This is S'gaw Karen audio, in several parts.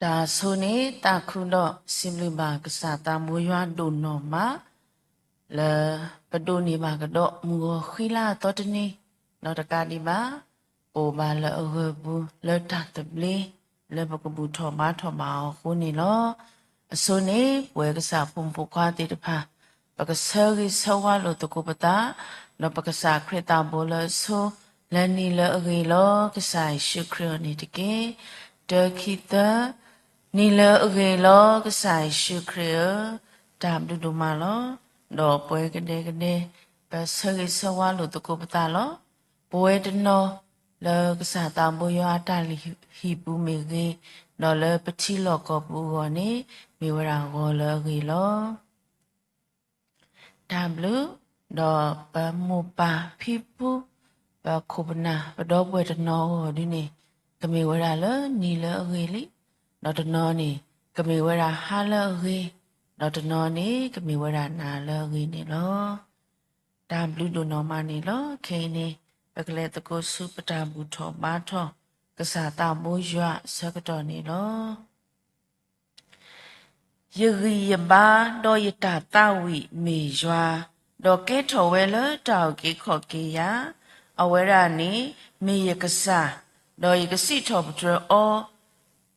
တၢ်ဆိန့ၣ်သးခုဒီးစံးဘျုးဘၣ်ကစၢ်သးဘိယွၤဒိၣ်နီၢ်မး လၢပဒိးန့ၢ်ဘၣ်ကဒီးမုၢ်ဂီၤဃံလၤအသီတနံၤ, ဒီးတကးဒံးဘၣ် ပအိၣ်ဘၣ်လၢအဂၢၤပူၤ လၢတၢ်သဘျ့ လၢပကဘူၣ်ထီၣ်ဘါထီၣ်ဘၣ်အီၤအဃိန့ၣ်လီၤ. အဆိန့ၣ် ပဝဲကစၢ်ဖိမုၣ်ဖိခွါသ့ၣ်တဖၣ် ပကဆၢဂ့ၤဆၢဝါလိာ်သကိးပသး, ဒီးပကစၢ်ခရံာ်သးဘိလၢအဆိ လၢနံၤလၢအဂ့ၤလီၤ ကစၢ်ယ့ၣ်ၡူးခရံာ်အီၤန့ၣ်တက့ၢ်. တၢ ခံ သၢ, နံၤလၢအဂ့ၤလီၤ ကစၢ်ယ့ၣ်ၡူးခရံာ်ဧၢ, တၢ်ဘျုးဒိၣ်မးလီၤ. ဒီးပဝဲကဒဲကဒဲ ပဆၢဂ့ၤဆၢဝါလိာ်သကိးပသးလီၤ. ပဝဲတနီၤ လၢကစၢ်သးဘိယွၤအတၢ်လုၢ်ဟံၣ်ပူၤမ့ၢ်ဂ့ၤ, ဒီးလၢပထံလီၢ်ကီၢ်ပူၤအဂီၢ်န့ၣ် မ့ၢ်ဝဲဒၣ်ဂီၤလၢအဂ့ၤလီၤ. တၢ်ဘျုး, ဒီးပမိၢ်ပၢ်ဖံဖု, ပခိၣ်ပနၢ် ပဒီပုၢ်ဝဲၢ်တနီၤအဂီၢ်ဒုန့ၣ် ကမ့ၢ်ဝဲဒၣ်လၢနံၤလၢအဂ့ၤလံ, ဒီးတနီၤန့ၣ် ကမ့ၢ်ဝဲဒၣ်ဟါလၢအဂ့ၤ, ဒီးတနီၤန့ၣ် ကမ့ၢ်ဝဲဒၣ်နၤလၢအဂ့ၤန့ၣ်လီၤ. တၢ်ဘျုးဒိၣ်နီၢ်မးန့ၣ်လီၤ. ခဲအံၤန့ၣ် ပကလဲၤသကိးဆူပတၢ်ဘူၣ်ထီၣ်ဘါထီၣ် ကစၢ်သးဘိယွၤအဆၢကတီၢ်န့ၣ်လီၤ. ယဂံၢ်ယဘါဒီးယတၢ်သးဝံၣ်မ့ၢ်ယွၤ, ဒီးကဲထီၣ်ဝဲလၢတၢ်အုၣ်က့ၤခီၣ်က့ၤယၤ, အဝဲဒၣ်န့ၣ်မ့ၢ်ယကစၢ်, ဒီးယကစံးထီၣ်ပတြၢၤအီၤ,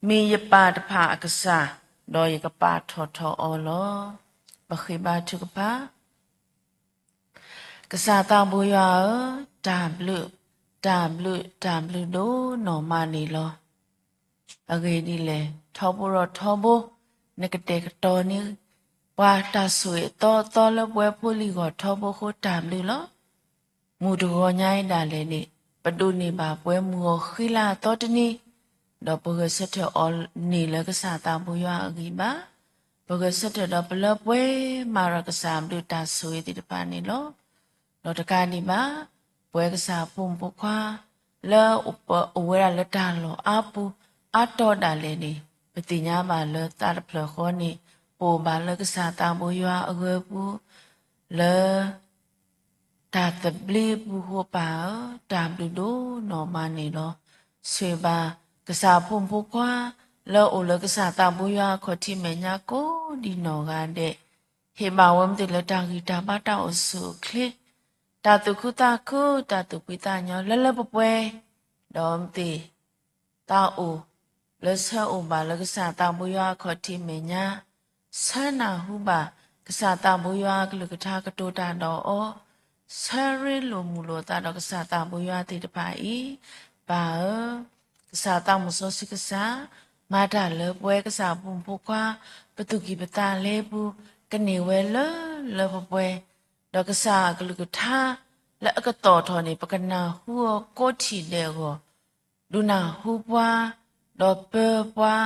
မ့ၢ်ယပၢ်တဖၣ်အကစၢ်, ဒီးယကပာ်ထီၣ်ထီအီၤလီၤ. ပဃ့ဘါထုကဖၣ် ကစၢ်သးဘိယွၤဧၢ, တၢ်ဘျုး, တၢ်ဘျုး, တၢ်ဘျုးဒိၣ်နီၢ်မးန့ၣ်လီၤ. အဂ့ၢ်ဒ်လဲၣ်, ထီဘိဒီးထီဘိ, နကတဲာ်ကတီၤန့ၢ်ပှၤ တၢ်ဆိၣ်ဂ့ၤအသီအသီလၢပဝဲဖိလံၤဂီၢ်ထီဘိအဃိ တၢ်ဘျုးလီၤ. မုၢ်တဂီၤညါအံၤဒၣ်လဲာ်န့ၣ် ပဒိးန့ၢ်ဘၣ်ပှဲၤမုၢ်ဂီၤဃံလၤအသီတနံၤ, ဒီးပဂဲၤဆၢထၢၣ်အီၤန့ၢ်လၢကစၢ်သးဘိယွၤအဂံၢ်ဘါ, ပဂဲၤဆၢထၢၣ်ဒီးပလၢပှဲၤမၤဒီးကစၢ်အဘျုးတၢ်ဆိၣ်ဂ့ၤသ့ၣ်တဖၣ်န့ၣ်လီၤ. ဒီးတကးဒံးဘၣ်, ပဝဲကစၢ်ဖိမုၣ်ဖိခွါ လၢပအိၣ်ဝဲဒၣ်လၢတၢ်လီၢ်အါပူၤအါတီၤဒၣ်လဲာ်န့ၣ်, ပသ့ၣ်ညါဘၣ်လၢသးတဖျၢၣ်ဃီန့ၣ် ပအိၣ်ဘၣ်လၢကစၢ်သးဘိယွၤအဂၢၤပူၤ လၢ တၢ်သဘျ့ပူၤအဃိ ပၢ်ဧၢ, တၢ်ဘျုးဒိၣ်နီၢ်မးန့ၣ်လီၤ. ဆိၣ်ဂ့ၤဘၣ်ကစၢ်ဖိမုၣ်ဖိခွါ လၢအအိၣ်လၢကစၢ်သးဘိယွၤအခီၣ်ထံးမဲာ်ညါကိးဒံနီၢ်ဂၤဒဲး, ဟ့ၣ်ဘၣ်ဝဲမ့ၢ်သ့ၣ်လၢတၢ်ဂံၢ်တၢ်ဘါ တၢ်အိၣ်ဆူၣ်အိၣ်ချ့, တၢ်သူၣ်ခုသးခု, တၢ်သူၣ်ဖှံသးညီလၢလၢပှဲၤပှဲၤ, ဒီးမ့ၢ်သ့ၣ် သးအိၣ်လၢဆၢအိၣ်ဘၣ်လၢကစၢ်သးဘိယွၤအခီၣ်ထံးမဲာ်ညါ, ဆၢနၢ်ဟူဘၣ်ကစၢ်သးဘိယွၤအကလုၢ်ကထါကတိၤတၢ်ဒီးအီၤ, ဆၢရ့လိာ်မုာ်လိာ်သးဒီးကစၢ်သးဘိယွၤသ့ၣ်တဖၣ်အံၤ, ပၢ်ဧၢ, ကစၢ်သးမုၣ်စီဆှံကစၢ်, မၤတၢ်လၢပဝဲကစၢ်ဖိမုၣ်ဖိခွါ ပသူၣ်ကံၢ်ပသးလဲပူၤ ကန့ၢ်ဝဲလၢလၢပှဲၤပှဲၤ, ဒီးကစၢ်အကလုၢ်ကထါ လၢအကသီၣ်ထီၣ်န့ၣ် ပကနၢ်ဟူအီၤကိးထံၣ်ဒဲးအဂီၢ်, ဒုးနၢ်ဟူပှၤ, ဒီးပၢပှၤ,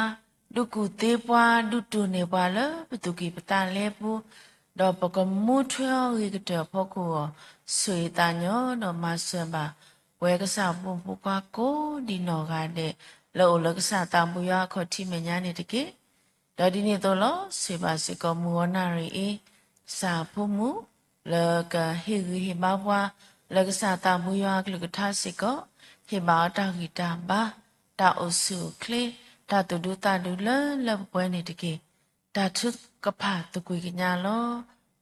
ဒုးကူၣ်သ့ပှၤ, ဒုးတိၢ်န့ၢ်ပှၤလၢပသူၣ်ကံၢ်ပသးလဲပူၤ, ဒီးပကမူထွဲအဂ့ၤကတၢၢ်အဖီခိၣ်အဂီၢ်, ဆိၣ်ဂ့ၤသးညီဒီးမၤစၢၤဘၣ် ပဝဲကစၢ်ဖိမုၣ်ဖိခွါကိးဒံနီၢ်ဂၤဒဲး လၢအိၣ်လၢကစၢ်သးဘိယွၤအခီၣ်ထံးမဲာ်ညါန့ၣ်တက့ၢ်. ဒီးဒ်န့ၣ်အသိးလီၤ, ဆိၣ်ဂ့ၤဘၣ်စ့ၢ်ကီးမုၢ်ဂီၤနၣ်ရံၣ်အံၤ ကစၢ်ဖိမုၣ် လၢကဟ့ၣ်ဂံၢ်ဟ့ၣ်ဘါပှၤ လၢကစၢ်သးဘိယွၤအကလုၢ်ကထါစ့ၢ်ကီး, ဟ့ၣ်ဘၣ်အီၤတၢ်ဂံၢ်တၢ်ဘါ, တၢ်အိၣ်ဆူၣ်အိၣ်ချ့, တၢ်သူၣ်ဒူသးဒူလၢလၢပှဲၤပှဲၤန့ၣ်တက့ၢ်. တၢ်ထုကဖၣ်သကွံာ်ကညးလီၤ.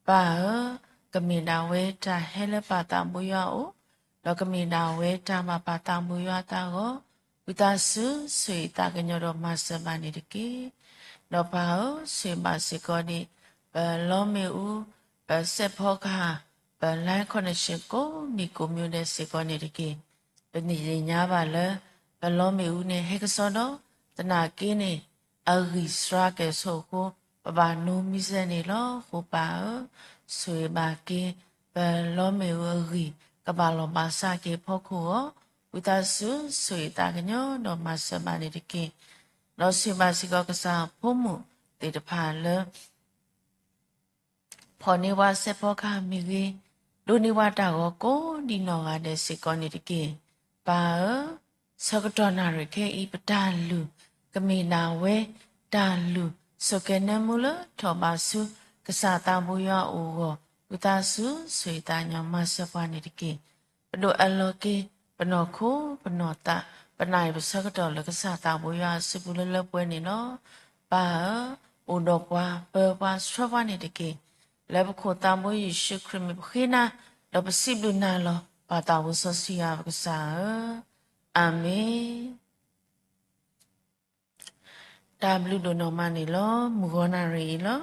ပၢ်ဧၢ, ကမ့ၢ်ဒၣ်ဝဲတၢ်ဟဲလၢပၢ်သးဘိယွၤအအိၣ်, ဒီးကမ့ၢ်ဒၣ်ဝဲတၢ်ဘၣ်ပၢ်သးဘိယွၤအသးအဂီၢ်, ဝံသးစူၤဆိၣ်ဂ့ၤသးကညီၤဒီးမၤစၢၤဘၣ်န့ၣ်တက့ၢ်. ဒီးပၢ်ဧၢ, ဆိၣ်ဂ့ၤဘၣ်စ့ၢ်ကီးန့ၣ် ပလီမ့ၣ်အူ, ပစဲးဖီကဟၣ်, ပ line connection ကိးမံၤကိးမံၤဒဲးစ့ၢ်ကီးန့ၣ်တက့ၢ်. ပသ့ၣ်ညါဘၣ်လၢ ပလီမ့ၣ်အူန့ၣ် ဟဲကစီဒီ, သနာ်က့န့ၣ် အဂံၢ်စှၤကဲၣ်ဆိးအဃိ, ပဘၣ်နိမံစဲန့ၣ်လီၤ. အဃိပၢ်ဧၢ, ဆိၣ်ဂ့ၤဘၣ်က့ၤ ပလီမ့ၣ်အူအဂံၢ် ကဘၣ်လီၢ်ဘၣ်စးက့ၤအဖီခိၣ်အဂီၢ်, ဝံသးစူၤဆိၣ်ဂ့ၤသးကညီၤဒီးမၤစၢၤဘၣ်န့ၣ်တက့ၢ်. ဒီးဆိၣ်ဂ့ၤဘၣ်စ့ၢ်ကီးကစၢ်ဖိမုၣ်သ့ၣ်တဖၣ်လၢ ဖီၣ်န့ၢ်ပှၤစဲးဖီကဟၣ်မ့ၢ်ဂ့ၤ, ဒိးန့ၢ်ပှၤတၢ်ဂီၤကိးဒံနီၢ်ဂၤဒဲးစ့ၢ်ကီးန့ၣ်တက့ၢ်. ပၢ်ဧၢ, ဆၢကတီၢ်နၣ်ရံၣ်ခဲအံၤ ပတၢ်လုၢ် ကမ့ၢ်ဒၣ်ဝဲ တၢ်လုၢ် ဆိၣ်ကဲၤနၢမူလၢထီၣ်ဘးဆူကစၢ်သးဘိယွၤအအိၣ်အဂီၢ်, ဝံသးစူၤဆိၣ်ဂ့ၤသးကညီၤမၤစၢၤပှၤန့ၣ်တက့ၢ်. ပဒိၣ်အၢၣ်လီၤက့ၤ ပနီၢ်ခိပနီၢ်သး ပနာ်အံၤပဆၢကတီၢ်လၢကစၢ်သးဘိယွၤအစုပူၤလၢလၢပှဲၤပှဲၤန့ၣ်လီၤ. ပၢ်ဧၢ, အိၣ်ဒီးပှၤ ပၢပှၤဆှၢပှၤန့ၣ်တက့ၢ်. လၢပခိၣ်သးဘိယ့ၣ်ၡူးခရံာ်မံၤပဃ့နၤ, ဒီးပစံးဘျုးနၤလီၤ. ပၢ်သးဘိစီဆှံယွၤပကစၢ်ဧၢ, အၤမ့ၣ်. တၢ်ဘျုးဒိၣ်နီၢ်မးန့ၣ်လီၤ. မုၢ်ဂီၤနၣ်ရံၣ်အံၤလီၤ.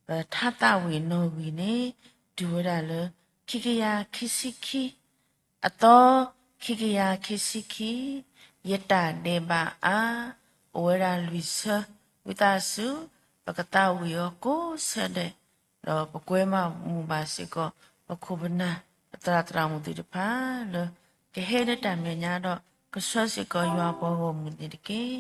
ပထါသးဝံၣ်နီၣ်ဂံၢ်န့ၣ် တုၤဝဲဒၣ်လၢ ခံကယၤခံဆံခံ, အသီ ခံကယၤခံဆံခံ, ယတၢ်ဒဲးဘးအါ, အိၣ်ဝဲဒၣ်လွံၢ်ဆၢ, ဝံသးစူၤ ပကသးဝံၣ်အီၤကိးဆၢဒဲး, ဒီးပကွဲမုာ်ဘၣ်စ့ၢ်ကီး ပခိၣ်ပနၢ် ပသရၣ်သရၣ်မုၣ်သ့ၣ်တဖၣ်လၢ ကဟဲလၢတၢ်မဲာ်ညါဒီး ကဆှၢစ့ၢ်ကီးယွၤပှၤဂီၢ်မုၢ်န့ၣ်တက့ၢ်.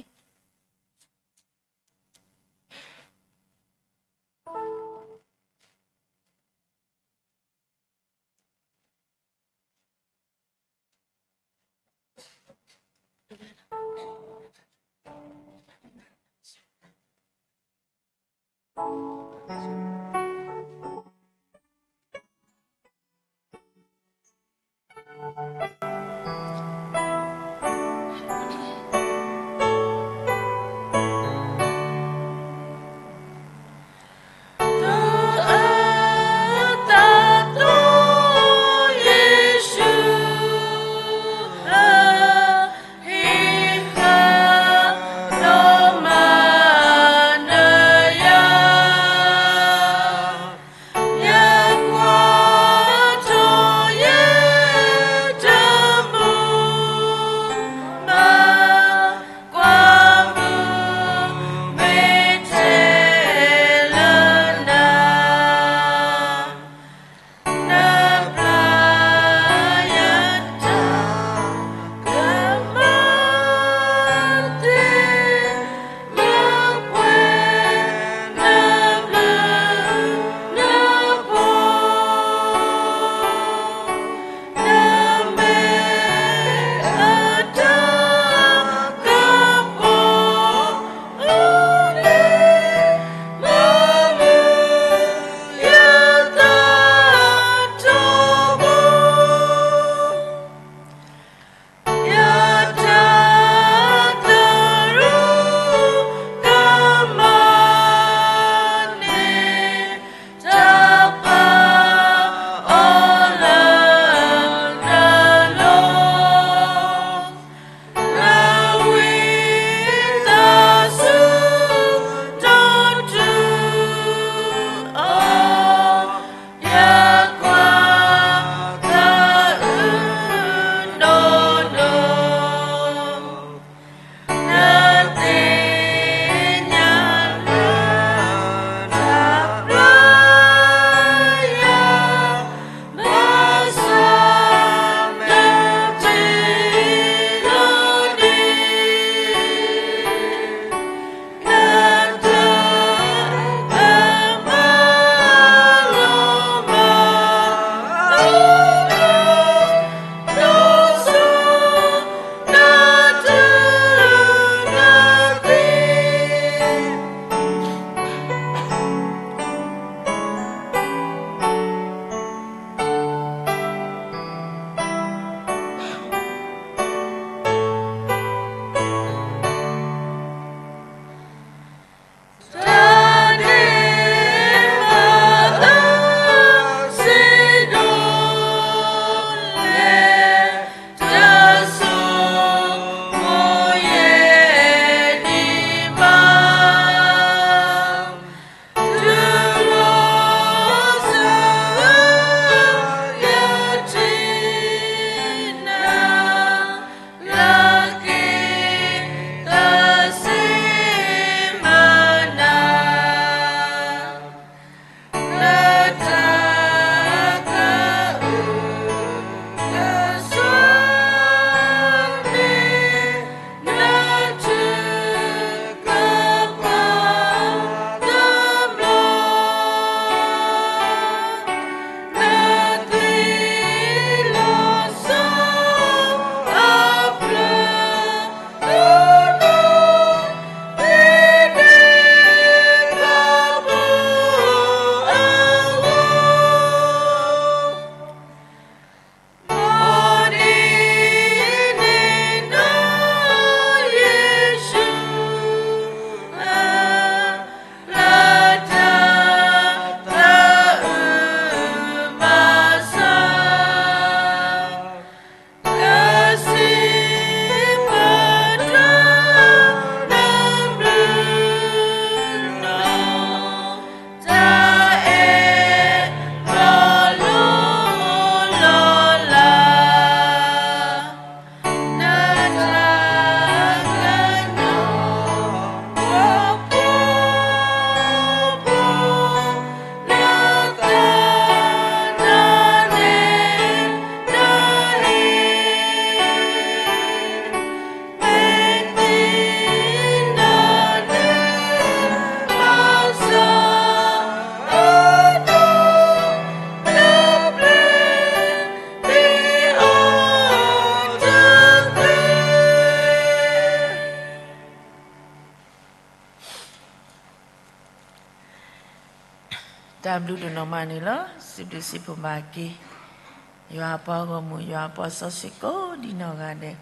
တၢ်ဘျုးဒိၣ်နီၢ်မးန့ၣ်လီၤ. စံးဘျုးစံးဖှိၣ်ဘၣ်က့ၤ ယွၤအပှၤဂီၢ်မုၢ် ယွၤအပှၤစီဆှံကိးဒံနီၢ်ဂၤဒဲး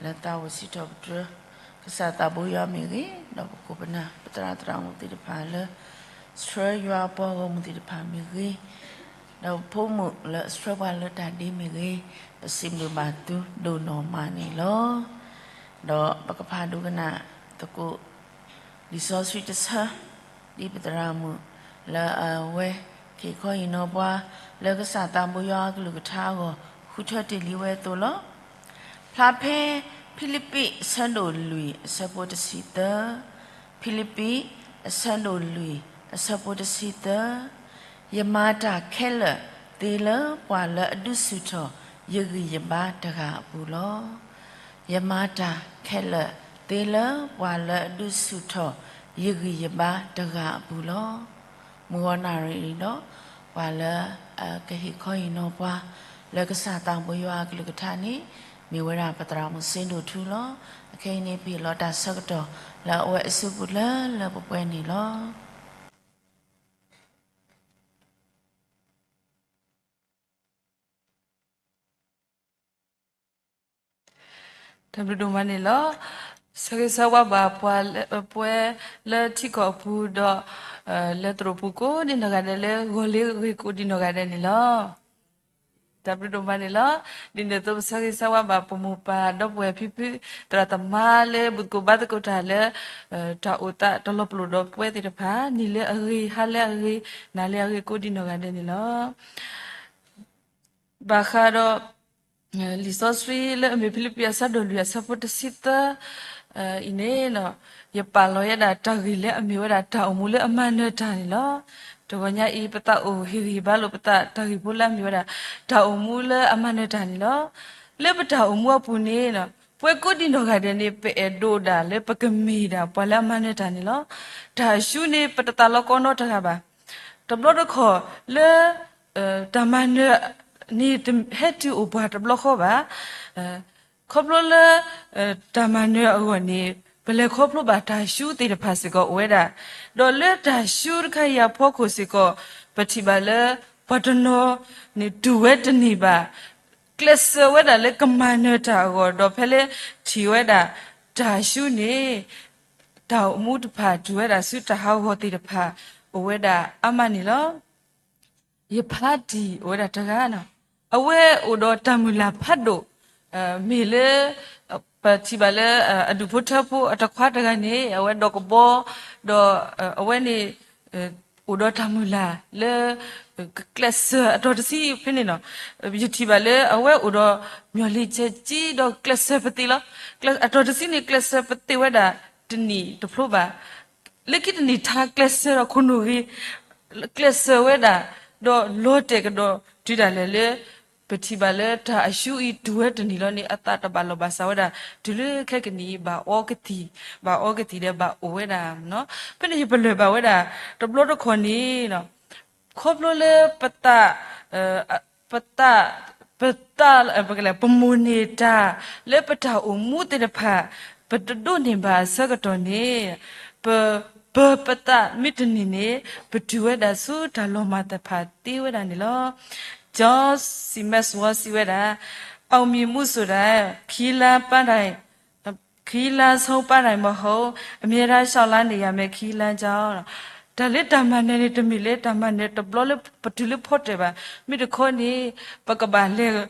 လၢသးအိၣ်စံးထီၣ်ပတြၢၤ ကစၢ်သးဘိယွၤမ့ၢ်ဂ့ၤ, ဒီးပခိၣ်ပနၢ် ပသရၣ်သရၣ်မုၣ်သ့ၣ်တဖၣ်လၢ ဆှၢယွၤအပှၤဂီၢ်မုၢ်သ့ၣ်တဖၣ်မ့ၢ်ဂ့ၤ, ဒီးပဖိမုၣ်လၢအဆှၢပှၤလၢတၢ်ဒ့မ့ၢ်ဂ့ၤ, ပစံးဘျုးဘၣ်သုဒိၣ်နီၢ်မးန့ၣ်လီၤ. ဒီးပကဖးဒိကနၣ်သကိး လံာ်စီဆှံတဆၢ ဒ်ပသရၣ်မုၣ်လၢအဝဲ ကဟ့ၣ်ခီဟ့ၣ်နီၤပှၤ လၢကစၢ်သးဘိယွၤအကလုၢ်ကထါအဂီၢ် ဃုထၢတ့ၢ်လံဝဲအသိးလီၤ. ဖျါဖဲ ဖံလံးပံး အဆၢဒိၣ်လွံၢ် အဆၢဖိတဆံသၢ, ဖံလံးပံး အဆၢဒိၣ်လွံၢ် အဆၢဖိတဆံသၢ, ယမၤတၢ်ခဲလၢာ်သ့လၢပှၤလၢအဒုးဆူၣ်ထီၣ် ယဂံၢ်ယဘါတဂၤအပူၤလီၤ. ယမၤတၢ်ခဲလၢာ်သ့လၢပှၤလၢအဒုးဆူၣ်ထီၣ် ယဂံၢ်ယဘါတဂၤအပူၤလီၤ. မုၢ်ဂီၤနၣ်ရံၣ်အံၤဒီး ပှၤလၢအကဟ့ၣ်ခီဟ့ၣ်နီၤပှၤ လၢကစၢ်သးဘိယွၤအကလုၢ်ကထါန့ၣ် မ့ၢ်ဝဲဒၣ်ပသရၣ်မုၣ်စ့ဒိၣ်ထူလီၤ. အခဲအံၤန့ၣ် ပဟ့ၣ်လီၤတၢ်ဆၢကတီၢ်လၢအဝဲအစုပူၤလၢလၢပှဲၤပှဲၤန့ၣ်လီၤ. တၢ်ဘျုးဒိၣ်မးန့ၣ်လီၤ. ဆၢဂ့ၤဆၢဝါဘၣ်ပှၤလၢ ပှဲၤလၢထံကီၢ်အပူၤဒီး လၢသရိာ်ပူၤကိးဒံနီၢ်ဂၤဒဲး လၢဂီၤလ့ဂ့ၤကိးဒံနီၢ်ဂၤဒဲးန့ၣ်လီၤ. တၢ်ဘျုးဒိၣ်မးန့ၣ်လီၤ. ဒ်န့ၣ်အသိး ပဆၢဂ့ၤဆၢဝါဘၣ်ပမိၢ်ပၢ်ဒီပုၢ်ဝဲၢ်ဖံဖု သရၣ်သမါလၢဘူၣ်သကိးဘါသကိးတၢ်လၢ တၢ်အိၣ်သးတလီၤပလိာ်ဒီးပဝဲသ့ၣ်တဖၣ် နံၤလၢအဂ့ၤ ဟါလၢအဂ့ၤ နၤလၢအဂ့ၤကိးဒံနီၢ်ဂၤဒဲးန့ၣ်လီၤ. ဘၣ်ဃးဒီး လံာ်စီဆှံလၢအမ့ၢ်ဖံလံးပံးအဆၢဒိၣ်လွံၢ်အဆၢဖိတဆံသၢ အံၤန့ၣ် ယပာ်လီၤဝဲဒၣ်တၢ်ဂ့ၢ်လၢအမ့ၢ်ဝဲဒၣ်တၢ်အိၣ်မူလၢအမၤနၢၤတၢ်န့ၣ်လီၤ. တဂီၤညါအံၤ ပသးအိၣ်ဟ့ၣ်ဂံၢ်ဟ့ၣ်ဘါလိာ်ပသးတၢ်ဂ့ၢ်ဖိလၢအမ့ၢ်ဝဲဒၣ် တၢ်အိၣ်မူလၢအမၤနၢၤတၢ်န့ၣ်လီၤ. လၢပတၢ်အိၣ်မူအပူၤန့ၣ် ပဝဲကိးဒံနီၢ်ဂၤဒဲးန့ၣ် ပအဲၣ်ဒိးဒၣ်လၢပကမ့ၢ်ဒၣ်ပှၤလၢအမၤနၢၤတၢ်န့ၣ်လီၤ. တၢ်အၡူန့ၣ် ပတသးလီကီနီတဂၤဘၣ်. တဘျီတခီၣ်လၢ တၢ်မၤနၢၤန့ၣ် တဟဲတုၤအိၣ်ပှၤတဘျီဃီဘၣ်. ခီဖျိလၢ တၢ်မၤနၢၤအဂီၢ်န့ၣ် ပလဲၤခီဖျိဘၣ်တၢ်အၡူသ့ၣ်တဖၣ်စ့ၢ်ကီးအိၣ်ဝဲဒၣ်, ဒီးလၢတၢ်အၡူတခါအံၤအဖီခိၣ်စ့ၢ်ကီး ပထံၣ်ဘၣ်လၢ ပှၤတနီၤန့ၣ်တူၢ်ဝဲတန့ၢ်ဘၣ်, ကျဲးစၢးဝဲဒၣ်လၢကမၤနၢၤတၢ်အဂီၢ် ဒီးဖဲလၢထံၣ်ဝဲဒၣ် တၢ်အၡူန့ၣ် တၢ်အိၣ်မူတဖၣ်တူၢ်ဝဲဒၣ်ဆူတၢ်ဟးဂီၤသ့ၣ်တဖၣ် အိၣ်ဝဲဒၣ်အါမးန့ၣ်လီၤ. ယဖါတံၢ်အိၣ်ဝဲဒၣ်တဂၤ, အဝဲအိၣ်ဒီးတၢ်မုၢ်လၢ်ဖးဒိၣ်, မ့ၢ်လၢ ပထံၣ်ဘၣ်လၢ အဒူၣ်ဖိထၢဖိအတခွါတဂၤန့ၣ် အဝဲဒီးကဘီ, ဒီးအဝဲန့ၣ် အိၣ်ဒီးတၢ်မုၢ်လၢ်လၢ ကကျဲးစၢးအတီၤတဆံဖဲန့ၣ်နီၤ, ယထံၣ်ဘၣ်လၢအဝဲအိၣ်ဒီး မျီၢ်လံၤဆဲးကံဒီးကျဲးစၢးပသ့ၣ်လီၤ. အတီၤတဆံန့ၣ် ကျဲးစၢးပသ့ၣ်ဝဲဒၣ်တနံၣ်တဖျိဘၣ်. လၢခံတနံၣ်ထါကျဲးစၢးဒီးခိၣ်နူာ်ဂ့ၤ, ကျဲးစၢးဝဲဒၣ်, ဒီးလီၤတဲာ်ကဒီးတုၤဒၣ်လဲာ်လၢ ပထံၣ်ဘၣ်လၢတၢ်အၡူအံၤတူၢ်ဝဲတနံၣ်လီၤန့ၣ် အသးတဘၣ်လီၢ်ဘၣ်စးဝဲဒၣ်, တုၤလၢခဲကနံၣ်အံၤဘၣ်အီကသံၣ်, ဘၣ်အီကသံၣ်ဒီးဘၣ်အိၣ်ဝဲဒၣ်. ဖဲန့ၣ်ယပလၢၢ်ဘၣ်ဝဲဒၣ် တဘျီတခီၣ်န့ၣ် ခီဖျိလၢပသး, ပသး, ပသး, ပမိၢ်န့ၢ်တၢ် လၢပတၢ်အိၣ်မူသ့ၣ်တဖၣ် ပတဒိးန့ၢ်ဘၣ်အဆၢကတီၢ်န့ၣ် ပ, ပ, ပသးမ့ၢ်တန့ၢ်န့ၣ် ပတုၤဝဲဒၣ်ဆူတၢ်လီၤမၢ်သ့ၣ်တဖၣ်သ့ဝဲဒၣ်န့ၣ်လီၤ. John C Maxwell စံးဝဲဒၣ်, အောင်မြင်မှုဆိုတာ ခရီးလမ်းပန်းတိုင် ခရီးလမ်းဆုံးပန်းတိုင်မဟုတ် အမြဲတမ်းလျှောက်လှမ်းနေရမယ့် ခရီးလမ်းကြောင်း. တၢ်လၢတၢ်မၤနၢၤန့ၣ် တမ့ၢ်လၢတၢ်မၤနၢၤန့ၣ် တဘျီလၢပတုၤလၢဖီတၢၣ်ဘၣ်. မ့ၢ်တခီန့ၣ် ပကဘၣ်လဲၤ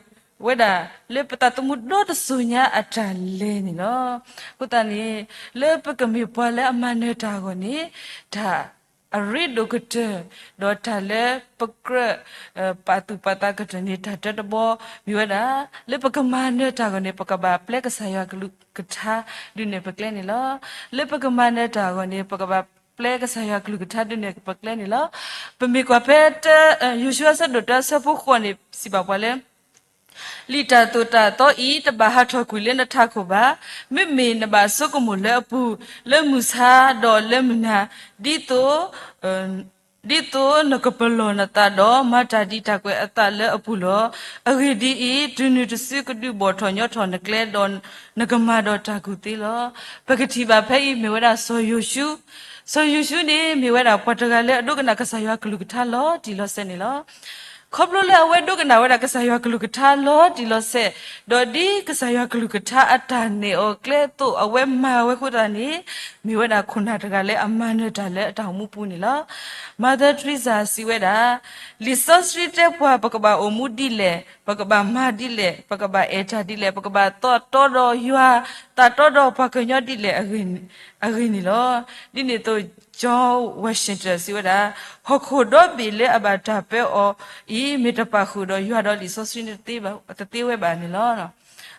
ဝဲဒၣ် လၢပသးသမူဒီတစိၤညါအတၢ်လဲၤန့ၣ်လီၤ. အဃိသတးန့ၣ် လၢပကမ့ၢ်ပှၤလၢအမၤနၢၤတၢ်အဂီၢ်န့ၣ် တၢ် အရ့ဒိၣ်ကတၢၢ်, ဒီးတၢ်လၢပကြၢး ပာ်သူၣ်ပာ်သးကတၢၢ်န့ၣ် တၢ်တၢတဘီမ့ၢ်ဝဲဒၣ် လၢပကမၤနၢၤတၢ်အဂီၢ်န့ၣ် ပကဘၣ်ပျဲကစၢ်ယွၤကလုၢ်ကထါဒုးနဲၣ်ပကျဲန့ၣ်လီၤ. လၢပကမၤနၢၤတၢ်အဂီၢ်န့ၣ် ပကဘၣ်ပျဲကစၢ်ယွၤကလုၢ်ကထါဒုးနဲၣ်ပကျဲန့ၣ်လီၤ. ပမ့ၢ်ကွၢ်ဖဲ ယိၤၡူအဆၢဒိၣ်တၢအဆၢဖိဃိးန့ၣ် စံးဘၣ်ပှၤလၢ လံာ်တၢ်သိၣ်တၢ်သီအံၤ တဘၣ်ဟးထီၣ်ကွံာ်လၢနထးခိၣ်ဘၣ်. မ့မ့ၢ်နဘၣ်ဆိကမိၣ်လၢအပူၤ, လၢမုၢ်ဆါဒီးလၢမုၢ်နၤ, ဒ်သိး ဒ်သိးနကပလီၢ်နသးဒီးမၤတၢ်ဒံးတၢ်ကွဲးအသးလၢအပူၤလီၤ. အဂ့ၢ်ဒ်အံၤ, တုၤနုၤတစုကဒုးဘီၣ်ထီၣ်ညီထီၣ်နကျဲဒီး နကမၤဒီးတၢ်ကူၣ်သ့လီၤ. ပကထံၣ်ဘၣ်ဖဲအံၤမ့ၢ်ဝဲဒၣ်စီၤယိၤၡူ, စီၤယိၤၡူန့ၣ်မ့ၢ်ဝဲဒၣ်ပှၤတဂၤလၢအဒိကနၣ်ကစၢ်ယွၤကလုၢ်ကထါလီၤတံၢ်လီၤဆဲးန့ၣ်လီၤ. ခီဖျိလၢအဝဲဒိကနၣ်ဝဲဒၣ်ကစၢ်ယွၤကလုၢ်ကထါလီၤတံၢ်လီၤဆဲး, ဒီးဒ်ကစၢ်ယွၤကလုၢ်ကထါအတၢ်နဲၣ်အီၤကျဲအသိးအဝဲမၤဝဲအဃိသတးန့ၣ်, မ့ၢ်ဝဲဒၣ်ခိၣ်နၢ်တဂၤလၢအမၤနၢၤတၢ်လၢအတၢ်အိၣ်မူပူၤန့ၣ်လီၤ. Mother Teresa စံးဝဲဒၣ်, လံာ်စီဆှံတဲပှၤ ပကဘၣ်အိၣ်မူဒ်လဲၣ်, ပကဘၣ်မၤဒ်လဲၣ်, ပကဘၣ်အဲၣ်တၢ်ဒ်လဲၣ်, ပကဘၣ်သးတီဒီးယွၤ, သးတီဒီးပှၤကညီဒ်လဲၣ် အဂ့ၢ်န့ၣ်လီၤ. ဒ်န့ၣ်အသိး George Washington စံးဝဲဒၣ်, ဟီၣ်ခိၣ်ဒီဘ့ၣ်လၢအဘၣ်တၢ်ပၢအီၤအံၤ မ့ၢ်တပာ်ဃုာ်ဒီးယွၤဒီးလံာ်စီဆှံန့ၣ်တသ့ဝဲဘၣ်န့ၣ်လီၤ.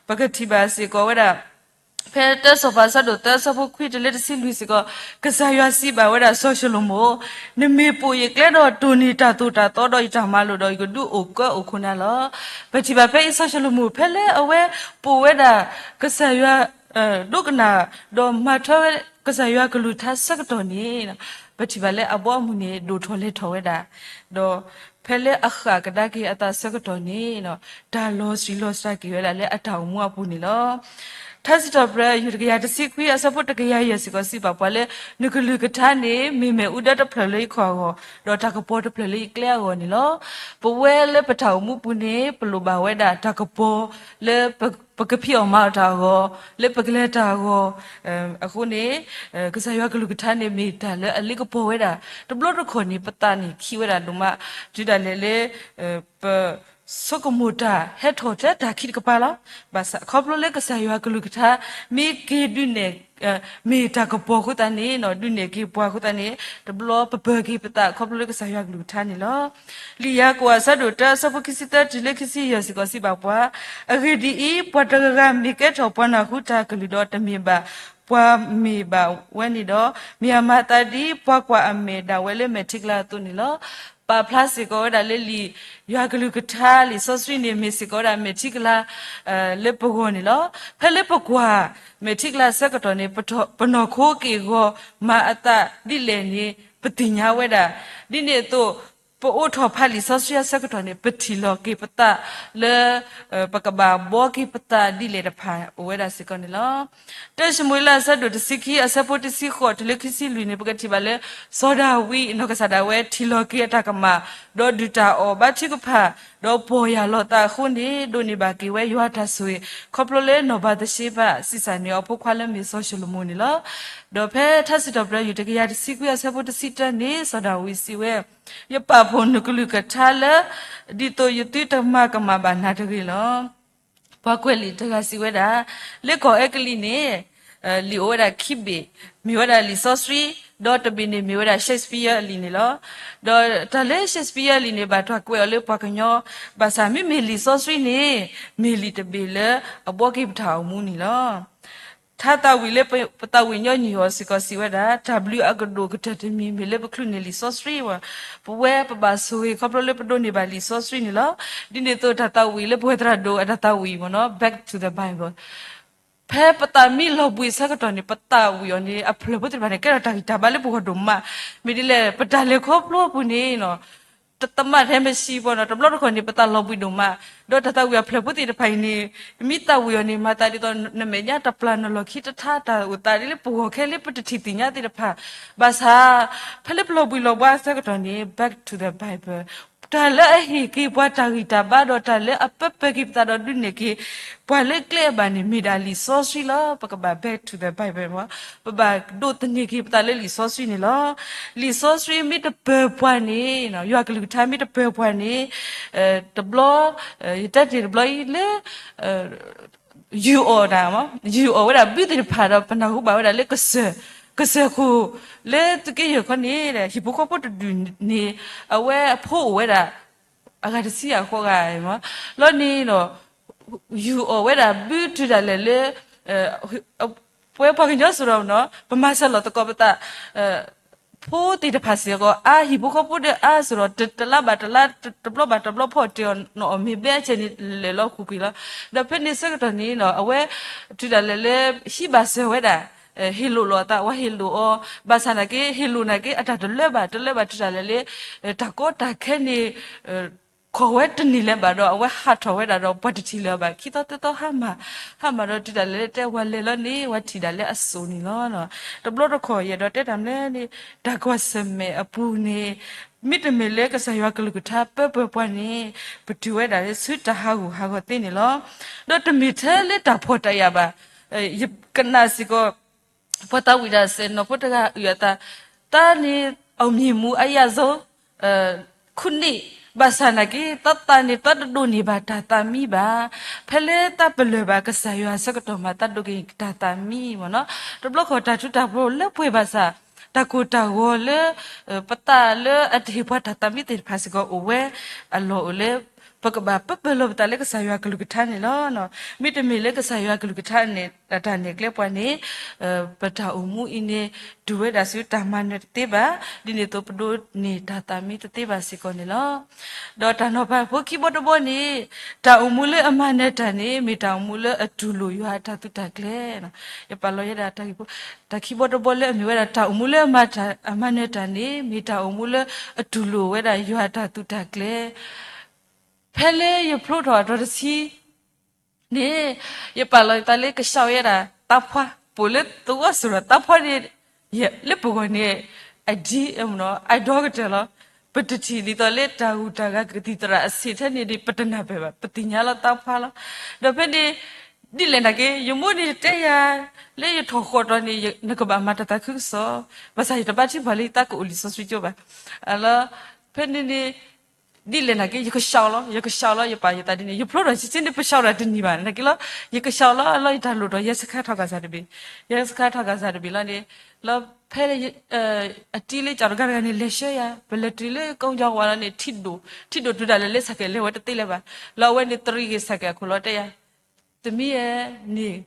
ပကထံၣ်ဘၣ်စ့ၢ်ကီးဝဲဒၣ် ဖဲတၢစီၤပၤအဆၢဒိၣ်သၢအဆၢဖိခွံတုၤလၢတဆံလွံၢ်စ့ၢ်ကီး, ကစၢ်ယွၤစံးဘၣ်ဝဲဒၣ်စီၤၡလိၤမိၣ်, နမ့ၢ်ပိာ်ယကျဲဒီးတိၢ်န့ၢ်တၢ်သိၣ်တၢ်သီဒီးယတၢ်မၤလိာ်ဒီး ယကဒုးအိၣ်ကၢအိၣ်ခိးနၤလီၤ. ပထံၣ်ဘၣ်ဖဲအံၤစီၤၡလိၤမိၣ်ဖဲလၢအဝဲပိာ်ဝဲဒၣ် ကစၢ်ယွၤ ဒိကနၣ် ဒီးမၤထွဲဝဲကစၢ်ယွၤကလုၢ်ကထါဆၢကတီၢ်န့ၣ်, ပထံၣ်ဘၣ်လၢအဘီအမုၢ်န့ၣ် ဒိၣ်ထီၣ်လဲၤထီၣ်ဝဲဒၣ်, ဒီးဖဲလၢအဃၣ်ကဒါက့ၤအသးဆၢကတီၢ်န့ၣ်, တၢ်လီၤဆံးလီၤစှၤက့ၤဝဲဒၣ်လၢအတၢ်အိၣ်မူအပူၤန့ၣ်လီၤ. ထါစံးထီၣ်ပတြၢၤ ယူၢ်တကယၤတဆံခွံအဆၢဖိတကယၤယဲၢ်စ့ၢ်ကီးစံးဘၣ်ပှၤလၢ နကလုၢ်ကထါန့ၣ် မ့ၢ်မဲာ်အူဒၢတဖျၢၣ်လၢယခီၣ်အဂီၢ်, ဒီးတၢ်ကပီၤတဖျၢၣ်လၢယကျဲအဂီၢ်န့ၣ်လီၤ. ပဝဲလၢပတၢ်အိၣ်မူပူၤန့ၣ် ပလိၣ်ဘၣ်ဝဲဒၣ်တၢ်ကပီၤလၢ ပကဖံးအီၣ်မၤအီၣ်တၢ်အဂီၢ်, လၢပကလဲၤတၢ်အဂီၢ်, အဃိန့ၣ် ကစၢ်ယွၤကလုၢ်ကထါန့ၣ် မ့ၢ်တၢ်လၢအလ့ကပီၤဝဲဒၣ်, တဘျီတခီၣ်န့ၣ် ပသးန့ၣ်ခံးဝဲဒၣ်ဒိၣ်မး, တုၤဒၣ်လဲာ်လၢ ပ ဆိကမိၣ်တၢ်ဟဲထီၣ်ထဲတၢ်ခံးတကပၤလီၤ. ဘၣ်ဆၣ်ခီဖျိလၢကစၢ်ယွၤကလုၢ်ကထါ မ့ၢ်က့ၤဒုးနဲၣ် မ့ၢ်တၢ်ကပီၤအဃိသတးန့ၣ်, ဒုးနဲၣ်က့ၤပှၤအဃိသတးန့ၣ် တဘျီပပၢၤက့ၤပသးခီဖျိလၢကစၢ်ယွၤကလုၢ်ကထါန့ၣ်လီၤ. လံာ်ယၤကိာ်အဆၢဒိၣ်တၢအဆၢဖိခံဆံသၢတုၤလၢခံဆံယဲၢ်စ့ၢ်ကီးစံးဘၣ်ပှၤ, အဂ့ၢ်ဒ်အံၤ, ပှၤတဂၤဂၤမ့ၢ်ကဲထီၣ်ပှၤနၢ်ဟူတၢ်ကလုၢ်ဒီးတမ့ၢ်ဘၣ်ပှၤမ့ၢ်ဘၣ်ဝဲန့ၣ်ဒီး, မ့ၢ်အမၤအသးဒ်ပှၤကွၢ်အမဲာ်ဒၣ်ဝဲလၢမဲာ်ထံကလၤအသိးန့ၣ်လီၤ. ပာ်ဖျါစ့ၢ်ကီးဝဲဒၣ်လၢလံာ်ယွၤကလုၢ်ကထါ လံာ်စီဆှံန့ၣ် မ့ၢ်စ့ၢ်ကီးဝဲဒၣ်မဲာ်ထံကလၤ လၢပဂီၢ်န့ၣ်လီၤ. ဖဲလၢပကွၢ်မဲာ်ထံကလၤဆၢကတီၢ်န့ၣ် ပနီၢ်ခိက့ၢ်ဂီၤမၤအသးဒ်လဲၣ်န့ၣ် ပသ့ၣ်ညါဝဲဒၣ်, ဒ်န့ၣ်အသိး ပအိးထီၣ်ဖးလံာ်စီဆှံအဆၢကတီၢ်န့ၣ် ပထံၣ်လီၤက့ၤပသးလၢ ပကဘၣ်ဘှီက့ၤပသးဒ်လဲၣ်တဖၣ်အိၣ်ဝဲဒၣ်စ့ၢ်ကီးန့ၣ်လီၤ. တၢၡမူၤအ့လးအဆၢဒိၣ်တဆံခံအဆၢဖိတဆံဃိးတုၤလၢခံဆံလွံၢ်န့ၣ် ပကထံၣ်ဘၣ်လၢ စီၤဒၤဝံးနီၢ်ကစၢ်ဒၣ်ဝဲထံၣ်လီၤက့ၤအတၢ်ကမၣ်, ဒီးဒုၣ်တၢ်အီၣ်ဘါထုကဖၣ်, ဒီးပီၢ်ယၢ်လီၤသးအဃိန့ၣ် ဒိးန့ၢ်ဘၣ်က့ၤဝဲယွၤအတၢ်ဆိၣ်ဂ့ၤ ခီဖျိလၢနီၢ်ဘၤသရှ့ဘၤ ဆံးစၢ်န့ၢ်အီၤဖိခွါလၢမ့ၢ်စီၤၡလိၤမိၣ်န့ၣ်လီၤ. ဒီးဖဲထါစံးထီၣ်ပတြၢၤ ယူၢ်တကယၤတဆံခွံအဆၢဖိတဆံတၢန့ၣ် စီၤဒၤဝံးစံးဝဲ, ယပာ်ဖှိၣ်နကလုၢ်ကထါလၢ ဒ်သိးယသုတမၤကမၣ်ဘၣ်နၤတဂ့ၤလီၤ. ပှၤကွဲးလံာ်တဂၤစံးဝဲဒၣ်, လၢကီၢ်အဲကလံးန့ၣ် လံာ်အိၣ်ဝဲဒၣ်ခံဘ့ၣ်, မ့ၢ်ဝဲဒၣ်လံာ်စီဆှံ, ဒီးတဘ့ၣ်န့ၣ်မ့ၢ်ဝဲဒၣ် Shakespeare အလံာ်န့ၣ်လီၤ. ဒီးတၢ်လၢ Shakespeare အလံာ်န့ၣ် ဘၣ်တၢ်ကွဲးအီၤလၢပှၤကညီ, ဘၣ်ဆၣ်မ့မ့ၢ်လံာ်စီဆှံန့ၣ် မ့ၢ်လံာ်တဘ့ၣ်လၢအဘှီက့ၤပတၢ်အိၣ်မူန့ၣ်လီၤ. ထါသးဝံၣ်လၢပသးဝံၣ်ညီနုၢ်အီၤစ့ၢ်ကီးစံးဝဲဒၣ်, တၢ်ဘျုးအကဒိၣ်ကတၢၢ်တမံၤမ့ၢ်လၢပချုးန့ၢ်လံာ်စီဆှံဝဲ, ပဝဲပဘၣ်ဆိၣ်ဂ့ၤခီဖျိလၢပဒိးန့ၢ်ဘၣ်လံာ်စီဆှံန့ၣ်လီၤ. ဒ်န့ၣ်အသိးတၢ်သးဝံၣ်လၢပဝဲသရၣ်ဒိၣ်အတၢ်သးဝံၣ်မ့ၢ်နီၤ Back to the Bible ဖဲပသးမ့ၢ်လီၤဘှံးဆၢကတီၢ်န့ၣ် ပသးဝံၣ်အီၤန့ၣ် အဖျၢၣ်ဖိသ့ၣ်တဖၣ်န့ၣ် ကဲထီၣ်တၢ်ဂံၢ်တၢ်ဘါလၢပဂီၢ်ဒိၣ်မး, မ့ၢ်ဒ်လဲၣ် ပတၢ်လဲၤခီဖျိအပူၤန့ၣ် တသမၣ်ထဲမ့ၢ်ဆံးဘၣ်နီၤ တဘျီတခီၣ်န့ၣ် ပသးလီၤဘှံးဒိၣ်မး, ဒီးတၢ်သးဝံၣ်အဖျၢၣ်ဖိသ့ၣ်တဖၣ်အံၤန့ၣ် မ့ၢ်သးဝံၣ်အီၤန့ၣ် မၤသးဒ်သိးနမဲာ်ညါတပျၢ် နလီၢ်ခံတထါ တၢ်အိၣ်သးဒ်လၢပဂီၢ်ခဲလၢာ် ပတထံၣ်သ့ၣ်ညါသ့ၣ်တဖၣ်, ဘၣ်ဆၣ် ဖဲလၢပလီၤဘှံးလီၤဘှါအဆၢကတီၢ်န့ၣ် back to the Bible တၢ်လၢအဟ့ၣ်က့ၤပှၤတၢ်ဂံၢ်တၢ်ဘါဒီးတၢ်လၢအပၢပၢၤက့ၤပသးဒီးဒုးနဲၣ်က့ၤ ပှၤလၢကျဲအဘၣ်န့ၣ် မ့ၢ်ဒၣ်လံာ်စီဆှံလီၤ. ပကဘၣ် back to the Bible ပဘၣ်ဒိးသန့ၤက့ၤပသးလၢလံာ်စီဆှံန့ၣ်လီၤ. လံာ်စီဆှံမ့ၢ်တပၢၤပှၤန့ၣ် ယွၤကလုၢ်ကထါမ့ၢ်တပၢၤပှၤန့ၣ် တဘျီ ယတဲတ့ၢ်တဘျီအံၤလၢ ယူၢ်အီၣ်ဒၣ်, ယူၢ်အီၣ်ဝဲဒၣ်ဘုသ့ၣ်တဖၣ်ဒီး ပနၢ်ဟူဘၣ်ဝဲဒၣ်လၢ ကစၢၢ်ခိၣ် လၢသုးက့ယဲၢ်ခီန့ၣ် ဟံၣ်ဖိဃီဖိတဒူၣ်န့ၣ် အဝဲအဖိအိၣ်ဝဲဒၣ် အဂၤတဆံယဲၢ်ဃီဂၤ လီၤန့ၣ်ဒီး ယူၢ်အီၣ်ဝဲဒၣ်ဘုတုၤဒၣ်လဲာ်လၢ ပဝဲပှၤကညီစ့ၢ်ကီးနီၤ ပမၤစၢၤလီၤသကိးပသး ဖိသ့ၣ်တဖၣ်စ့ၢ်ကီး အါဟံၣ်ဖိဃီဖိဒီးအါစ့ၢ်ကီး တလါဘၣ်တလါ တဘျီဘၣ်တဘျီဖီၣ်တ့ၢ်အီၤ နအီၣ်မ့ၤဘဲအဆဲန့ၣ်လဲၤလီၤဃုာ်ကွံာ်လီၤ. ဒီးဖဲန့ၣ်ဆၢကတီၢ်န့ၣ် အဝဲ တုၤဒၣ်လဲာ်လၢ ဟံးဘၣ်စၢၤဝဲဒၣ် ဟ့ၣ်လိာ်လီၤအသး ဝဲဟ့ၣ်လိာ်အီၤ, ဘၣ်ဆၣ်နာ်က့ ဟ့ၣ်လိာ်နာ်က့ အတၢ်တလၢဘၣ် တလၢဘၣ်တုၤတၢ်လဲၣ်လၢ တၢ်ကီတၢ်ခဲန့ၣ် ခိးဝဲတန့ၢ်လၢၤဘၣ်ဒီး အဝဲဟးထီၣ်ဝဲဒၣ်ဒီး ပှၤတထံၣ်လၢၤဘၣ် ခံသီသၢသီဟါမၢ်, ဟါမၢ်ဒီးတုၤတၢ်လဲၣ်လၢတဲဝဲလဲၤလီၤန့ၣ် ဝဲထံၣ်ဒၣ်လၢအစိၣ်န့ၣ်လီၤ. တဘျီတခီၣ် ယအဲၣ်ဒိးတဲတၢ်မနုၤန့ၣ် တၢ်ကွၢ်ဆၢၣ်မဲာ်အပူၤန့ၣ် မ့တမ့ၢ်လၢကစၢ်ယွၤကလုၢ်ကထါပၢပှဲၤပှၤန့ၣ် ပတုၤဝဲဒၣ်လၢဆူတၢ်ဟးဂူာ်ဟးဂီၤသ့န့ၣ်လီၤ. ဒီးတမ့ၢ်ထဲလၢတၢ်ဖှီၣ်တၢ်ယာ်ဘၣ်, ယကနၣ်စ့ၢ်ကီး ပှၤသးဝံၣ်တၢ်စဲးနီၢ်ဖိတဂၤအုၣ်အသး, တၢ်န့ၣ် အောင်မြင်မှုအရဆုံး ခုနှစ် ဘၣ်ဆၣ်နာ်က့ တၢ်သးန့ၣ် တၢ်တဒိးန့ၢ်ဘၣ်တၢ်သးမံဘၣ်. ဖဲလၢတၢ်ပလၢၢ်ဘၣ်ကစၢ်ယွၤအဆၢကတီၢ်မး တၢ်ဒိးက့ၤတၢ်သးမံမ့ၢ်နီၤ. တဘျီဃီတၢ်ထူးတၢ်ဖျိးလၢပှဲၤဘၣ်ဆၣ် တၢ်ကိၢ်တၢ်ဂီၤလၢ ပသးလၢအတဟ့ၣ်ပှၤတၢ်သးမံသ့ၣ်တဖၣ်စ့ၢ်ကီးအိၣ်ဝဲအလီၢ်အိၣ်လၢ ပကဘၣ်ပၢပၢလီၤပသးလၢကစၢ်ယွၤကလုၢ်ကထါန့ၣ်လီၤ. မ့တမ့ၢ်လၢကစၢ်ယွၤကလုၢ်ကထါန့ၣ် အတၢ်နဲၣ်ကျဲပှၤန့ၣ် ပတၢ်အိၣ်မူအံၤန့ၣ် တုၤဝဲဒၣ်ဆူတၢ်မၤနၢၤတသ့ဘၣ်, ဒ်န့ၣ်အသိးပဒိးန့ၢ်တၢ်သးမံတသ့ဘၣ်စ့ၢ်ကီးန့ၣ်လီၤ. ဒီးတၢ်နီၤဖးဖိခံဘီတဘီန့ၣ် တၢ်အိၣ်မူလၢအမၤနၢၤတၢ်န့ၣ် မ့ၢ်တၢ်အိၣ်မူလၢအတူၢ်လိာ်ယွၤအတၢ်သုးတၢ်ကျဲၤ. ယပာ်လီၤယဲဒၣ်တၢ်ဂ့ၢ်ဖိ, တၢ်ခံဘီတဘီလၢအမ့ၢ်ဝဲဒၣ် တၢ်အိၣ်မူလၢအမၤနၢၤတၢ်န့ၣ် မ့ၢ်တၢ်အိၣ်မူလၢအတူၢ်လိာ်ဝဲဒၣ်ယွၤအတၢ်သုးတၢ်ကျဲၤ ဖဲလၢယဖျိထီၣ်အတီၤတဆံန့ၣ် ယပာ်လီၤယသးလၢကစးဝဲဒၣ်သးပှၢ်, ပိာ်လၢသဝီစိၤဒီးသးပှၢ်န့ၣ် လၢပဂီၢ်န့ၣ် အဒ် အဒိကတၢၢ်လီၤ. ပတထံၣ်ဒ်သိးလၢတၢ်ဂုၤတၢ်ဂၤကသံၣ်သရၣ်အဆံးထဲန့ၣ်ဒီး ပတနၢ်ပၢၢ်ဘၣ်, ပသ့ၣ်ညါလီၤသးပှၢ်လီၤ. ဒီးဖဲန့ၣ် ဒ်လဲၣ်နာ်က့ ယမိၢ်န့ၣ်တဲယၤ လၢယထီၣ်ဃီၤတီၤန့ၣ် နကဘၣ်မၤတၢ်သးခုကစီၣ်, ဘၣ်ဆၣ်ယတဘၣ်ထံၣ်ပှၤလၢယသးကအိၣ်လံာ်စီဆှံကၠိဘၣ်. လၢ ဖဲန့ၣ်န့ၣ် ဒ်လဲၣ်နာ်က့ ယကစးလီၤ, ယကစးလီၤ ယပာ်ယသးဒ်န့ၣ် ယဖျိထီၣ်ဆံးဆံးန့ၣ် ပစးဒၣ်တနံၤဘၣ် နာ်က့လီၤ. ယကစးလီၤလီၤ ယတၢ်လိၣ်ဒီး ယဲစခါထီၣ်ကစၢ်တဘ့ၣ်, ယဲစခါထီၣ်ကစၢ်တဘ့ၣ်လီၤန့ၣ်, လီၤဖဲ အတံၤလၢကၠီတဂၤတဂၤန့ၣ် လဲၤဆှၢယၤ, ပလဲၤတုၤလၢကီၢ်ကၠီဝါလီၤန့ၣ် ထံၣ်ဒိၣ်, ထံၣ်ဒိၣ်တုၤဒၣ်လဲာ်လၢ ဆိုင်ကယ် လဲၤဝဲတသ့လၢၤဘၣ်. လီၤအဝဲန့ၣ် တရံးဂ့ၤ ဆိုင်ကယ် အခိၣ်လီၤတဲယၤ, သမီးဧၢ, န့ၣ်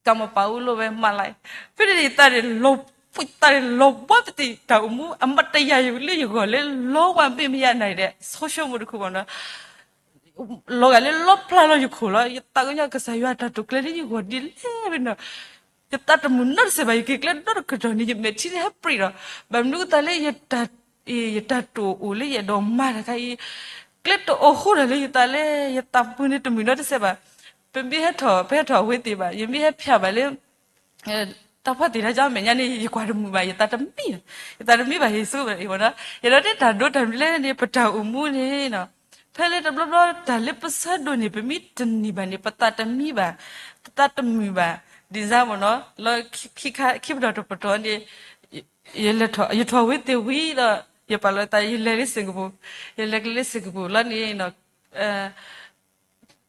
ကမ္ဘာဦးလို့ပဲ မှတ်လိုက်, ဖဲန့ၣ်န့ၣ် ယသးန့ၣ်လီၤ, ယသးန့ၣ်လီၤဘှီပသံး တၢ်အိၣ်မူအမတယၤယလၢယဂီၢ်လၢ လီၤဝဲမ့ၢ်မယၤနၤဒီး social media တခီဘၣ်နီၤ လီၤဂာ်လၢလီဖျါလီၤယခိၣ်လီၤ. ယသးကညီကစၢ်ယွၤတၢ်တိာ်ကျဲၤလၢယဂီၢ်ဒ်လဲၣ်နီၤ, ယသးတမုာ်နီတစဲးဘၣ်. ယက့ၤကျဲဒီတကတီၢ်န့ၣ် ယမဲာ်ထံန့ၣ်ဟဲပြံးဒီး ဘၣ်မနုၤအသးလၢ ယတၢ်တိာ်အိၣ်လၢယအဲၣ်ဒိးမၤတခါအံၤ ကျဲတအိၣ်ဃိဒီးလၢယသးလဲၣ်, ယသးပူၤန့ၣ်တမုာ်နီတစဲးဘၣ်. ပမ့ၢ်ဟဲထီၣ် ပဟဲထီၣ်အဝ့သ့ၣ်ဘၣ်, ယမ့ၢ်ဟဲဖၠးဘၣ်လၢ တၢ်ဖီၣ်သ့ၣ်တၢ်ကၠီမဲာ်ညါန့ၣ် ယကွၢ်တမုာ်ဘၣ်, ယသးတမံဘၣ်, ယသးတမံဘၣ် ယဆိကမိၣ်အံၤမ့ၢ်နီၤ. ယအဲၣ်ဒိးတဲတၢ်ဒိတၢ်မုၢ်လဲၣ်န့ၣ် ပတၢ်အိၣ်မူန့ၣ်နီၤ, ဖဲလၢတဘျီဘျီတၢ်လၢပဆၢဒိးန့ၣ် ပမ့ၢ်တန့ၢ်ဘၣ်န့ၣ် ပသးတမံဘၣ်, ပသးတမုာ်ဘၣ်, ဒ်စါမ့ၢ်နီၤ, လၢခံခါခံပတီၢ်တပတီၢ်န့ၣ် ယလဲၤထီၣ် ယထီၣ်ဝ့သ့ၣ်ဝံၤဒီး ယပာ်လီၤသး ယလဲၤလၢစ့ၣ်ကပူၤ, ယလဲၤကလဲၤလၢစ့ၣ်ကပူၤလီၤန့ၣ်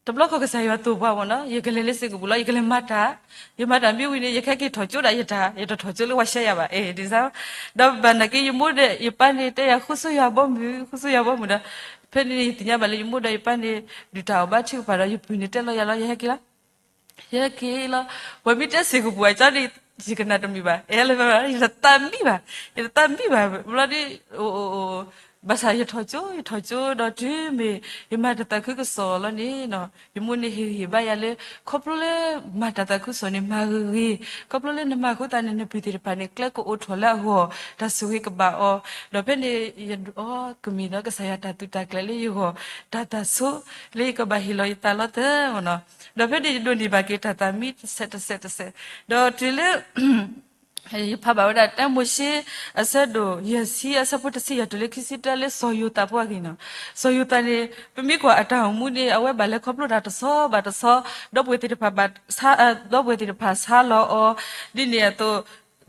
တဘျီဃီကစၢ်ယွၤသိၣ်ပှၤမ့ၢ်နီၤ, ယကလဲၤလၢစ့ၣ်ကပူၤလီၤ, ယကလဲၤမၤတၢ်, ယမၤတၢ်မ့ၢ်ဝံၤန့ၣ် ယကဟဲက့ၤထီၣ်ကၠိဒၣ်ယတၢ်, ယတထီၣ်ကၠိလၢပှၤရှဲယၤဘၣ်, အဲ ဒ်စါ, ဒီးဘၣ်နာ်က့ ယမိၢ်ဒီးယပၢ်န့ၣ် တဲယၤဃုဆိယၤဘီမုၢ်, ဃုဆိယၤဘီမုၢ်ဒီး ဖဲန့ၣ်န့ၣ် ယသ့ၣ်ညါဘၣ်လၢယမိၢ်ဒီးယပၢ်န့ၣ် ဒုၣ်တၢ်အီၣ်ဘၣ်ထုကဖၣ်ဒီး ယပုၢ်န့ၣ်တဲလီၤယၤလီၤ ယဟဲက့ၤလီၤ ယဟဲက့ၤလီၤ, ပှၤမ့ၢ်တဲစ့ၣ်ကပူၤအကၠီန့ၣ် ယကနၣ်တမံၤဘၣ်, အဲ လၢ ယတသးမံဘၣ်, ယတသးမံဘၣ်, ဘျီဒီး ဘၣ်ဆၣ်ယထီၣ်ကၠိ ယထီၣ်ကၠိဒီးတုၤမ့ၢ် ယမၤတၢ်သးခုကစီၣ်လီၤန့ၣ်နီၤ, ယမိၢ်န့ၣ်ဟ့ၣ်ဂံၢ်ဟ့ၣ်ဘါယၤလၢ ခီဖျိလၢမၤတၢ်သးခုကစီၣ်န့ၣ် မၤဂ့ၤဂ့ၤ, ခီဖျိလၢနမၤဃိသတးန့ၣ် နပုၢ်သ့ၣ်တဖၣ်န့ၣ် ကျဲကအိၣ်ထီၣ်လၢအဂီၢ်, တၢ်ဆိၣ်ဂ့ၤကဘၣ်အီၤ, ဒီးဖဲန့ၣ် ယဒုးအီၤကမ့ၢ်ဒီးကစၢ်ယွၤတၢ်သုးတၢ်ကျဲၤလၢယဂီၢ်, တၢ်သးဆိလၢယကဘၣ်ဟ့ၣ်လီၤယသးလီၤသၢမ့ၢ်နီၤ, ဒီးဖဲန့ၣ်ယဒိးန့ၢ်ဘၣ်က့ၤတၢ်သးမံတစဲးတစဲးတစဲး, ဒီးတုၤလၢ ယဖးဘၣ်ဝဲဒၣ် တၢမိၤၡ့ အဆၢဒိၣ်ယဲၢ်ဆံ အဆၢဖိတဆံယဲၢ်တုၤလၢခံဆံတၢ လၢစီၤယိၤသးဖိအဂ့ၢ်နီၤ, စီၤယိၤသးန့ၣ် ပမ့ၢ်ကွၢ်အတၢ်အိၣ်မူန့ၣ် အဝဲဘၣ်လဲၤခီဖျိတၢ်တဆီဘၣ်တဆီ, ဒီပုၢ်ဝဲၢ်သ့ၣ်တဖၣ်ဘၣ်, ဒီပုၢ်ဝဲၢ်သ့ၣ်တဖၣ်ဆါလီၤအီၤ, ဒ်န့ၣ်အသိး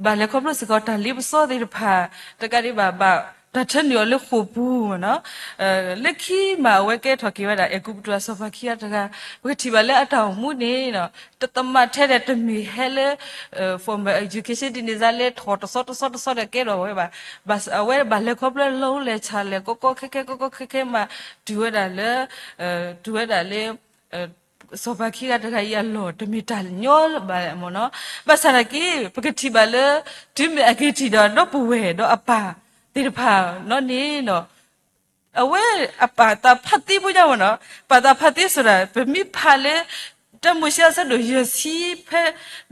ဘၣ်လဲၤခီဖျိစ့ၢ်ကီးတၢ်လ့ပစီသ့ၣ်တဖၣ်, တကးဒံးဘၣ် ဘၣ်တၢ်ထၢနုာ်အီၤလၢဃိာ်ပူၤမ့ၢ်နီၤ, လၢခံမးအဝဲကဲထီၣ်က့ၤဝဲဒၣ် အဲၤကူပတူးအစီၤပၤခံဂၤတဂၤ, ပကထံၣ်ဘၣ်လၢအတၢ်အိၣ်မူန့ၣ်နီၤ, တသမးထဲဒီးတမ့ၢ်ဟဲလၢ formal education ဒ်န့ၣ်စါလၢထီၣ်တဆီတဆီတဆီဒီးကဲထီၣ်ဝဲဘၣ်, ဘၣ်အဝဲဘၣ်လဲၤခီဖျိလီၢ်လဲၤဆၣ်လဲၤကီကီခဲခဲကီကီခဲခဲမး တုၤဝဲဒၣ်လၢ တုၤဝဲဒၣ်လၢ စီၤပၤခံဂၤတဂၤအံၤအလီၢ် တမ့ၢ်တၢ်ညီဘၣ်မ့ၢ်နီၤ, ဘၣ်ဆၣ်သနာ်က့ ပကထံၣ်ဘၣ်လၢ တုၤမ့ၢ်အက့ၤထံၣ်ဒီး ဒီပုၢ်ဝဲၢ်ဒီးအပၢ်သ့ၣ်တဖၣ်နီၣ်န့ၣ်နီၤ, အဝဲအပာ်သးဖးသ့ဖိညါမ့ၢ်နီၤ, ပာ်သးဖးသ့စံးဒၣ် ပမ့ၢ်ဖးလၢ တၢမိၤၡ့အဆၢဒိၣ်ယဲၢ်ဆံဖဲ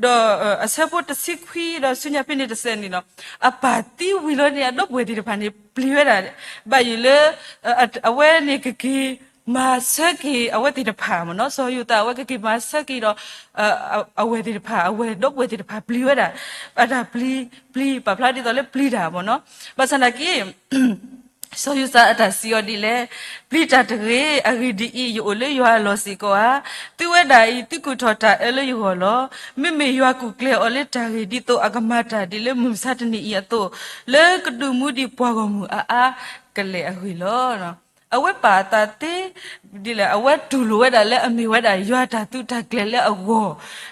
ဒီးအဆၢဖိတဆံခွံဒီးဆူညါဖဲန့ၣ်တစဲးန့ၣ်လီၤ. အပၢ်သံဝံၤလီၤန့ၣ် အဒီပုၢ်ဝဲၢ်သ့ၣ်တဖၣ်န့ၣ် ပျံၤဝဲဒၣ်, ဘၣ်ယိၣ်လၢ အဝဲန့ၣ်ကက့ၤမၤဆၢက့ၤအဝဲသ့ၣ်တဖၣ်မ့ၢ်နီၤ, စီၤယိၤသးအဝဲကက့ၤမၤဆၢက့ၤဒီး အဝဲၢ်သ့ၣ်တဖၣ်, အဝဲၢ်ဒီပုၢ်ဝဲၢ်သ့ၣ်တဖၣ်ပျံၤဝဲဒၣ်, အတၢ်ပျံၤ, ပျံၤပာ်ဖျါဒ်သိးလၢပျံၤတၢ်မ့ၢ်နီၤ, ဘၣ်ဆၣ်နာ်က့ စီၤယိၤသးအတၢ်စံးအီၤဒ်လဲၣ်, ပျံၤတၢ်တဂ့ၤ, အဂ့ၢ်ဒ်အံၤ, ယအိၣ်လၢယွၤအလီၢ်စ့ၢ်ကီးဧါ. သုဝဲဒၣ်အံၤ သုကူၣ်ထီၣ်တၢ်အၢလၢယဂီၢ်လီၤ. မ့မ့ၢ်ယွၤကူၣ်ကျဲၤအီၤလၢတၢ်ဂ့ၢ် ဒ်သိးအကမၤတၢ်ဒ်လၢမုၢ်မဆါတနံၤအံၤအသိး, လၢကဒုးမူဒံးပှၤဂီၢ်မုၢ်အါအါကလဲာ်အဂ့ၢ်လီၤ. အဝဲပာ်အသးသ့ဒ်လဲၣ်, အဝဲတူၢ်လိာ်ဝဲဒၣ်လၢအမ့ၢ်ဝဲဒၣ်ယွၤအတၢ်သုးတၢ်ကျဲၤလၢအဂီၢ်,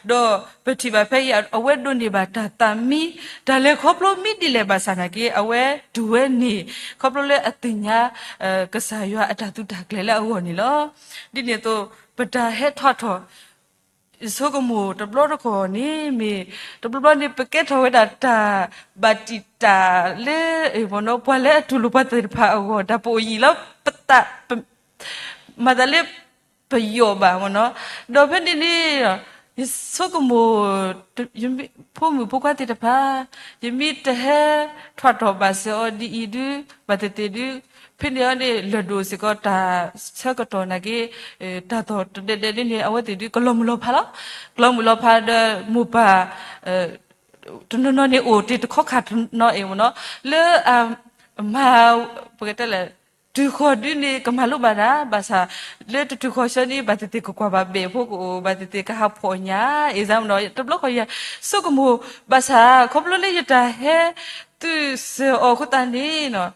ဒီးပထံၣ်ဘၣ်ဖဲအံၤ အဝဲဒိးန့ၢ်ဘၣ်တၢ်သးမံ, တၢ်လဲၤခီဖျိမံဒ်လဲၣ်ဘၣ်ဆၣ်နာ်က့ အဝဲတူၢ်ဝဲန့ၣ် ခီဖျိလၢအသ့ၣ်ညါ ကစၢ်ယွၤအတၢ်သုးတၢ်ကျဲၤလၢအဂီၢ်န့ၣ်လီၤ. ဒ်န့ၣ်အသိး ပတၢ်ဟဲထီၣ်ထီၣ် ယဆိကမိၣ်တဘျီတခီၣ်န့ၣ် မ့ၢ်တဘျီဘျီန့ၣ် ပကဲထီၣ်ဝဲဒၣ်တၢ်ဘၣ်တံာ်တာ်လၢ ပှၤလၢအတူၢ်လိာ်ပှၤသ့ၣ်တဖၣ်အဂီၢ် တၢ်ပအိၣ်ယံာ်လီၤ, ပသး မၤသးလၢပယီၢ်ဘၣ်မ့ၢ်နီၤ, ဒီးဖဲန့ၣ်န့ၣ် ယဆိကမိၣ် ဖိမုၣ်ဖိခွါသ့ၣ်တဖၣ် ယမ့ၢ်တဟဲထွဲထီၣ်ဘၣ်စ့ၢ်အီၤဒ်အံၤဒု ဘၣ်သ့ၣ်သ့ၣ်ဒု ဖဲန့ၣ်အီၤန့ၣ် လၢၢ်ဒိၣ်စ့ၢ်ကီးတၢ်ဆၢကတီၢ်နာ်က့ တၢ်သီၣ်တဒဲးဒဲးဒ်န့ၣ် အဝဲသ့ၣ်ဒု ကလီၤမုၢ်လီၤဖးလီၤ, ကလီၤမုၢ်လီၤဖးဒီးမိၢ်ပၢ် တနီၤနီၤန့ၣ်အိၣ်တ့ၢ်တခီခါတနီၤအံၤမ့ၢ်နီၤ, လၢ မၤ ပကတဲလဲၣ် တုၤဃီၤဒုန့ၣ် ကမၤလိဘၣ်တၢ် ဘၣ်ဆၣ် လၢတတုၤဃီၤဆၢန့ၣ် ဘၣ်သ့ၣ်သ့ၣ်ကကွၢ်ဘၣ်ဘဲၣ်ဖိကအိၣ် ဘၣ်သ့ၣ်သ့ၣ်ကဟးဖီၣ်ညၣ် အ့ၣ်စၢ်မ့ၢ်နီၤ တဘျီဃီယဆိကမိၣ် ဘၣ်ဆၣ် ခီဖျိလၢယတၢ်ဟဲသုးစၢၤအီၤအဃိသတးန့ၣ်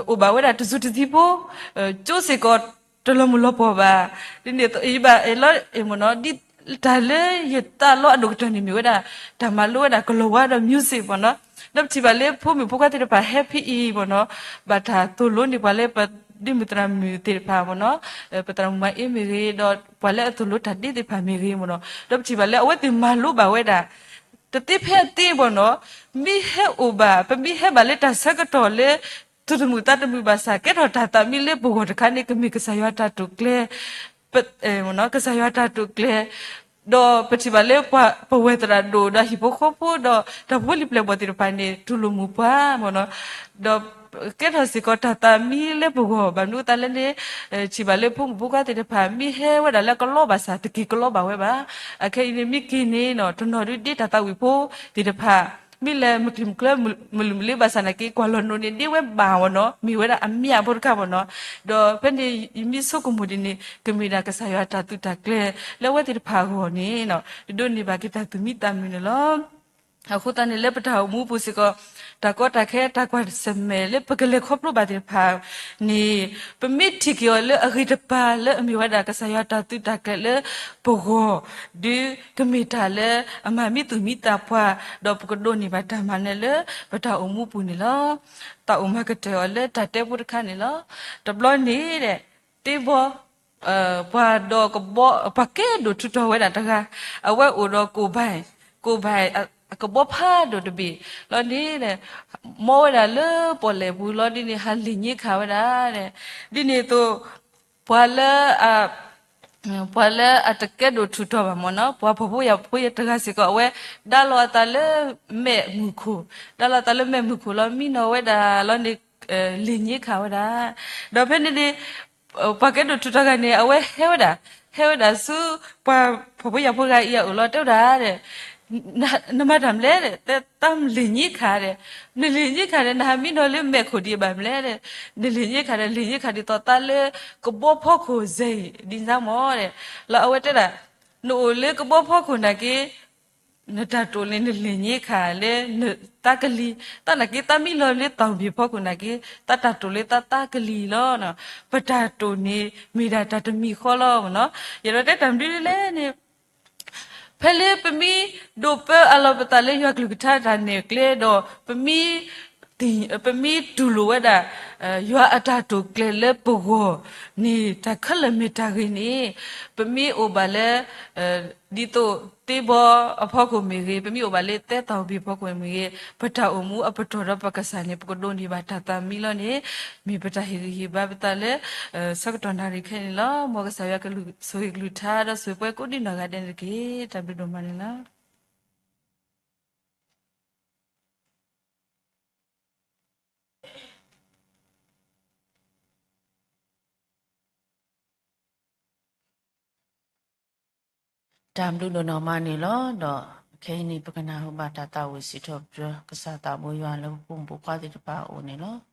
အိၣ်ဘၣ်ဝဲဒၣ်တစုတသံဖိ ကၠိစ့ၢ်ကီးတလီၤမုၢ်လီၤပှီၣ်ဘၣ်, ဒ်န့ၣ်အသိး ယဘၣ်အဲၣ်လီၤမ့ၢ်နီၤ ဒ်တၢ်လၢယသးလီအဒိၣ်ကတၢၢ်န့ၣ်မ့ၢ်ဝဲဒၣ် တၢ်မၤလိဝဲဒၣ်ကလီၤဝါဒီး music မ့ၢ်နီၤ, ဒီးပထံၣ်ဘၣ်လၢဖိမုၣ်ဖိခွါသ့ၣ်တဖၣ်ဟဲဖဲအံၤမ့ၢ်နီၤ ဘၣ်တၢ်သိၣ်လိန့ၢ်ပှၤလၢပဒ့မုၣ်သရၣ်မုၣ်သ့ၣ်တဖၣ်မ့ၢ်နီၤ, ပသရၣ်မုၣ်မၤအ့မ့ၢ်ဂ့ၤ ဒီးပှၤလၢအသိၣ်လိတၢ်ဒ့သ့ၣ်တဖၣ်မ့ၢ်ဂ့ၤမ့ၢ်နီၤ, ဒီးပထံၣ်ဘၣ်လၢအဝဲသ့ၣ်မၤလိဘၣ်ဝဲဒၣ် တသ့ဖဲအသ့မ့ၢ်နီၤ, မ့ၢ်ဟဲအိၣ်ဘၣ် ပမ့ၢ်ဟဲဘၣ်လၢတၢ်ဆၢကတီၢ်လၢ သူၣ်တမုာ်သးတမုာ်ဘၣ်ဆၣ် ကဲထီၣ်တၢ်သးမံလၢပဂီၢ်တခါန့ၣ် ကမ့ၢ်ကစၢ်ယွၤတၢ်တိာ်ကျဲၤ ကစၢ်ယွၤတၢ်တိာ်ကျဲၤ ဒီးပထံၣ်ဘၣ်လၢပဝဲၢ်သရၣ်ဒိၣ်ဒီးဟံၣ်ဖိဃီဖိဒီးတၢ်ဖိလံၤပျဲၢ်ဘီၣ်သ့ၣ်တဖၣ်န့ၣ် တူၢ်လိာ်မုာ်ပှၤမ့ၢ်နီၤ, ဒီးကဲထီၣ်စ့ၢ်ကီးတၢ်သးမံလၢပဂီၢ် ဘၣ်မနုၤအသးလဲၣ်န့ၣ် ထံၣ်ဘၣ်လၢဖိမုၣ်ဖိခွါသ့ၣ်တဖၣ် မ့ၢ်ဟဲဝဲဒၣ်လၢကလီဘၣ်ဆၣ် တက့ၤကလီဘၣ်ဝဲဘၣ်. အခဲအံၤန့ၣ်မ့ၢ်က့ၤန့ၣ်နီၤ တနီၤဒုးဒ့တၢ်သးဝံၣ်ဖိသ့ၣ်တဖၣ် မ့ၢ်လဲၤမုၢ်ကျံၤမုၢ်ကျၢၤမုၢ်လုၢ်မုၢ်လ့ဘၣ်ဆၣ်နာ်က့ ကွၢ်လီၤနိးန့ၣ် ဒ့ဝဲဘၣ်မ့ၢ်နီၤ မ့ၢ်ဝဲဒၣ်အမ့ၢ်အဖိတခါမ့ၢ်နီၤ, ဒီးဖဲန့ၣ်ယမ့ၢ်ဆိကမိၣ်ဒ်န့ၣ် ကမ့ၢ်ဒၣ်ကစၢ်ယွၤတၢ်သုးတၢ်ကျဲၤ လၢအဝဲသ့ၣ်တဖၣ်အဂီၢ်န့ၣ် ဒိးန့ၢ်ဘၣ်က့ၤတၢ်သူၣ်မံသးမုာ်န့ၣ်လီၤ. အဃိသတးန့ၣ် လၢပတၢ်အိၣ်မူပူၤစ့ၢ်ကီး တၢ်ကီတၢ်ခဲ တၢ်ကွၢ်ဆၢၣ်မဲာ်လၢပကလဲၤခီဖျိဘၣ်သ့ၣ်တဖၣ်န့ၣ် ပမ့ၢ်ထံၣ်က့ၤအီၤလၢအဂ့ၤတပၤ လၢအမ့ၢ်ဝဲဒၣ်ကစၢ်ယွၤတၢ်သုးတၢ်ကျဲၤလၢပဂီၢ် ဒုးကမ့ၢ်တၢ်လၢအမၤမံသူၣ်မံသးပှၤ ဒီးပကဒိးန့ၢ်ဘၣ်တၢ်မၤနၢၤလၢပတၢ်အိၣ်မူပူၤန့ၣ်လီၤ. တၢ်အိၣ်မၤကတၢၢ်အီၤလၢတၢ်တဲဖိတခါန့ၣ်လီၤ. တဘျီန့ၣ် သ့ဘီ ပှၤဒီးကဘီ ပှၤကဲဒိၣ်ထူးထီၣ်ဝဲဒၣ်တဂၤ အဝဲအိၣ်ဒီးကိၣ်ဘၣ်, ကိၣ်ဘၣ် အကဘီဖးဒိၣ်တဘ့ၣ်လီၤန့ၣ် မ်ဝဲဒၣ်လၢပီၣ်လဲၣ်ပူၤလီၤဒ်န့ၣ် ဟးလ့ၣ်ညံခးဝဲဒၣ် ဒ်န့ၣ်အသိး ပှၤလၢ ပှၤလၢအတကဲဒိၣ်ထူးထီၣ်ဘၣ်မ့ၢ်နီၤ ပှၤဖှီၣ်ဖိယာ်ဖိတဂၤစ့ၢ်ကီး အဝဲဒါလီၤအသးလၢမဲာ်မုၢ်ခိၣ်, ဒါလီၤအသးလၢမဲာ်မုၢ်ခိၣ်လီၤ မံနီၤဝဲဒၣ်လီၤန့ၣ် လ့ၣ်ညံခးဝဲဒၣ်. ဒီးဖဲန့ၣ်န့ၣ် ပှၤကဲဒိၣ်ထူးထီၣ်တဂၤန့ၣ် အဝဲဟဲဝဲဒၣ်, ဟဲဝဲဒၣ်ဆူပှၤဖှီၣ်ဖိယာ်ဖိတဂၤအံၤအအိၣ်လီၤ တဲဝဲဒၣ် နမၤတၢ်မနုၤလဲၣ် တၢ်လ့ၣ်ညံခးဒီး, နလ့ၣ်ညံခးဒီး နဟးမံနီၤလၢမဲာ်ခိၣ်ဒံးဘၣ်မနုၤလဲၣ်, နလ့ၣ်ညံခးဒီး လ့ၣ်ညံခးဒ်သိးတၢ်လၢကဘီဖီခိၣ်စဲအံၤ ဒ်န့ၣ်မ့ၢ်ဒီး, လီၤအဝဲတဲဒၣ် နအိၣ်လၢကဘီဖီခိၣ်နာ်က့ နတၢ်တိာ်န့ၣ် နလ့ၣ်ညံခးလၢနသးကလံၤ, တၢ်နာ်က့ တၢ်မံလီၤလၢသီၣ်ဘ့ၣ်ဖီခိၣ်နာ်က့ တၢ်တၢ်တိာ်လၢတၢ်သးကလံၤလီၤ. ပတၢ်တိာ်န့ၣ် မ့ၢ်ဒၣ်တၢ်တမံၤဃီလီၤမ့ၢ်နီၤ. ယအဲၣ်ဒိးတဲတၢ်မနုၤလဲၣ်န့ၣ် ဖဲလၢပမ့ၢ်ဒိးပၢအလီၤပသးလၢယွၤကလုၢ်ကထါတၢ်နဲၣ်ကျဲဒီး ပမ့ၢ် ပမ့ၢ်တူၢ်လိာ်ဝဲဒၣ် ယွၤအတၢ်တိာ်ကျဲၤလၢပဂီၢ်န့ၣ် တၢ်ခဲလၢာ်မ့ၢ်တၢ်ဂ့ၤန့ၣ် ပမ့ၢ်အိၣ်ဘၣ်လၢ ဒ်သိးသ့ဘီအဖီခိၣ်မ့ၢ်ဂ့ၤ, ပမ့ၢ်အိၣ်ဘၣ်လၢသဲသီၣ်ဘ့ၣ်အဖီခိၣ်မ့ၢ်ဂ့ၤ, ပတၢ်အိၣ်မူအပတီၢ်ဒီးပကစၢ်န့ၣ် ပကဒိးန့ၢ်ဘၣ်တၢ်သးမံလီၤန့ၣ် မ့ၢ်ပတၢ်ဟ့ၣ်ဂံၢ်ဟ့ၣ်ဘါပသးလၢ ဆၢကတီၢ်နၣ်ရံၣ်ခဲအံၤန့ၣ်လီၤ. မ်ကစၢ်ယွၤကဆိၣ်ဂ့ၤကလုၢ်ကထါ ဒီးဆိၣ်ဂ့ၤပှၤကိးဒံနီၢ်ဂၤဒဲးန့ၣ်တက့ၢ်. တၢ်ဘျုးဒိၣ်မးန့ၣ်လီၤ. တၢ်ဘျုးဒိၣ်နီၢ်မးန့ၣ်လီၤ. ဒီးခဲအံၤန့ၣ် ပကနၢ်ဟူဘၣ်တၢ်သးဝံၣ်စံးထီၣ်ပတြၢၤ ကစၢ်သးဘိယွၤလၢပဖိမုၣ်ဖိခွါသ့ၣ်တဖၣ်အအိၣ်န့ၣ်လီၤ.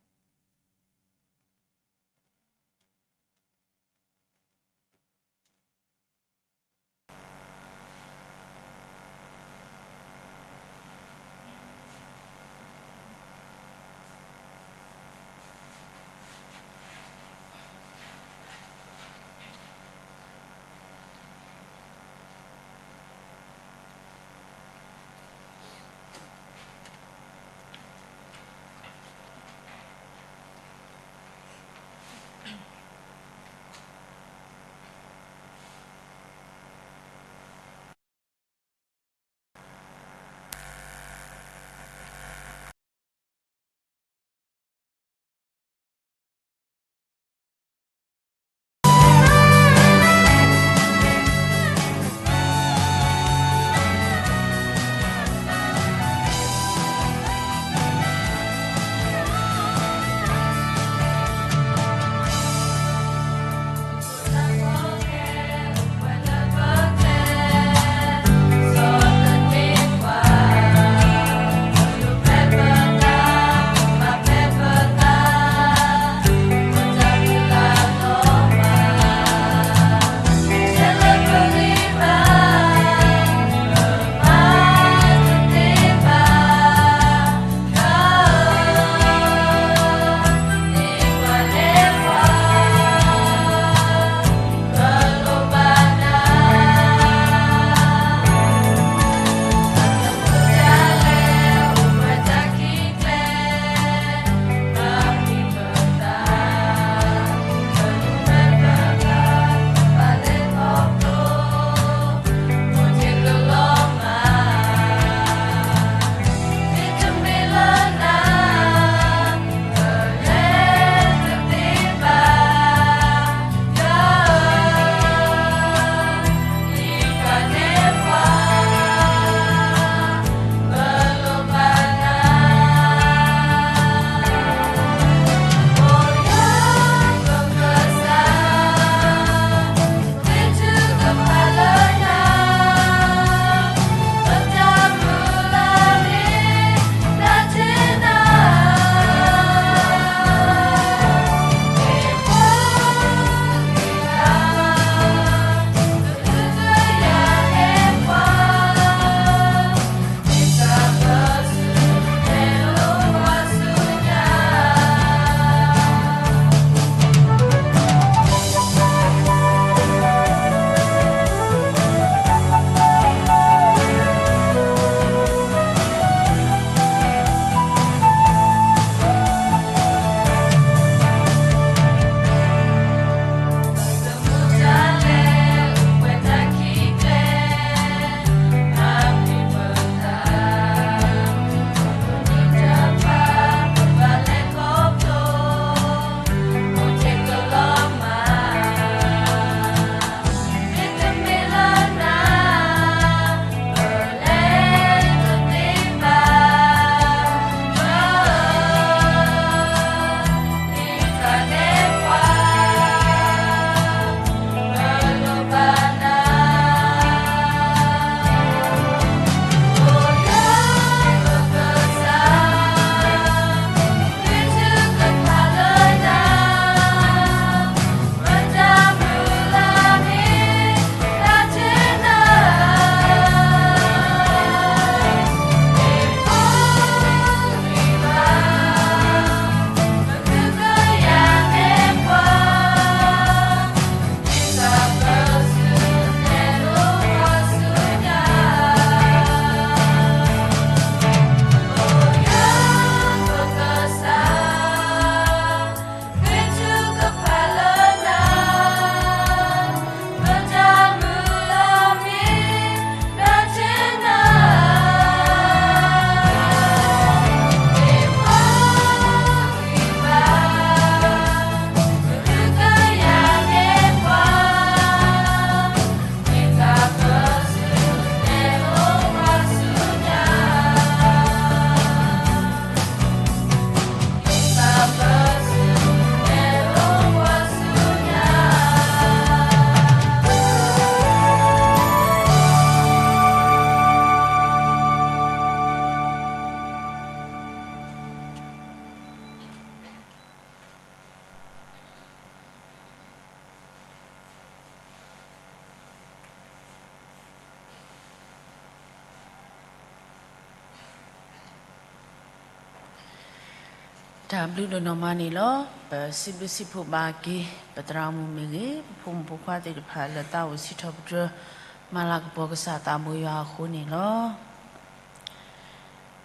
တၢ်ဘျုးဒိၣ်နီၢ်မးန့ၣ်လီၤ. ပစံးဘျုးစံးဖှိၣ်ဘၣ်က့ၤ ပသရၣ်မုၣ်မ့ၢ်ဂ့ၤ ပဖိမုၣ်ဖိခွါသ့ၣ်တဖၣ်လၢသးအိၣ်စံးထီၣ်ပတြၢၤ မၤလၤကပီၤကစၢ်သးဘိယွၤအဃိန့ၣ်လီ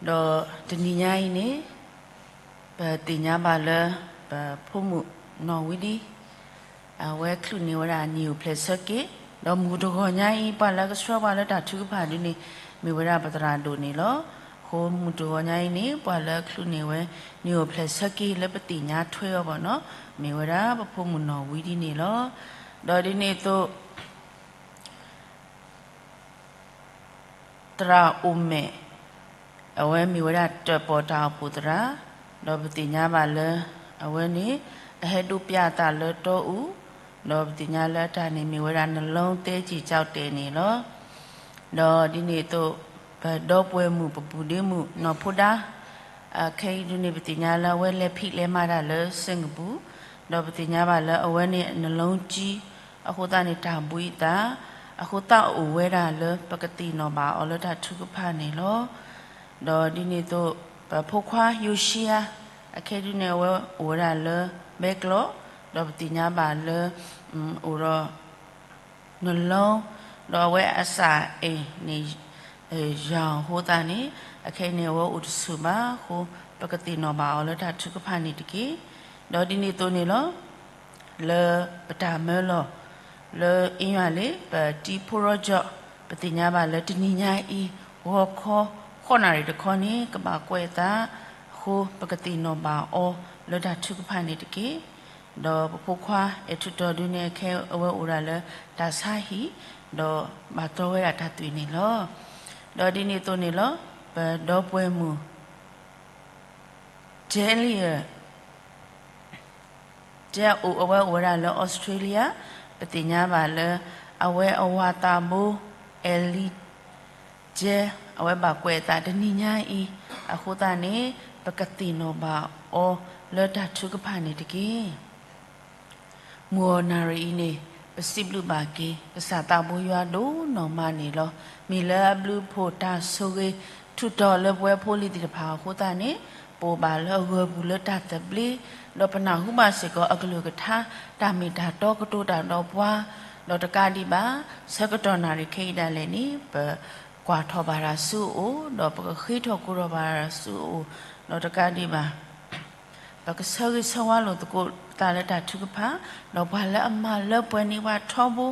ၤ. ဒီးတနံၤညါအံၤန့ၣ် ပသ့ၣ်ညါဘၣ်လၢ ပဖိမုၣ်နီၢ်ဝံဒံ အဝဲချုးန့ၢ်ဝဲဒၣ်နံၣ်အိၣ်ဖျဲၣ်ဆၢက့ၤ, ဒီးမုၢ်တဂီၤညါအံၤ ပှၤလၢကဆှၢပှၤလၢတၢ်ထုကဖၣ်ဒုန့ၣ် မ့ၢ်ဝဲဒၣ်ပသရၣ်ဒိၣ်န့ၣ်လီၤ. အဃိမုၢ်တဂီၤညါအံၤန့ၣ် ပှၤလၢချုးန့ၢ်ဝဲ နံၣ်အိၣ်ဖျဲၣ်ဆၢက့ၤလၢပသ့ၣ်ညါထွဲအီၤဘၣ်နီၤ မ့ၢ်ဝဲဒၣ်ပဖိမုၣ်နီၢ်ဝံဒံန့ၣ်လီၤ. ဒီးဒ်န့ၣ်အသိး သရၣ်အိၣ်မဲာ် အဝဲမ့ၢ်ဝဲဒၣ်တၢၣ်ပီၣ်တၢ်အိၣ်ဖှိၣ်သရၣ်, ဒီးပသ့ၣ်ညါဘၣ်လၢ အဝဲန့ၣ် အဟဲဒိးပၠးအသးလၢတီအူ, ဒီးပသ့ၣ်ညါလၢအတၢ်န့ၣ်မ့ၢ်ဝဲဒၣ် နလုံးသဲက့ၤကၠီၣ်တဲာ်န့ၣ်လီၤ. ဒီးဒ်န့ၣ်အသိး ပဒီပုၢ်ဝဲၢ်မုၣ် ပပုၢ်ဒ့မုၣ်နီၢ်ဖိဒါ အခဲအံၤဒုန့ၣ် ပသ့ၣ်ညါလၢအဝဲလဲၤဖံးလဲၤမၤတၢ်လၢစ့ၣ်ကပူၤ, ဒီးပသ့ၣ်ညါဘၣ်လၢအဝဲန့ၣ် နလုံးကၠီ အဃိသတးန့ၣ် တၢ်ဘှံးအသး, အဃိသတးအအိၣ်ဝဲဒၣ်လၢပကသ့ၣ်နီၣ်ဘၣ်အီၤလၢတၢ်ထုကဖၣ်န့ၣ်လီၤ. ဒီးဒ်န့ၣ်အသိး ပဖိခွါယိၤၡံယၤ အခဲအံၤဒုန့ၣ် အဝဲအိၣ်ဝဲဒၣ်လၢဘဲကျိး, ဒီးပသ့ၣ်ညါဘၣ်လၢ အိၣ်ဒီး နလုံး, ဒီးအဝဲအစၢ်အဲၣ်န့ၣ် ယၤအဃိသတးန့ၣ် အခဲအံၤန့ၣ် အဝဲအိၣ်တဆူၣ်ဘၣ်အဃိ ပကသ့ၣ်နီၣ်ဘၣ်အီၤလၢတၢ်ထုကဖၣ်န့ၣ်တက့ၢ်. ဒီးဒ်န့ၣ်အသိးန့ၣ်လီၤ. လၢပတၢ်မၢလီၤ လၢအ့ယွၤလ့ ပတံၤဖိရီကၠီၣ် ပသ့ၣ်ညါဘၣ်လၢတနံၤညါအံၤ ဂီၤခီ ဃိးနၣ်ရံၣ်တခီန့ၣ် ကဘၣ်ကွဲးအသးအဃိ ပကသ့ၣ်နီၣ်ဘၣ်အီၤလၢတၢ်ထုကဖၣ်န့ၣ်တက့ၢ်. ဒီးပဖိခွါအဲၣ်ထူးတီၤဒုန့ၣ် အခဲအံၤအဝဲအိၣ်ဒၣ်လၢတၢ်ဆါဟံၣ် ဒီးဘၣ်တီဝဲဒၣ်တၢ်သွံၣ်န့ၣ်လီၤ. ဒီးဒ်န့ၣ်အသိးန့ၣ်လီၤ. ပဒီပုၢ်ဝဲၢ်မုၣ် ကဲလံဧၢ ကဲအိၣ် အဝဲအိၣ်ဝဲဒၣ်လၢအီစထြ့လယါ, ပသ့ၣ်ညါဘၣ်လၢ အဝဲအဝၤသးဘိ အဲလံ ကဲ အဝဲဘၣ်ကွဲးအသးတနံၤညါအံၤ, အဃိသတးန့ၣ် ပကသ့ၣ်နီၣ်ဘၣ်အီၤလၢတၢ်ထုကဖၣ်န့ၣ်တက့ၢ်. မုၢ်ဂီၤနၣ်ရံၣ်အံၤန့ၣ် ပစံးဘျုးဘၣ်က့ၤ ကစၢ်သးဘိယွၤဒိၣ်နီၢ်မးန့ၣ်လီၤ. မ့ၢ်လၢအဘျုးအဖှိၣ်တၢ်ဆိၣ်ဂ့ၤ ထူးတီၤလၢပဝဲဖိလံၤသ့ၣ်တဖၣ်အဃိသတးန့ၣ် ပအိၣ်ဘၣ်လၢအဂၢၢ်ပူၤလၢတၢ်သဘျ့, ဒီးပနၢ်ဟူဘၣ်စ့ၢ်ကီးအကလုၢ်ကထါ တၢ်မ့ၢ်တၢ်တီကတိၤတၢ်ဒီးပှၤ, ဒီးတကးဒံးဘၣ် ဆၢကတီၢ်နၣ်ရံၣ်ခဲအံၤဒၣ်လဲာ်န့ၣ် ပကွၢ်ထီၣ်ဘၣ်တၢ်ဆူအအိၣ်, ဒီးပကဃ့ထီၣ်ကိးထီၣ်ဘၣ်တၢ်ဆူအအိၣ်, ဒီးတကးဒံးဘၣ် ပကဆၢဂ့ၤဆၢဝါလိာ်သကိးပသးလၢတၢ်ထုကဖၣ်, ဒီးပှၤလၢအမၤလၢပှဲၤန့ၢ်ပှၤထီဘိ,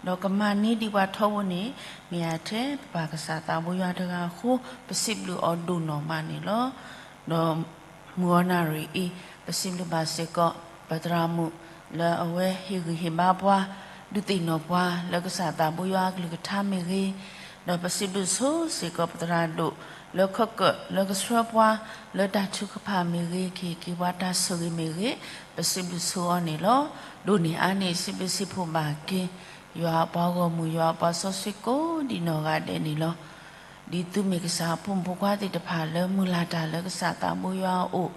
ဒီးကမၤန့ၢ်ဒံးပှၤထီဘိန့ၣ် မ့ၢ်အထဲပပၢ်ကစၢ်သးဘိယွၤတဂၤအဃိ ပစံးဘျုးအီၤဒိၣ်နီၢ်မးန့ၣ်လီၤ. ဒီးမုၢ်ဂီၤနၣ်ရံၣ်အံၤ ပစံးဘျုးဘၣ်စ့ၢ်ကီး ပသရၣ်မုၣ်လၢအဝဲဟ့ၣ်ဂံၢ်ဟ့ၣ်ဘါပှၤ ဒုးသ့ၣ်နီၣ်ပှၤလၢကစၢ်သးဘိယွၤအကလုၢ်ကထါမ့ၢ်ဂ့ၤ, ဒီးပစံးဘျုးဆိစ့ၢ်ကီးပသရၣ်ဒိၣ် လၢခီၣ်ကၢၣ်လၢကဆှၢပှၤ လၢတၢ်ထုကဖၣ်မ့ၢ်ဂ့ၤ ကဟ့ၣ်က့ၤပှၤတၢ်ဆိၣ်ဂ့ၤမ့ၢ်ဂ့ၤ, ပစံးဘျုးဆိအီၤန့ၣ်လီၤ. ဒိၣ်န့ၢ်အါန့ၢ် စံးဘျုးစံးဖှိၣ်ဘၣ်က့ၤ ယွၤအပှၤဂီၢ်မုၢ် ယွၤအပှၤစီဆှံကိးဒံးနီၢ်ဂၤဒဲးန့ၣ်လီၤ. ဒ်သုမ့ၢ်ကစၢ်အဖိမုၣ်ဖိခွါသ့ၣ်တဖၣ်လၢမုၢ်လၢ်တၢ်လၢကစၢ်သးဘိယွၤအအိၣ်,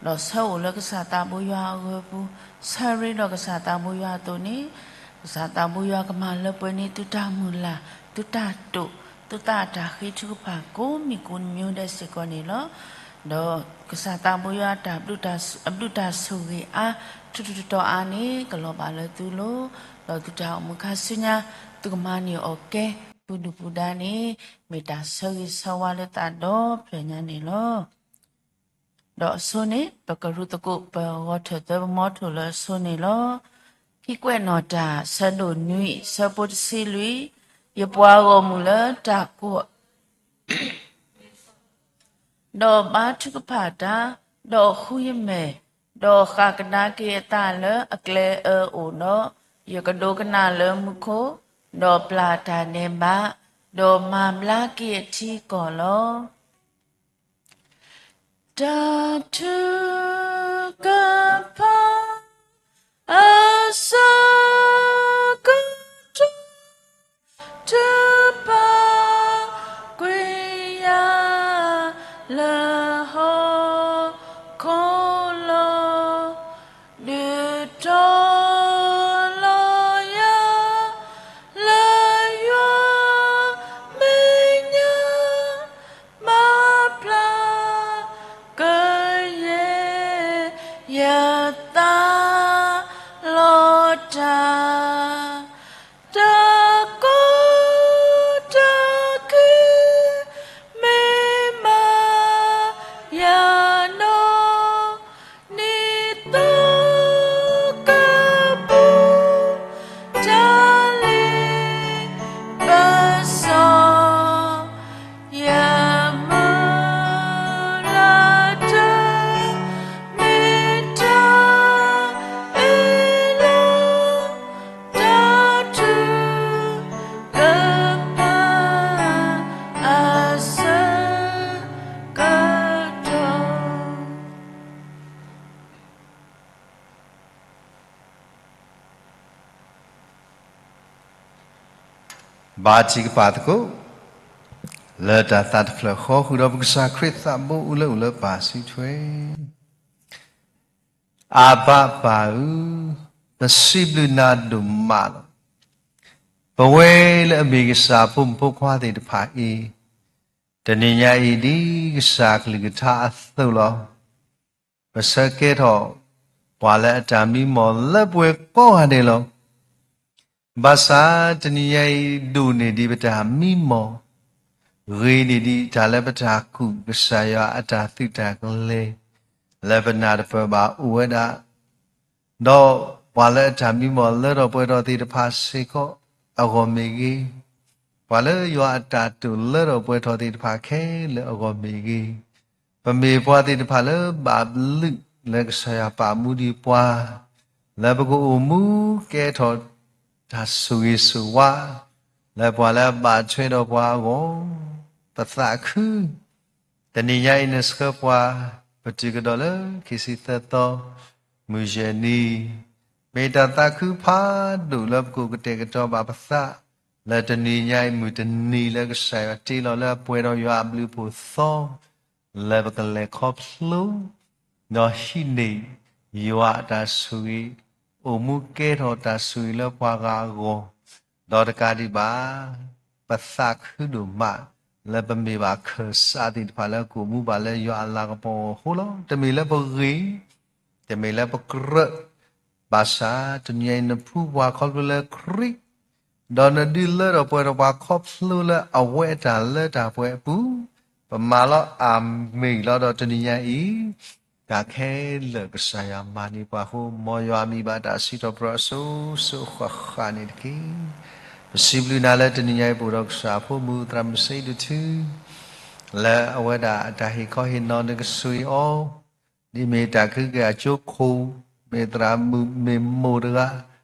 ဒီးဆၢအိၣ်လၢကစၢ်သးဘိယွၤအဂၢၢ်ပူၤ, ဆၢရ့ဒီးကစၢ်သးဘိယွၤအသိးန့ၣ်, ကစၢ်သးဘိယွၤကမၤလၢပှဲၤန့ၢ်သုတၢ်မုၢ်လၢ်, သုတၢ်တိာ်, သုသးအတၢ်ဃ့ထုကဖၣ်ကိးမံၤကိးမံၤဒဲးစ့ၢ်ကီးန့ၣ်လီၤ. ဒီးကစၢ်သးဘိယွၤအတၢ်ဘျုးတၢ်ဆိၣ်ဂ့ၤအါ ထူးထူးတီၤတီၤအါန့ၣ် ကလီၤဘၣ်လၢသုလိၤ, ဒီးသုတၢ်အိၣ်မူခါဆူညါ သုကမၤန့ၢ်အီၤကဲ ပူၤဒုၣ်ပူၤဒါန့ၣ် မ့ၢ်တၢ်ဆၢဂ့ၤဆၢဝါလၢသးဒီဖျၢၣ်ညါန့ၣ်လီၤ. ဒီးအဆိန့ၣ် ပကရူၢ်သကိးပဂီၤထၢၣ်သၢပမီထိၣ်လၢအဆိန့ၣ်လီၤ. ဟံၣ်ကွဲးနီၣ်တၢ် ဆၢဒိၣ်နွံ ဆၢဖိတဆံလွံၢ်, ယပှၤဂီၢ်မုၢ်လၢတၢ်ကိၢ် ဒီးဘါထုကဖၣ်တၢ်, ဒီးဃုယမဲာ်, ဒီးဃၣ်ကဒါက့ၤအသးလၢအကျဲအၢအိၣ်ဒီး, ယကဒိကနၣ်လၢမူခိၣ်, ဒီးပျၢ်တၢ်ဒဲးဘး, ဒီးမၤဘျါက့ၤအထံအကီၢ်လီၤ. တၢ်ထုကဖၣ် အဆၢကတီၢ် တပာ်ကွံာ်ယၤလၢဟီၣ်ခိၣ်လီၤ, ဒုးတီလီၤယၤလၢယွၤမဲာ်ညါ, မၤပျၢ်ကယဲၢ် တၢ် တၢ်ကိၢ်တၢ်ဂီၤ မ့ၢ်မၤယၤနီၢ် နံၣ်သီကပူၤ တၢ်လ့ပစီ ယမုၢ်လၢ်တၢ် မ့ၢ်တၢ်အ့ၣ်လိာ် တၢ်ထုကဖၣ်အဆၢကတီၢ် ဘါထုကဖၣ်သကိး လၢတၢ်သးတဖျၢၣ်ဃီ ဃုာ်ဒီးပကစၢ်ခရံာ်သးဘိအိၣ်လၢအိၣ်လၢပၢ်စုထွဲ အဘၣ်ပၢ်ဧၢ, ပစံးဘျုးနၤဒိၣ်မးလီၤ. ပဝဲလၢအမ့ၢ်ကစၢ်အဖိမုၣ်ဖိခွါသ့ၣ်တဖၣ်အံၤ, တနံၤညါအံၤ ဒ်ကစၢ်အကလုၢ်ကထါအသိးလီၤ. ပဆၢကဲထီၣ် ပှၤလၢအတၢ်မံမီၢ်လၢပှဲၤကိးဂၤဒဲးလီၤ. ဘၣ်ဆၣ်တနံၤညါအံၤ ဒိၣ်န့ၢ်ဒံးပတၢ်မံမီၢ်, ဂ့ၤန့ၢ်ဒံးတၢ်လၢပတၢ်ကူၣ်ကစၢ်ယွၤအတၢ်သုးတၢ်ကျဲၤ လၢပနၢ်တပၢၢ်ဘၣ်အိၣ်ဝဲဒၣ်, ဒီးပှၤလၢအတၢ်မံမီၢ်လၢထီၣ်ပှဲၤထီၣ်သ့ၣ်တဖၣ်စ့ၢ်ကီးအဂီၢ်မ့ၢ်ဂ့ၤ, ပှၤလၢယွၤအတၢ်တိာ်လၢထီၣ်ပှဲၤထီၣ်သ့ၣ်တဖၣ်ခဲလၢာ်အဂီၢ်မ့ၢ်ဂ့ၤ, ပမ့ၢ်ပှၤသ့ၣ်တဖၣ်လၢဘၣ်ဘျုးလၢကစၢ်ယွၤပာ်မူဒံးပှၤ, လၢပကအိၣ်မူကဲထီၣ်တၢ်ဆိၣ်ဂ့ၤဆိၣ်ဝါ, လၢပှၤလၢအဘၣ်ထွဲဒီးပှၤအဂီၢ်, ပသးခု တနံၤညါအံၤနဆှၢပှၤ, ပတုၤကဒီးလၢခံဆံသၢသီ, မုၢ်ယဲၢ်နံၤ, မ့ၢ်တၢ်သးခုဖးဒိၣ်လၢပကအိၣ်ကတဲာ်ကတီၤဘၣ်ပသး, လၢတနံၤညါအံၤမုၢ်တနံၤလၢကစၢ်ယွၤတ့လီၤလၢအပှဲၤဒီးယွၤအဘျုးအဖှိၣ်သီ, လၢပကလဲၤခီဖျိ ဒီးဟံးန့ၢ်ယွၤအတၢ်ဆိၣ်ဂ့ၤ, အိၣ်မူကဲထီၣ်တၢ်ဆိၣ်ဂ့ၤလၢပှၤဂၤအဂီၢ်, ဒီးတကးဒံးဘၣ်, ပသးခုဒိၣ်မး လၢပမ့ၢ်ဘၣ်ခၢၣ်စးသ့ၣ်တဖၣ်လၢကအိၣ်မူဘၣ်လၢယွၤအလၤကပီၤအဃိလီၤ. တမ့ၢ်လၢပဂ့ၤ, တမ့ၢ်လၢပကြၢး, ဘၣ်ဆၣ်တနံၤညါအံၤနဖှူပှၤခီဖျိလၢခရံာ် ဒီးနဒုးလၢထီၣ်ပှဲၤထီၣ်ပှၤခီဖျိလၢအဝဲအတၢ်လၢတၢ်ပှဲၤအပူၤ, ပမၤလီၤအမ့ၢ်လီၤဒီးတနံၤညါအံၤ, တၢ်ခဲလၢာ်ကစၢ်ယွၤမၤန့ၢ်ပှၤအဃိ, မ်ယွၤအမံၤဘၣ်တၢ်စံးထီၣ်ပတြၢၤအစိၤစိၤဃၣ်ဃၣ်န့ၣ်တက့ၢ်. ပစံးဘျုးနၤလၢတနံၤညါအံၤပအိၣ်ဒီးကစၢ်အဖိမုၣ်သရၣ်မုၣ်စ့ဒိၣ်ထူ လၢအဝဲဒၣ်အတၢ်ဟ့ၣ်ခီဟ့ၣ်နီၤနကဆိၣ်ဂ့ၤအီၤ ဒ်မ့ၢ်တၢ်ကဟုကယာ်ကၠိခိၣ်, မ့ၢ်သရၣ်မုၣ်မ့ၢ်မိၢ်တဂၤ,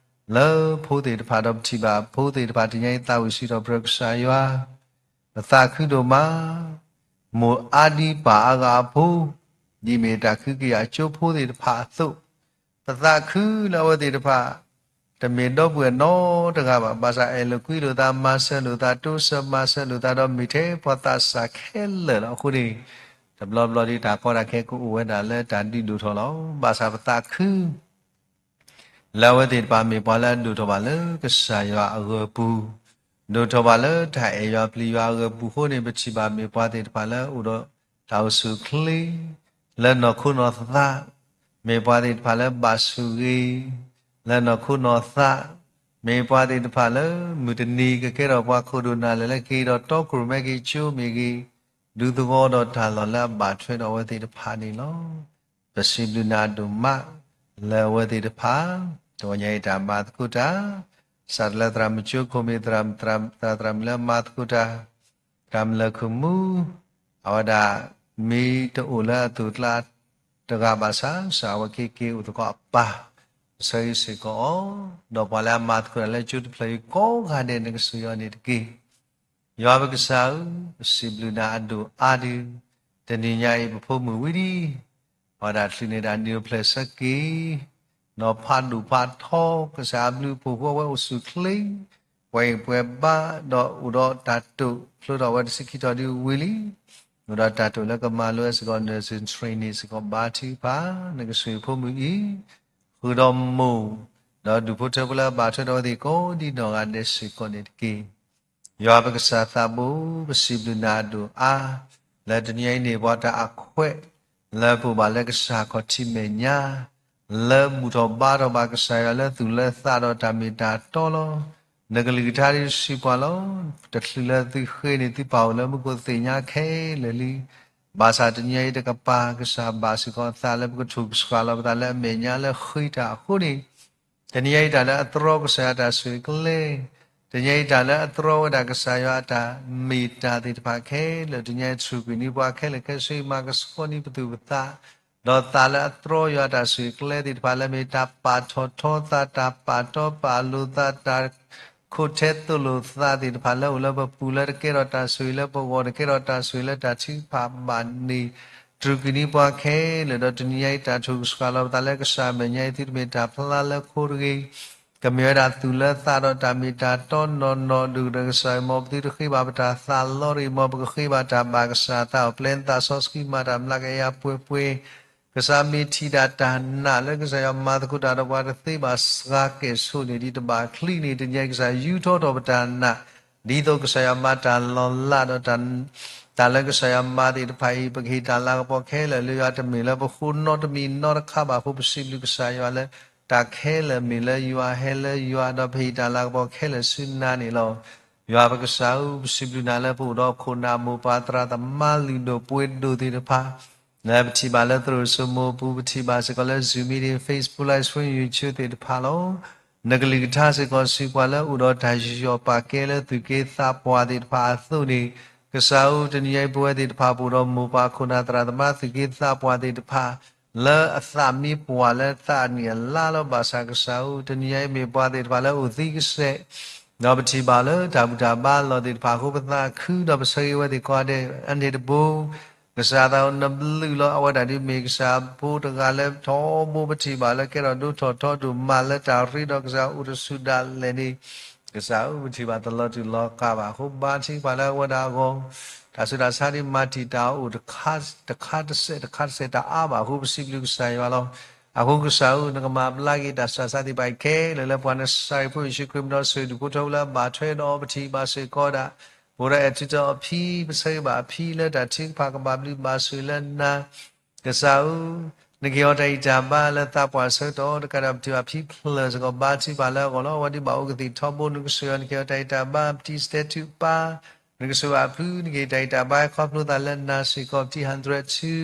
လၢဖိသ့ၣ်တဖၣ်ဒီးပထံၣ်ဘၣ်ဖိသ့ၣ်တဖၣ်တနံၤညါအံၤသးဝံၣ်စံးထီၣ်ပတြၢၤကစၢ်ယွၤ, ပသးခုဒိၣ်မး, မိၢ်အါဒံပၢ်အါဂၤအဖိ, ဒ်မ့ၢ်တၢ်ကဟုကယာ်ကၠိဖိသ့ၣ်တဖၣ်အသိး, ပသးခုလၢအဝဲသ့ၣ်တဖၣ် တမ့ၢ်ဒီပုၢ်ဝဲၢ်နီတဂၤဘၣ်, ဘၣ်ဆၣ်အဲၣ်လိာ်ကွံလိာ်သး မၤစၢၤလိာ်သး တိစၢၤမၤစၢၤလိာ်သးဒီးမ့ၢ်ထဲပှၤသးစၢ်ခဲလၢာ်လီၤ. အဃိန့ၣ်, တဘျီဘျီဒ်တၢ်ကီတၢ်ခဲကအိၣ်ဝဲဒၣ်လၢတၢ်ဒုးဒိၣ်ထီၣ်လီၤ. ဘၣ်ဆၣ်ပသးခု လၢအဝဲသ့ၣ်တဖၣ်မ့ၢ်ပှၤလၢအဒိၣ်ထီၣ်ဘၣ်လၢကစၢ်ယွၤအဂၢၤပူၤ, ဒိၣ်ထီၣ်ဘၣ်လၢတၢ်အဲၣ်ယွၤပျံၤယွၤအဂၢၤပူၤအဃိန့ၣ် ပထံၣ်ဘၣ်မ့ၢ်ပှၤသ့ၣ်တဖၣ်လၢအအိၣ်ဒီးတၢ်အိၣ်ဆူၣ်အိၣ်ချ့ လၢနီၢ်ခိနီၢ်သး, မ့ၢ်ပှၤသ့ၣ်တဖၣ်လၢဘၣ်ဆိၣ်ဂ့ၤ လၢနီၢ်ခိနီၢ်သး, မ့ၢ်ပှၤသ့ၣ်တဖၣ်လၢမုၢ်တနံၤကကဲထီၣ်ပှၤခိၣ်ဒိၣ်နၢ်လၢာ်လၢ ကဟ့ၣ်ဒီးတီခိၣ်ရိၣ်မဲက့ၤကၠိမ့ၢ်ဂ့ၤ, ဒုးသဝီဒီးတၢ်လီၢ်လၢအဘၣ်ထွဲဒီးအဝဲသ့ၣ်တဖၣ်န့ၣ်လီၤ. ပစံးဘျုးနၤဒိၣ်မး လၢအဝဲသ့ၣ်တဖၣ်, တဂီၤညါအံၤတၢ်မၤသကိးတၢ်, စးထီၣ်လၢသရၣ်မုၣ်ကၠိခိၣ်မ့ၢ်သရၣ်, သရၣ်မုၣ်လၢမၤသကိးတၢ်, သရၣ်မုၣ်လၢခုၣ်မူ, အဝဲဒၣ်မ့ၢ်တအိၣ်လၢအသိးကျါတဂၤဘၣ်ဆၣ်, စးဝဲက့ၤက့ၤအိၣ်သကိးအပၢ်, ပဆၢဂ့ၤစ့ၢ်ကီးအီၤ, ဒီးပှၤလၢအမၤသကိးတၢ်လၢကၠိတဖျၢၣ်အံၤကိးဂၤဒဲး နကဆိၣ်ဂ့ၤအီၤန့ၣ်တက့ၢ်. ယွၤပကစၢ်ဧၢ, ပစံးဘျုးနၤအဒိၣ်အါဒုး, တနံၤညါအံၤပဖိမုၣ်ဝံၤဒံး, အဝဲဒၣ်ချုးန့ၢ်ဒၣ်နံၣ်အိၣ်ဖျဲၣ်ဆၢက့ၤ, နီၢ်ဖးဒိၣ်ဖးထီ ကစၢ်အဘျုးအဖှိၣ်ဃိအဝဲအိၣ်ဆူၣ်ချ့, ပှဲၤအံၤပှဲၤဘါ, ဒီးအိၣ်ဒီးတၢ်တိာ်ဖျိထီၣ်ဝဲတဆံခံထီၣ်ဒံးဝံၤလံ, အိၣ်ဒီးတၢ်တိာ်လၢကမၤလိဝဲစ့ၢ်ကီး nursing training စ့ၢ်ကီးဘါထုကဖၣ်, နကဆိၣ်ဂ့ၤဖိမုၣ်အံၤ, ဃုာ်ဒီးမိၢ်, ဒီးဒူၣ်ဖိထၢဖိလၢအဘၣ်ထွဲဒီးအဝဲသ့ၣ်ကိးဒံးနီၢ်ဂၤဒဲးစ့ၢ်ကီးန့ၣ်တက့ၢ်. ယွၤပကစၢ်သးဘိ, ပစံးဘျုးနၤအဒိၣ်အါ, လၢတနံၤအံၤန့ၣ် ပှၤတၢ်အခွဲး, လၢပအိၣ်ဘၣ်လၢကစၢ်ခီၣ်ထံးမဲာ်ညါ, လၢဘူၣ်ထီၣ်ဘါထီၣ်ဘၣ်ကစၢ်ယွၤလၢသူၣ်လၢသးဒီးတၢ်မ့ၢ်တၢ်တီလီၤ. နကလုၢ်ကထါဒ်စံးပှၤလီၤ. တချုးလၢသုဃ့န့ၣ် သုပၢ်အိၣ်လၢမူခိၣ်သ့ၣ်ညါခဲလၢာ်လံ. ဘၣ်ဆၣ်တနံၤအံၤတကပၤ ကစၢ်ဘၣ်စ့ၢ်ကီးသးလၢပကထိၣ်ကဆှၣ်လီၤပသးလၢအမဲာ်ညါလၢဃ့တၢ်အဃိန့ၣ်, တနံၤအံၤတၢ်လၢအတြီကစၢ်ယွၤတၢ်ဆိၣ်ဂ့ၤကျဲ တနံၤအံၤတၢ်လၢအတြီဝဲဒၣ်ကစၢ်ယွၤအတၢ်မ့ၢ်တၢ်သ့ၣ်တဖၣ်ခဲလၢာ်, တနံၤအံၤဆိၣ်ဂ့ၤန့ၢ်ပှၤခဲလၢာ်ခဲဆ့ မၤကဆှီန့ၢ်ပသူၣ်ပသး, ဒီးသးလၢအတြီယွၤတၢ်ဆိၣ်ဂ့ၤကျဲသ့ၣ်တဖၣ်လၢမ့ၢ်တၢ်ပာ်ထီၣ်ထီသး, တၢ်ပာ်တီပာ်လိၤသး, တၢ်ခိၣ်ထဲသိၣ်လိသးသ့ၣ်တဖၣ်လၢအိၣ်လၢပပူၤလၢတကဲထီၣ်တၢ်ဆိၣ်ဂ့ၤလၢပဂီၢ်, တကဲထီၣ်တၢ်ဆိၣ်ဂ့ၤလၢတၢ်ထုကဖၣ်ဘၣ်န့ၣ် တြူာ်ကွံာ်န့ၢ်ပှၤခဲလၢာ်, ဒီးတနံၤညါအံၤတၢ်ထိၣ်ကဆှၣ်လီၤပသးလၢကစၢ်အမဲာ်ညါအံၤ သုတမ့ၢ်တၢ်ဖျါလၢခိတဂ့ၤ, ကမ့ၢ်ဝဲဒၣ်သူၣ်လၢသးဒီးတၢ်မ့ၢ်တၢ်တီနီၢ်နီၢ်, ဒုၣ်ကတၢၢ်ကစၢ်, မ်ပသုတဃ့ဘၣ်ပတၢ်သးလီတဂ့ၤ, မ်ပကဃ့ဘၣ်တၢ်ဘၣ်ကစၢ်သးအိၣ်ဖျဲၣ် နသးစီဆှံမၤတၢ်မျးကယၤပှဲၤပှဲၤ, ကစၢ်မ့ၢ်ထံၣ်ဒၣ်တၢ်နာ်လၢကစၢ်ယွၤမၤသကိးတၢ်ဒီးပှၤတသ့ဘၣ်စှၤကဲၣ်ဆိးန့ၣ် ဒ်တဘၣ်ချံန့ၣ် တနံၤညါအံၤကစၢ်ယူထီၣ်ထီၣ်ပတၢ်နာ်, ဒ်သိးကစၢ်ယွၤမၤတၢ်လီၤလးဒီး တၢ်လၢကစၢ်ယွၤမၤသ့ၣ်တဖၣ်အံၤ ပကဟ့ၣ်တၢ်လၤကပီၤခဲလၢာ်လၢယွၤ, တမ့ၢ်လၢပဃိနီတမံၤနီတခါဘၣ်အဃိ ပစံးဘျုးကစၢ်ယွၤလၢ တၢ်ခဲလၢာ်မ့ၢ်လၢယွၤ, ဟဲလၢယွၤ, ဒီးပဟ့ၣ်တၢ်လၤကပီၤခဲလၢာ်ဆူနၤန့ၣ်လီၤ. ယွၤပကစၢ်ဧၢ, ပစံးဘျုးနၤလၢပအိၣ်ဒီးခိၣ်နၢ်မိၢ်ပၢ်သရၣ်သမါလုၢ်ဒိၣ်ပှ့ၤဒိၣ်သ့ၣ်တဖၣ် လၢပထံၣ်ဘၣ်လၢသရိာ်စိမိၤပူၤ, ပထံၣ်ဘၣ်စ့ၢ်ကီးလၢ Zoom meeting, Facebook Live Stream, YouTube သ့ၣ်တဖၣ်လီၤ. နကလုၢ်ကထါစ့ၢ်ကီးစံးပှၤလၢအိၣ်ဒီးတၢ်ယူးယီၣ်ပာ်ကဲလၢသူၣ်က့သးပှၢ်သ့ၣ်တဖၣ်အသိးန့ၣ်, ကစၢ်ဧၢ, တနံၤညါအံၤပဝဲသ့ၣ်တဖၣ် ပအိၣ်ဒီးမိၢ်ပၢ်ခိၣ်နၢ်သရၣ်သမါသူၣ်က့သးပှၢ်သ့ၣ်တဖၣ် လၢအသးမ့ၢ်ပှၢ်လၢသးအနံၣ်အလါလီၤ. ဘၣ်ဆၣ်ကစၢ်ဧၢ, တနံၤညါအံၤမ့ၢ်ပှၤသ့ၣ်တဖၣ်လၢအိၣ်သံကစဲး ဒီးပထံၣ်ဘၣ်လၢတၢ်ဘူၣ်တၢ်ဘါလီၢ်သ့ၣ်တဖၣ်အဃိ ပသးခုဒီးပဆၢဂ့ၤဝဲသ့ၣ်ကိးဂၤဒဲး, အန့ၣ်တဘိ ကစၢ်သးအိၣ်နဘျုးလီၤ. အဝဲဒၣ်ဒ်မ့ၢ်ကစၢ်ဖိတဂၤလၢထီဘိပထံၣ်ဘၣ်လၢကဲထီၣ်ဒိၣ်ထီၣ်ထီဒိၣ်မးလၢတၢ်ရ့ဒီးကစၢ်အိၣ်တဆူၣ်ဒၣ်လဲာ်န့ၣ်, ကစၢ်ဧၢ, ပထံၣ်ဘၣ်တလီၤတူာ်လီၤကာ်ဘၣ်အဃိ ဘါထုကဖၣ်လၢအဝဲဒၣ်အဂီၢ်, တၢ်ဆူးတၢ်ဆါဒ်မၤတံာ်တာ်အအိၣ်တခါတစဲးတခါတစဲးတအါဘၣ်အဃိ ပစံးဘျုးကစၢ်ယွၤလီၤ. အဃိကစၢ်ဧၢ, နကမၤဘျါက့ၤတၢ်ဆူးတၢ်ဆါသ့ၣ်တဖၣ်အံၤခဲလၢာ်လၢပှၤနစၤရံဖိယ့ၣ်ၡူးခရံာ်မံၤဒီး ဆိၣ်ဂ့ၤဒုးဖိထၢဖိလၢအဘၣ်ထွဲဒီးပထံၣ်ဘၣ်စ့ၢ်ကီးဒၣ် ပအိၣ်ဒီးအဲၣ်ထူတီအဖံ ပဆၢဂ့ၤဘၣ်အဖံလၢတၢ်ထုကဖၣ်ကဘၣ်ဘျုးဘၣ်ဆိၣ်ဂ့ၤလၢနၤ ကစၢ်ဧၢ, နကဟ့ၣ်အီၤတၢ်ဂံၢ်တၢ်ဘါလၢသးပှၢ်ဆၢကတီၢ်တကးဒံး ပထံၣ်ဘၣ်ဖံဖျၢၣ်စ့ၢ်ကီး ဘါထုကဖၣ်လၢအဂီၢ်လီၤ. အဝဲဒ်ဘၣ်အိၣ်ကသံၣ်ထီဘိ နကဆိၣ်ဂ့ၤအီၤ, နကဟ့ၣ်အီၤတၢ်ဂံၢ်တၢ်ဘါ ပတံၤစတဲထူပၢ် နကဆိၣ်ဂ့ၤအဖု နကဟ့ၣ်တၢ်ဂံၢ်တၢ်ဘါခီဖျိသးလၢနၤစ့ၢ်ကီး ပတံၤ hundred two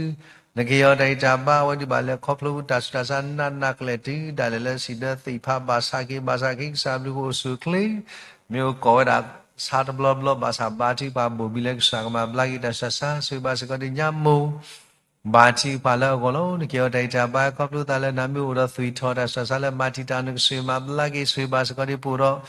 နကဟ့ၣ်အီၤတၢ်ဂံၢ်တၢ်ဘါ အဝဲဒ်ဘၣ်လဲၤခီဖျိတၢ်ဆူးတၢ်ဆါနးနးကလဲာ်တုၤဒၣ်လဲာ်လၢစံးဒၢသ့ၣ်ဖး ဘၣ်ဆၣ်က့ၤ ဘၣ်ဆၣ်က့ၤ ကစၢ်ဘျုးကအိၣ်ဆူၣ်အိၣ်ချ့ မ့ၢ်အိၣ်ကိးဝဲဒၣ်ဆါတဘျီဘျီ ဘၣ်ဆၣ်ဘါထုကဖၣ်ဘိၣ်ဘံလၢကစၢ်ကမၤဘျါက့ၤတၢ်ဆူးတၢ်ဆါ ဆိၣ်ဂ့ၤဘၣ်စ့ၢ်ကီးဒ်ညါမိၢ် ဘါထုကဖၣ်လၢအဂီၢ်လီၤ. နကဟ့ၣ်အီၤတၢ်ဂံၢ်တၢ်ဘါခီဖျိသးလၢနၤမ့ၢ်အိၣ်ဒီးသွံၣ်ထီၣ်တၢ်ဆူးတၢ်ဆါလၢမၤတံာ်တာ် နကဆိၣ်ဂ့ၤမၤဘျါက့ၤ ဆိၣ်ဂ့ၤဘၣ်စ့ၢ်ကီးဒ်ပအိၣ်ဒီး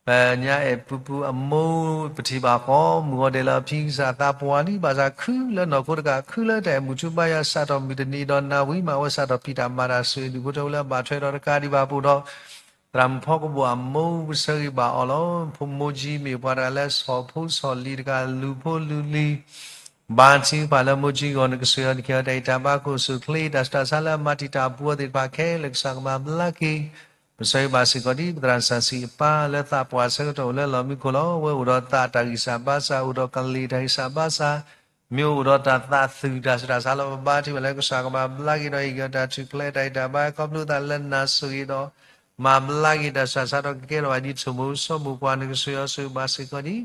ပညါအဲၣ်ပူပူအမိၢ် ပထံၣ်ဘၣ်ဃီမုၢ်ဂီၤဒဲးလၢအဖံကစၢ်သးပှၢ်လံ ဘၣ်ဆၣ်ခုလၢနီၢ်ခိတကး ခုလၢတၢ်အဲၣ်မုာ်ထူဘါယွၤ စးထီၣ်မုၢ်တနံၤဒီးနၤဝံၤမး အဝဲစးထီၣ်ဖံးတၢ်မၤတၢ် ဆိၣ်ဂ့ၤဒုးဖိထၢဖိလၢအဘၣ်ထွဲဒီးတကးဒံးဘၣ်ပအိၣ်ဒီး သရၣ်မုၣ်ဖီကဘိၣ်အမိၢ် ပဆၢဂ့ၤဘၣ်အီၤလီၤ. ဖိမိၢ်ကၠံမ့ၢ်ပှၤတဂၤလၢဆီၣ်ဖိဆီၣ်လံၤတဂၤ လူၤဖိလူၤလံၤ ဘါထုကဖၣ်လၢမိၢ်ကၠံဂီၢ် နကဆိၣ်ဂ့ၤအီၤ နကဟ့ၣ်အီၤတၢ်ဂံၢ်တၢ်ဘါ ကအိၣ်ဆူၣ်အိၣ်ချ့ တၢ်ဆူးတၢ်ဆါလၢအမၤတံာ်တာ်အပူၤအီၤသ့ၣ်တဖၣ်ခဲလၢာ် ကစၢ်ကမၤဘျါက့ၤ ပဆၢဂ့ၤဘၣ်စ့ၢ်ကီးဒ် ပသရၣ်စီဆှံအပၢ်လၢသးပှၢ်ဆၢကတီၢ်အိၣ်လၢလီၢ်မံခိၣ်လီၤ. အဝဲအိၣ်ဒီးသးတၢ်ဂံၢ်စၢ်ဘါစၢ် အိၣ်ဒီးကလ့ၢ်တၢ်ဂံၢ်စၢ်ဘါစၢ် မ့ၢ်အိၣ်ဒီးတၢ်သးသုးတၢ်ဆူးတၢ်ဆါလီၤ ပဘါထုကဖၣ်လၢကစၢ်ကမၤဘျါက့ၤဒီး ဟ့ၣ်က့ၤအီၤတၢ်ထူၣ်ဖျဲးတၢ်ဂံၢ်တၢ်ဘါ ခီဖျိသးလၢနၤဆိၣ်ဂ့ၤဒီး မၤဘျါက့ၤတၢ်ဆူးတၢ်ဆါဒီးကကဲထီၣ်ဘၣ်ဒ် ထိၣ်မိၣ်စီမိၣ်ပှၢ် နကဆိၣ်ဂ့ၤအီၤ ဆိၣ်ဂ့ၤဘၣ်စ့ၢ်ကီးဒ်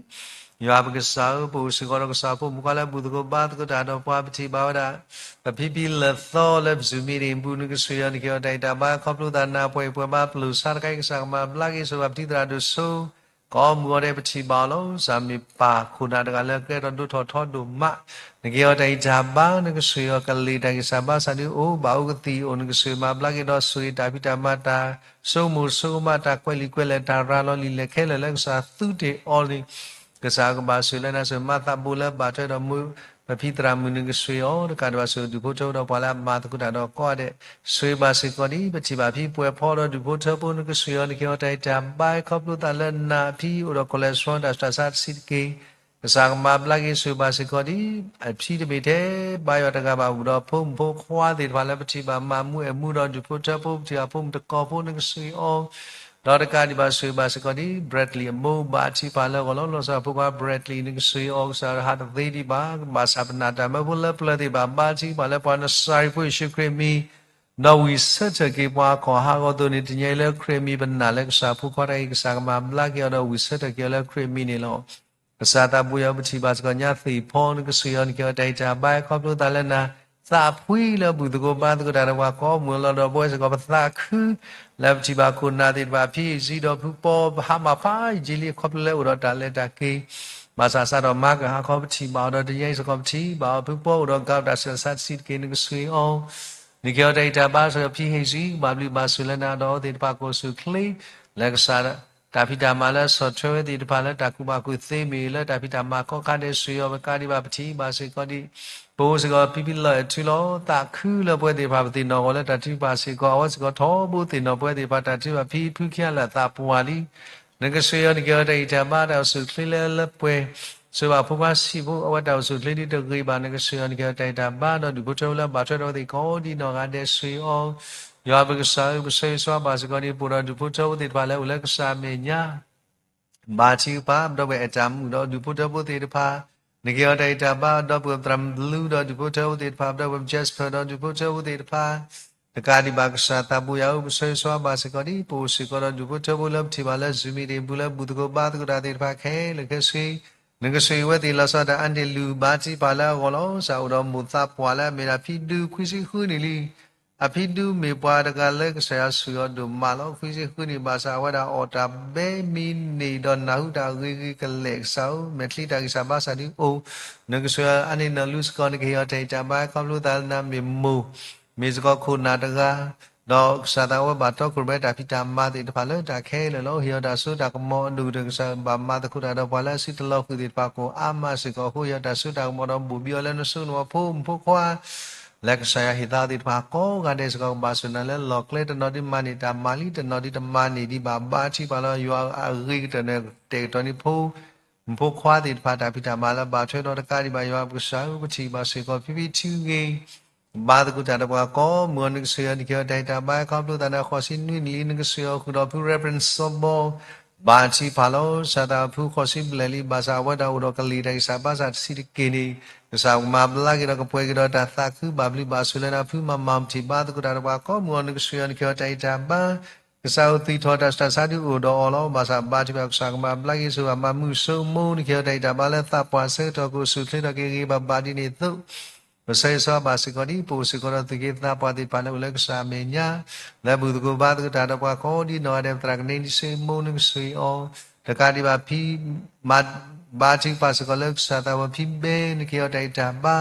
ယွၤပကစၢ်ဧၢ ပအိၣ်စ့ၢ်ကီးဒီးကစၢ်ဖိမုၣ်ခွါလၢအဘူၣ်သကိးဘါသကိးတၢ်ဒီးပှၤ ပထံၣ်ဘၣ်ဝဲဒၣ် ပဖံဖံလၢာ်သီလၢ Zoom meeting ပူၤ နကဆိၣ်ဂ့ၤအီၤ နကဟ့ၣ်အီၤတၢ်ဂံၢ်တၢ်ဘါ ခီဖျိသးနၤပှဲၤပှဲၤဘါ ပျိာ်ဆါတခါအံၤ ကစၢ်ကမၤဘျါက့ၤ ဆိၣ်ဂ့ၤဘၣ်ပတံၤသရၣ်ဒိၣ်စိ ကိးမုၢ်ဂီၤဒဲး ပထံၣ်ဘၣ်အီၤလီၤ. ကစၢ်မ့ၢ်ပၢ်ခိၣ်နၢ်တဂၤလၢကဲထီၣ်ဒိၣ်ထီၣ်ထီဒိၣ်မး နကဟ့ၣ်အီၤတၢ်ဂံၢ်တၢ်ဘါ နကဆိၣ်ဂ့ၤအီၤကလ့ၢ်တၢ်ဂံၢ်စၢ်ဘါစၢ်ဒ်အိၣ် ဘၣ်အိၣ်ကသံၣ်အိၣ် နကဆိၣ်ဂ့ၤမၤဘျါက့ၤဒီး ဆိၣ်ဂ့ၤတၢ်ဖံးတၢ်မၤတၢ် ဆိကမိၣ်ဆိကမး တၢ်ကွဲးလံာ်ကွဲးလဲၢ် တၢ်ရၤလီၤလံာ်လဲၢ်ခဲလၢာ်လၢကစၢ်သူတ့ၢ်အီၤန့ၣ် ကစၢ်ကဘၣ်ဆိၣ်ဂ့ၤလၢနၤ ဆိၣ်ဂ့ၤမၤသးဘိလၢဘၣ်ထွဲဒီးမိၢ် ပဖံသရၣ်မုၣ် နကဆိၣ်ဂ့ၤအီၤ တကးဒံးဘၣ် ဆိၣ်ဂ့ၤဒုးဖိထၢဖိဒီးပှၤလၢအမၤသကိးတၢ်ဒီးကိးဂၤဒဲး ဆိၣ်ဂ့ၤဘၣ်စ့ၢ်ကီးဒ် ပထံၣ်ဘၣ်ဖံပှဲၤဖီဒီးဒုးဖိထၢဖိ နကဆိၣ်ဂ့ၤအီၤ နကဟ့ၣ်အီၤတၢ်ဂံၢ်တၢ်ဘါ ခီဖျိသးလၢနၤ အဖံအိၣ်ဒီး cholesterol တၢ်ဆူးတၢ်ဆါတဆံးတက့ၢ် ကစၢ်ကမၤဘျါက့ၤ ဆိၣ်ဂ့ၤဘၣ်စ့ၢ်ကီးဒ် အဖံတမ့ၢ်ထဲဘါယွၤတဂၤဘၣ် အိၣ်ဒီးဖိမုၣ်ဖိခွါသ့ၣ်တဖၣ်လၢပထံၣ်ဘၣ်မၤမူအဲၣ်မူဒီးဒုးဖိထၢဖိ ပထံၣ်ဘၣ်ဖိမုၣ်တကိးဖိ နကဆိၣ်ဂ့ၤအီၤ ဒီးတကးဒံးဘၣ် ဆိၣ်ဂ့ၤဘၣ်စ့ၢ်ကီးဒ် Bradley အမိၢ် ဘါထုကဖၣ်လၢအဂီၢ်လီၤ. လီၤဆီဒၣ်ဖိခွါ Bradley နကဆိၣ်ဂ့ၤအီၤ ကစၢ်ဟးတသ့ဒံးဘၣ် ဘၣ်ဆၣ်ပနာ်တၢ်မၢဖိလၢပျၢၤသ့ၣ်တဖၣ် ဘါထုကဖၣ်လၢပှၤနစၤရံဖိယ့ၣ်ၡူးခရံာ်မံၤ ဒီးဝံၢ်ဆၢထၢၣ်က့ၤပှၤအခီၣ်ဟးဂီၤအသိးန့ၣ် တနံၤအံၤလၢခရံာ်အမံၤပနာ်လၢကစၢ်အဖိခွါတၢ်အံၤ ကစၢ်ကမၤဘျါက့ၤအီၤဒီးဝံၢ်ဆၢထၢၣ်က့ၤအီၤလၢခရံာ်အမံၤန့ၣ်လီၤ. ကစၢ်သးဘိယွၤပထံၣ်ဘၣ်စ့ၢ်ကီးညါသ့ၣ်ဖီ နကစၢ်ယွၤနကဲအီၤတၢ်အံးတၢ်ဘါ ခီဖျိသးလၢနၤ သးဖှံလၢဘူၣ်သကိးဘါသကိးတၢ်ဒီးပှၤကိးမုၢ်လီၤဒီး ပဝဲစ့ၢ်ကီးပသးခု လၢပထံၣ်ဘၣ်ခိၣ်နၢ်သ့ၣ်တဖၣ် ဖံအံၤစံဒီးဖုပီ ပဟါမၢ်ဖးယံာ်လံ ခီဖျိလၢအိၣ်ဒီးတၢ်လဲၤတၢ်က့ၤ ဘၣ်ဆၣ်စးထီၣ်မၤကဟးခီပထံၣ်ဘၣ်အီၤဒီး တနံၤအံၤစ့ၢ်ကီးပထံၣ်ဘၣ်အီၤ ဖုပီအိၣ်ဒီးကးတၢ်ဆူးတၢ်ဆါတဆံးတက့ၢ် နကစၢ်ယွၤ နကဲအီၤတၢ်အံးတၢ်ဘါစ့ၢ်ကီး ဖံဟ့ၣ်စံ ဘၣ်ဘျုးဘၣ်ဆိၣ်လၢနၤဒီးအဝဲသ့ၣ်တဖၣ်ကအိၣ်ဆူၣ်ချ့ လၢကစၢ် တၢ်ဖံးတၢ်မၤလၢဆီၣ်ထွဲဝဲသ့ၣ်တဖၣ်လၢတၢ်ကူၣ်ဘၣ်ကူၣ်သ့မ့ၢ်ဂ့ၤ လၢတၢ်ဖံးတၢ်မၤကိးခါဒဲး စူၢ်ယွၤ ပကးဒံးဘၣ်ပထံၣ်ဘၣ်စ့ၢ်ကီးဒံး ပအိၣ်စ့ၢ်ကီးဖံဖံလီၤအဲၣ်ထူလီၤ သးခုလၢပဝဲသ့ၣ်တဖၣ်ပသ့ၣ်နီၣ်ဂီၤလၢတၢ်ထုကဖၣ်စ့ၢ်ကီး အဝဲစ့ၢ်ကီးထီဘိသ့ၣ်နီၣ်ပဝဲသ့ၣ်တဖၣ်တၢ်ထုကဖၣ် ဖံဖုခံဂၤလၢာ်သးပှၢ်လံ နကစၢ်ယွၤနကဲအီၤတၢ်အံးတၢ်ဘါ တၢ်အိၣ်ဆူၣ်ချ့လၢလၢပှဲၤ ဆိဘၣ်ဖိခွါဆံးဖိ အဝဲတၢ်အိၣ်ဆူၣ်ချ့ဒ်တဂ့ၤဘၣ် နကစၢ်ယွၤနကဲအီၤတၢ်အံးတၢ်ဘါ ဒီးဒူၣ်ဖိထၢဖိလၢအဘၣ်ထွဲဒီးအဝဲသ့ၣ်ကိးဒံးနီၢ်ဂၤဒဲးစ့ၢ်ကီး ယွၤပကစၢ်ဧၢ ပဆၢဂ့ၤဆၢဝါဘၣ်စ့ၢ်ကီးဒံး ပအိၣ်ဒီးဒူၣ်ဖိထၢဖိသ့ၣ်တဖၣ်လၢအိၣ်လၢကစၢ်အမဲာ်ညါ ဘါထုကဖၣ် ပဒီပုၢ်ဝဲၢ်အဲၣ်တၢ်မုာ်ဒီးဒူၣ်ဖိထၢဖိသ့ၣ်တဖၣ် နကဲအီၤတၢ်အံးတၢ်ဘါ ဒီပုၢ်ဝဲၢ်သရၣ်ဘလူးဒီးဒူၣ်ဖိထၢဖိသ့ၣ်တဖၣ် ဒီပုၢ်ဝဲၢ် Jasper ဒီးဒူၣ်ဖိထၢဖိသ့ၣ်တဖၣ် တကးဒံးဘၣ်ကစၢ်သးဘိယွၤဧၢ ပဆၢဂ့ၤဆၢဝါဘၣ်စ့ၢ်ကီးဒံး ပအိၣ်စ့ၢ်ကီးဒီးဒူၣ်ဖိထၢဖိလၢပထံၣ်ဘၣ်လၢ Zoom meeting ပူၤလၢဘူၣ်သကိးဘါသကိးတၢ်သ့ၣ်တဖၣ်ခဲလၢာ်ခဲဆ့ နကစၢ်ယွၤဝဲသ့ၣ်လီၤဆီဒၣ်တၢ်အါန့ၢ်လုၢ် ဘါထုကဖၣ်လၢအဂီၢ်လီၤ. ကစၢ်အိၣ်ဒီးမိၢ်သးပှၢ်လၢအမ့ၢ်ဒၣ်ဖံဒူခွံဆံဃုနံၣ်လံ အဖံဒူမ့ၢ်ပှၤတဂၤလၢကစၢ်ယွၤဆိၣ်ဂ့ၤအီၤဒိၣ်မးလီၤ. ခွံဆံဃုနံၣ်ဘၣ်ဆၣ် အဝဲဒၣ်အီၣ်တၢ်ဘဲမံးနံးဒီးနၢ်ဟူတၢ်ဂ့ၤဂ့ၤကလဲာ် ကစၢ်ဧၢ မဲာ်ချံတၢ်ဂံၢ်စၢ်ဘါစၢ်ဒုးအိၣ် နကစၢ်ယွၤအါန့ၢ်နၢ်လူစ့ၢ်ကီး နကဟ့ၣ်အီၤတၢ်အံးတၢ်ဘါ ခီဖျိသးလၢနၤမ့ၢ်မိၢ် မ့ၢ်စ့ၢ်ကီးခိၣ်နၢ်တဂၤ ဒီးကစၢ်သးဝဲဘၣ်တီခိၣ်ရိၣ်မဲတၢ်ဖံးတၢ်မၤသ့ၣ်တဖၣ်လၢတၢ်ခဲလၢာ်လီၤ. ဟ့ၣ်အီၤတၢ်စိတၢ်ကမီၤအဒိၣ်ကတၢၢ် ကစၢ်ဘၣ်မၤသကိးတၢ်ဒီးပှၤလၢအစုတလီၤဃုာ်သ့ၣ်တဖၣ် ကအိၣ်အါမးစ့ၢ်ကီးအဃိ ဟ့ၣ်အီၤတၢ်စိတၢ်ကမီၤဒီးဘိၣ်ဘံအီၤလၢနစိနဝီဖိ မုၣ်ဖိခွါ လၢကစၢ်ယွၤဟ့ၣ်သါသ့ၣ်တဖၣ်ကိးဂၤဒဲးစ့ၢ်ကီး ကဘၣ်ဆိၣ်နၤလၢလီၢ်ကျဲ တနီၤဒုးမၤန့ၢ်တၢ်မၤလံ တနီၤဒုးတမၤန့ၢ်ဒံးဘၣ် ဘါထုကဖၣ်လီၤ ယွၤအဂ့ၤကတၢၢ်န့ၣ် ကတဲာ်ကတီၤန့ၢ်ဖိ မုၣ်ဖိခွါသ့ၣ်တဖၣ် တၢ်ဖံးတၢ်မၤလၢဘၣ်ထွဲဒီးတကးဒံးဘၣ် ယွၤပကစၢ်ဧၢ ပထံၣ်ဘၣ်စ့ၢ်ကီး ဖံဖံထံဂ့ၤ ဘါသကိးတၢ်ဒီးပှၤကိးမုၢ်အီၤ နကစၢ်ယွၤနကဟ့ၣ်အီၤတၢ်အံးတၢ်ဘါ ခီဖျိသးန့ၣ် ဃိးဆံနွံနံၣ်လံ နကစၢ်ယွၤအိၣ်ဃုာ်ဒီးဖု Reverend စီၤဘီ ဘါထုကဖၣ်လီၤ ကစၢ်သးဖုဃိးဆံဘျဲၣ်လံ ဘၣ်ဆၣ်အဝဲဒၣ်အိၣ်ဒီးကလံၤတၢ်ဂံၢ်စၢ်ဘါစၢ်တဆံးတက့ၢ်န့ၣ် ကစၢ်ကမၤဘျါက့ၤဒီးကပှဲၤက့ၤဒီးတၢ်သးခု ဘၣ်ဘျုးဘၣ်ဆိၣ်လၢနၤ ဖုမၤမၤ ပထံၣ်ဘါသကိးတၢ်ဒီးပှၤကိးမုၢ်အီၤ နကစၢ်ယွၤနကဟ့ၣ်အီၤတၢ်အံးတၢ်ဘါ ကစၢ်ဧၢ သုးထီၣ်တၢ်ဆူးတၢ်ဆါဒုးအိၣ်ဒီးအီၤလီၤ. ဘၣ်ဆၣ်ဘါထုကဖၣ် ကစၢ်ကမၤဘျါက့ၤ ဆိၣ်ဂ့ၤဘၣ်မၤမုာ်ဆိမိၣ် နကဟ့ၣ်အီၤတၢ်အံးတၢ်ဘါလၢသးပှၢ်ဆၢကတီၢ် ကအိၣ်ဆူၣ်ချ့ထီၣ်က့ၤဂ့ၤဂ့ၤဘၣ်ဘၣ်ဒ်န့ၣ်အသိး ပဆၢဂ့ၤဆၢဝါဘၣ်စ့ၢ်ကီးဒံး ပအိၣ်စ့ၢ်ကီးဒီးသူၣ်က့သးပှၢ်သ့ၣ်တဖၣ်လၢအိၣ်လၢကစၢ်အမဲာ်ညါ လၢဘူၣ်သကိးဘါသကိးတၢ်ဒီးပှၤကိးဒံးနီၢ်ဂၤဒဲး ပသရၣ်ကန့ၢ်ဒံးဆိမိၣ် နကစၢ်အီၤ တကးဒံးဘၣ်ဖံ မၤဘါထုကဖၣ်စ့ၢ်ကီးလၢကစၢ်သးဝဲဖံဘဲ နကဟ့ၣ်အီၤတၢ်အံးတၢ်ဘါ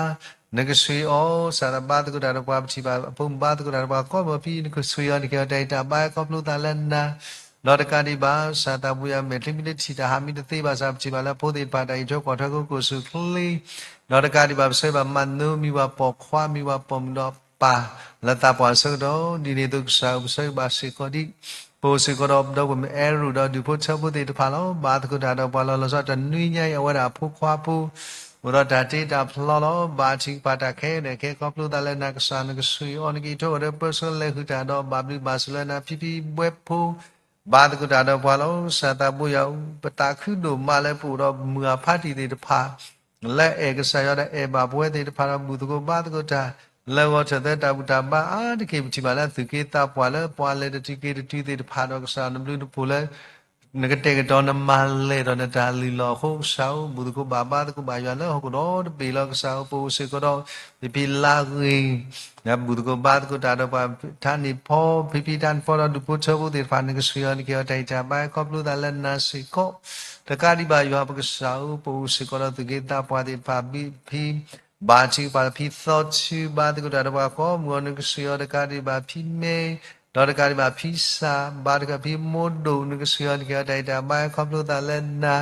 နကစၢ်အီၤ ကစၢ်သးဘါသကိးတၢ်ဒီးပှၤ ပထံၣ်ဘၣ်အဖိမုၣ်ဘါသကိးတၢ်ဒီးပှၤကိးမုၢ်အီၤ ဖံနကစၢ်အီၤ နကဟ့ၣ်အီၤတၢ်အံးတၢ်ဘါ ခီဖျိသးလၢနၤ ဒီးတကးဒံးဘၣ် ကစၢ်သးဘိယွၤ မဲာ်ချံမ့ၢ်တထံၣ်တၢ်ဟးမ့ၢ်တသ့ဘၣ်ဆၣ် ပထံၣ်ဘၣ်လၢဖိသ့ၣ်တဖၣ်တၢ်အံးထွဲကွၢ်ထွဲကအိၣ်ဆူၣ်ချ့ ဒီးတကးဒံးဘၣ် ပဆၢဂ့ၤဘၣ်မၤနၢၤ မံၤဝဲပိာ်ခွါ မံၤဝဲပိာ်မုၣ်ဒီးပၢ် လၢသးပှၢ်ဆၢကတီၢ် ဒ်န့ၣ်အသိးကစၢ်ဧၢ ပဆၢဂ့ၤဘၣ်စ့ၢ်ကီးဒံး ပအိၣ်စ့ၢ်ကီးဒီးပဒီပုၢ်ဝဲၢ် Aaron ဒီးဒူၣ်ဖိထၢဖိသ့ၣ်တဖၣ်လီၤ. ဘါသကိးတၢ်ဒီးပှၤလီၤ လီၤဆီတနွံညါအံၤ အဝဲဒၣ်အဖိခွါဖိ အိၣ်ဒီးတၢ်တ့တၢ်ဖျီလီၤ. ဘါထုကဖၣ်တၢ်ခဲလၢာ်ခဲဆ့ ခီဖျိသးလၢနၤ ကစၢ်နကစၢ်အီၤ နကဟ့ၣ်အီၤ ဒီးပၢဆှၢလဲၤဃုာ်တၢ်ဒီး ဘၣ်ဘျုးဘၣ်ဆိၣ်လၢနၤ ဖံဖံဘဲဖိ ဘါသကိးတၢ်ဒီးပှၤလီၤ. ကစၢ်သးဘိယွၤ ပသးခုဒိၣ်မးလၢပအိၣ်ဒီးမုၢ်အဖါတံၢ်သ့ၣ်တဖၣ် လၢအဲၣ်ကစၢ်ယွၤဒီးအဲၣ်ဘၣ်ပဝဲသ့ၣ်တဖၣ်ဒီးဘူၣ်သကိးဘါသကိးတၢ် လၢဂီၤထၢၣ်သၢတၢ်ဘူၣ်တၢ်ဘါအါတက့ၢ် ပထံၣ်ဘၣ်လၢသူၣ်က့သးပှၢ်လၢပှၤလဲၤတတုၤက့ၤတတုၤသ့ၣ်တဖၣ်ဒီး ကစၢ်နဘျုးနဖှိၣ်လၢ နကတဲာ်ကတီၤနမၤလဲၢ်ဒီးနတၢ်လုၢ်လီၢ်အဃိ ကစၢ်ဧၢ ဘူၣ်သကိးဘၣ်ဘါသကိးဘၣ်ယွၤလၢဟီၣ်ခိၣ်ဒီတဘ့ၣ်လီၤ. ကစၢ်ဧၢ ပအိၣ်စ့ၢ်ကီးဒီး ဖံဖံလါဂ့ၤ ဘူၣ်သကိးဘါသကိးတၢ်ဒီးပှၤ ထါန့ၢ်ဖီ ဖံဖံထါန့ၢ်ဖီဒီးဒူၣ်ဖိထၢဖိသ့ၣ်တဖၣ် နကစၢ်ယွၤ နကဟ့ၣ်အီၤတၢ်အံးတၢ်ဘါ ခီဖျိသးလၢနၤစ့ၢ်ကီး တကးဒံးဘၣ်ယွၤပကစၢ်ဧၢ ပအိၣ်စ့ၢ်ကီးဒီးသူၣ်က့သးပှၢ်သ့ၣ်တဖၣ် ဖံ ဘါထုကဖၣ်ဖံသီထု ဘါသကိးတၢ်ဒီးပှၤကိးမုၢ်အီၤ နကစၢ်ယွၤ တကးဒံးဘၣ်ဖံမဲ ဒီးတကးဒံးဘၣ်ဖံစၢ် ဘါထုကဖၣ်ဖံမိၢ်ဒိၣ် နကစၢ်ယွၤ နကဟ့ၣ်အီၤတၢ်အံးတၢ်ဘါ ခီဖျိသးလၢနၤ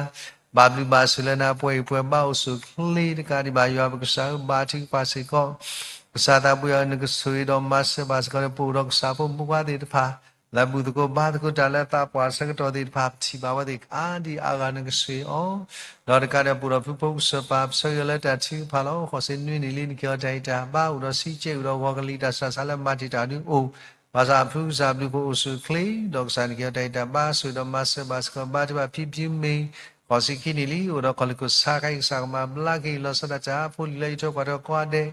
ဘၣ်ဘျုးဘၣ်ဆိၣ်လၢနၤ ပှဲၤဂံၢ်ပှဲၤဘါအိၣ်ဆူၣ်ချ့ တကးဒံးဘၣ်ယွၤပကစၢ်ဧၢ ဘါထုကဖၣ်စ့ၢ်ကီး ကစၢ်သးဘိယွၤ နကဆိၣ်ဂ့ၤဒီးမၤစၢၤဘၣ်စ့ၢ်ကီး ပအိၣ်ဒီးကစၢ်ဖိမုၣ်ဖိခွါသ့ၣ်တဖၣ် လၢဘူၣ်သကိးဘါသကိးတၢ်လၢသးပှၢ်ဆၢကတီၢ်သ့ၣ်တဖၣ် ပထံၣ်ဘၣ်ဝဲသ့ၣ်အါဒံအါဂၤ နကစၢ်ယွၤ ဒီးတကးဒံးပအိၣ်ဒီးဖုဖိကစၢၢ်ပၢ် ပဆၢဂ့ၤလၢတၢ်ထုကဖၣ်လီၤ. ဃိးဆံနွံနံၣ်လံ နကဟ့ၣ်အီၤတၢ်အံးတၢ်ဘါ အိၣ်ဒီးဆံးကဲအိၣ်ဒီးဂီၤကလံၤတၢ်ဆူးတၢ်ဆါလၢမၤတံာ်တာ်ဒုးအိၣ် ဘၣ်ဆၣ်အဖုကစၢ်ဘျုးဖှိၣ်အိၣ်ဆူၣ်ချ့ ဒီးကစၢ်နကဟ့ၣ်အီၤတၢ်အံးတၢ်ဘါ ဆိၣ်ဂ့ၤဒီးမၤစၢၤဘၣ်စ့ၢ်ကီး ဘါထုကဖၣ်ဖံဖံမ့ၢ် ဃိးဆံခံနံၣ်လံ အိၣ်ဒီးခီၣ်လ့ၢ်ခိၣ်ဆါခါအံၤ ကစၢ်ကမၤဘျါက့ၤ လီၤဆီဒၣ်တၢ်ဖိလံၤလၢယထွဲကွၢ်ထွဲကိးဂၤဒဲး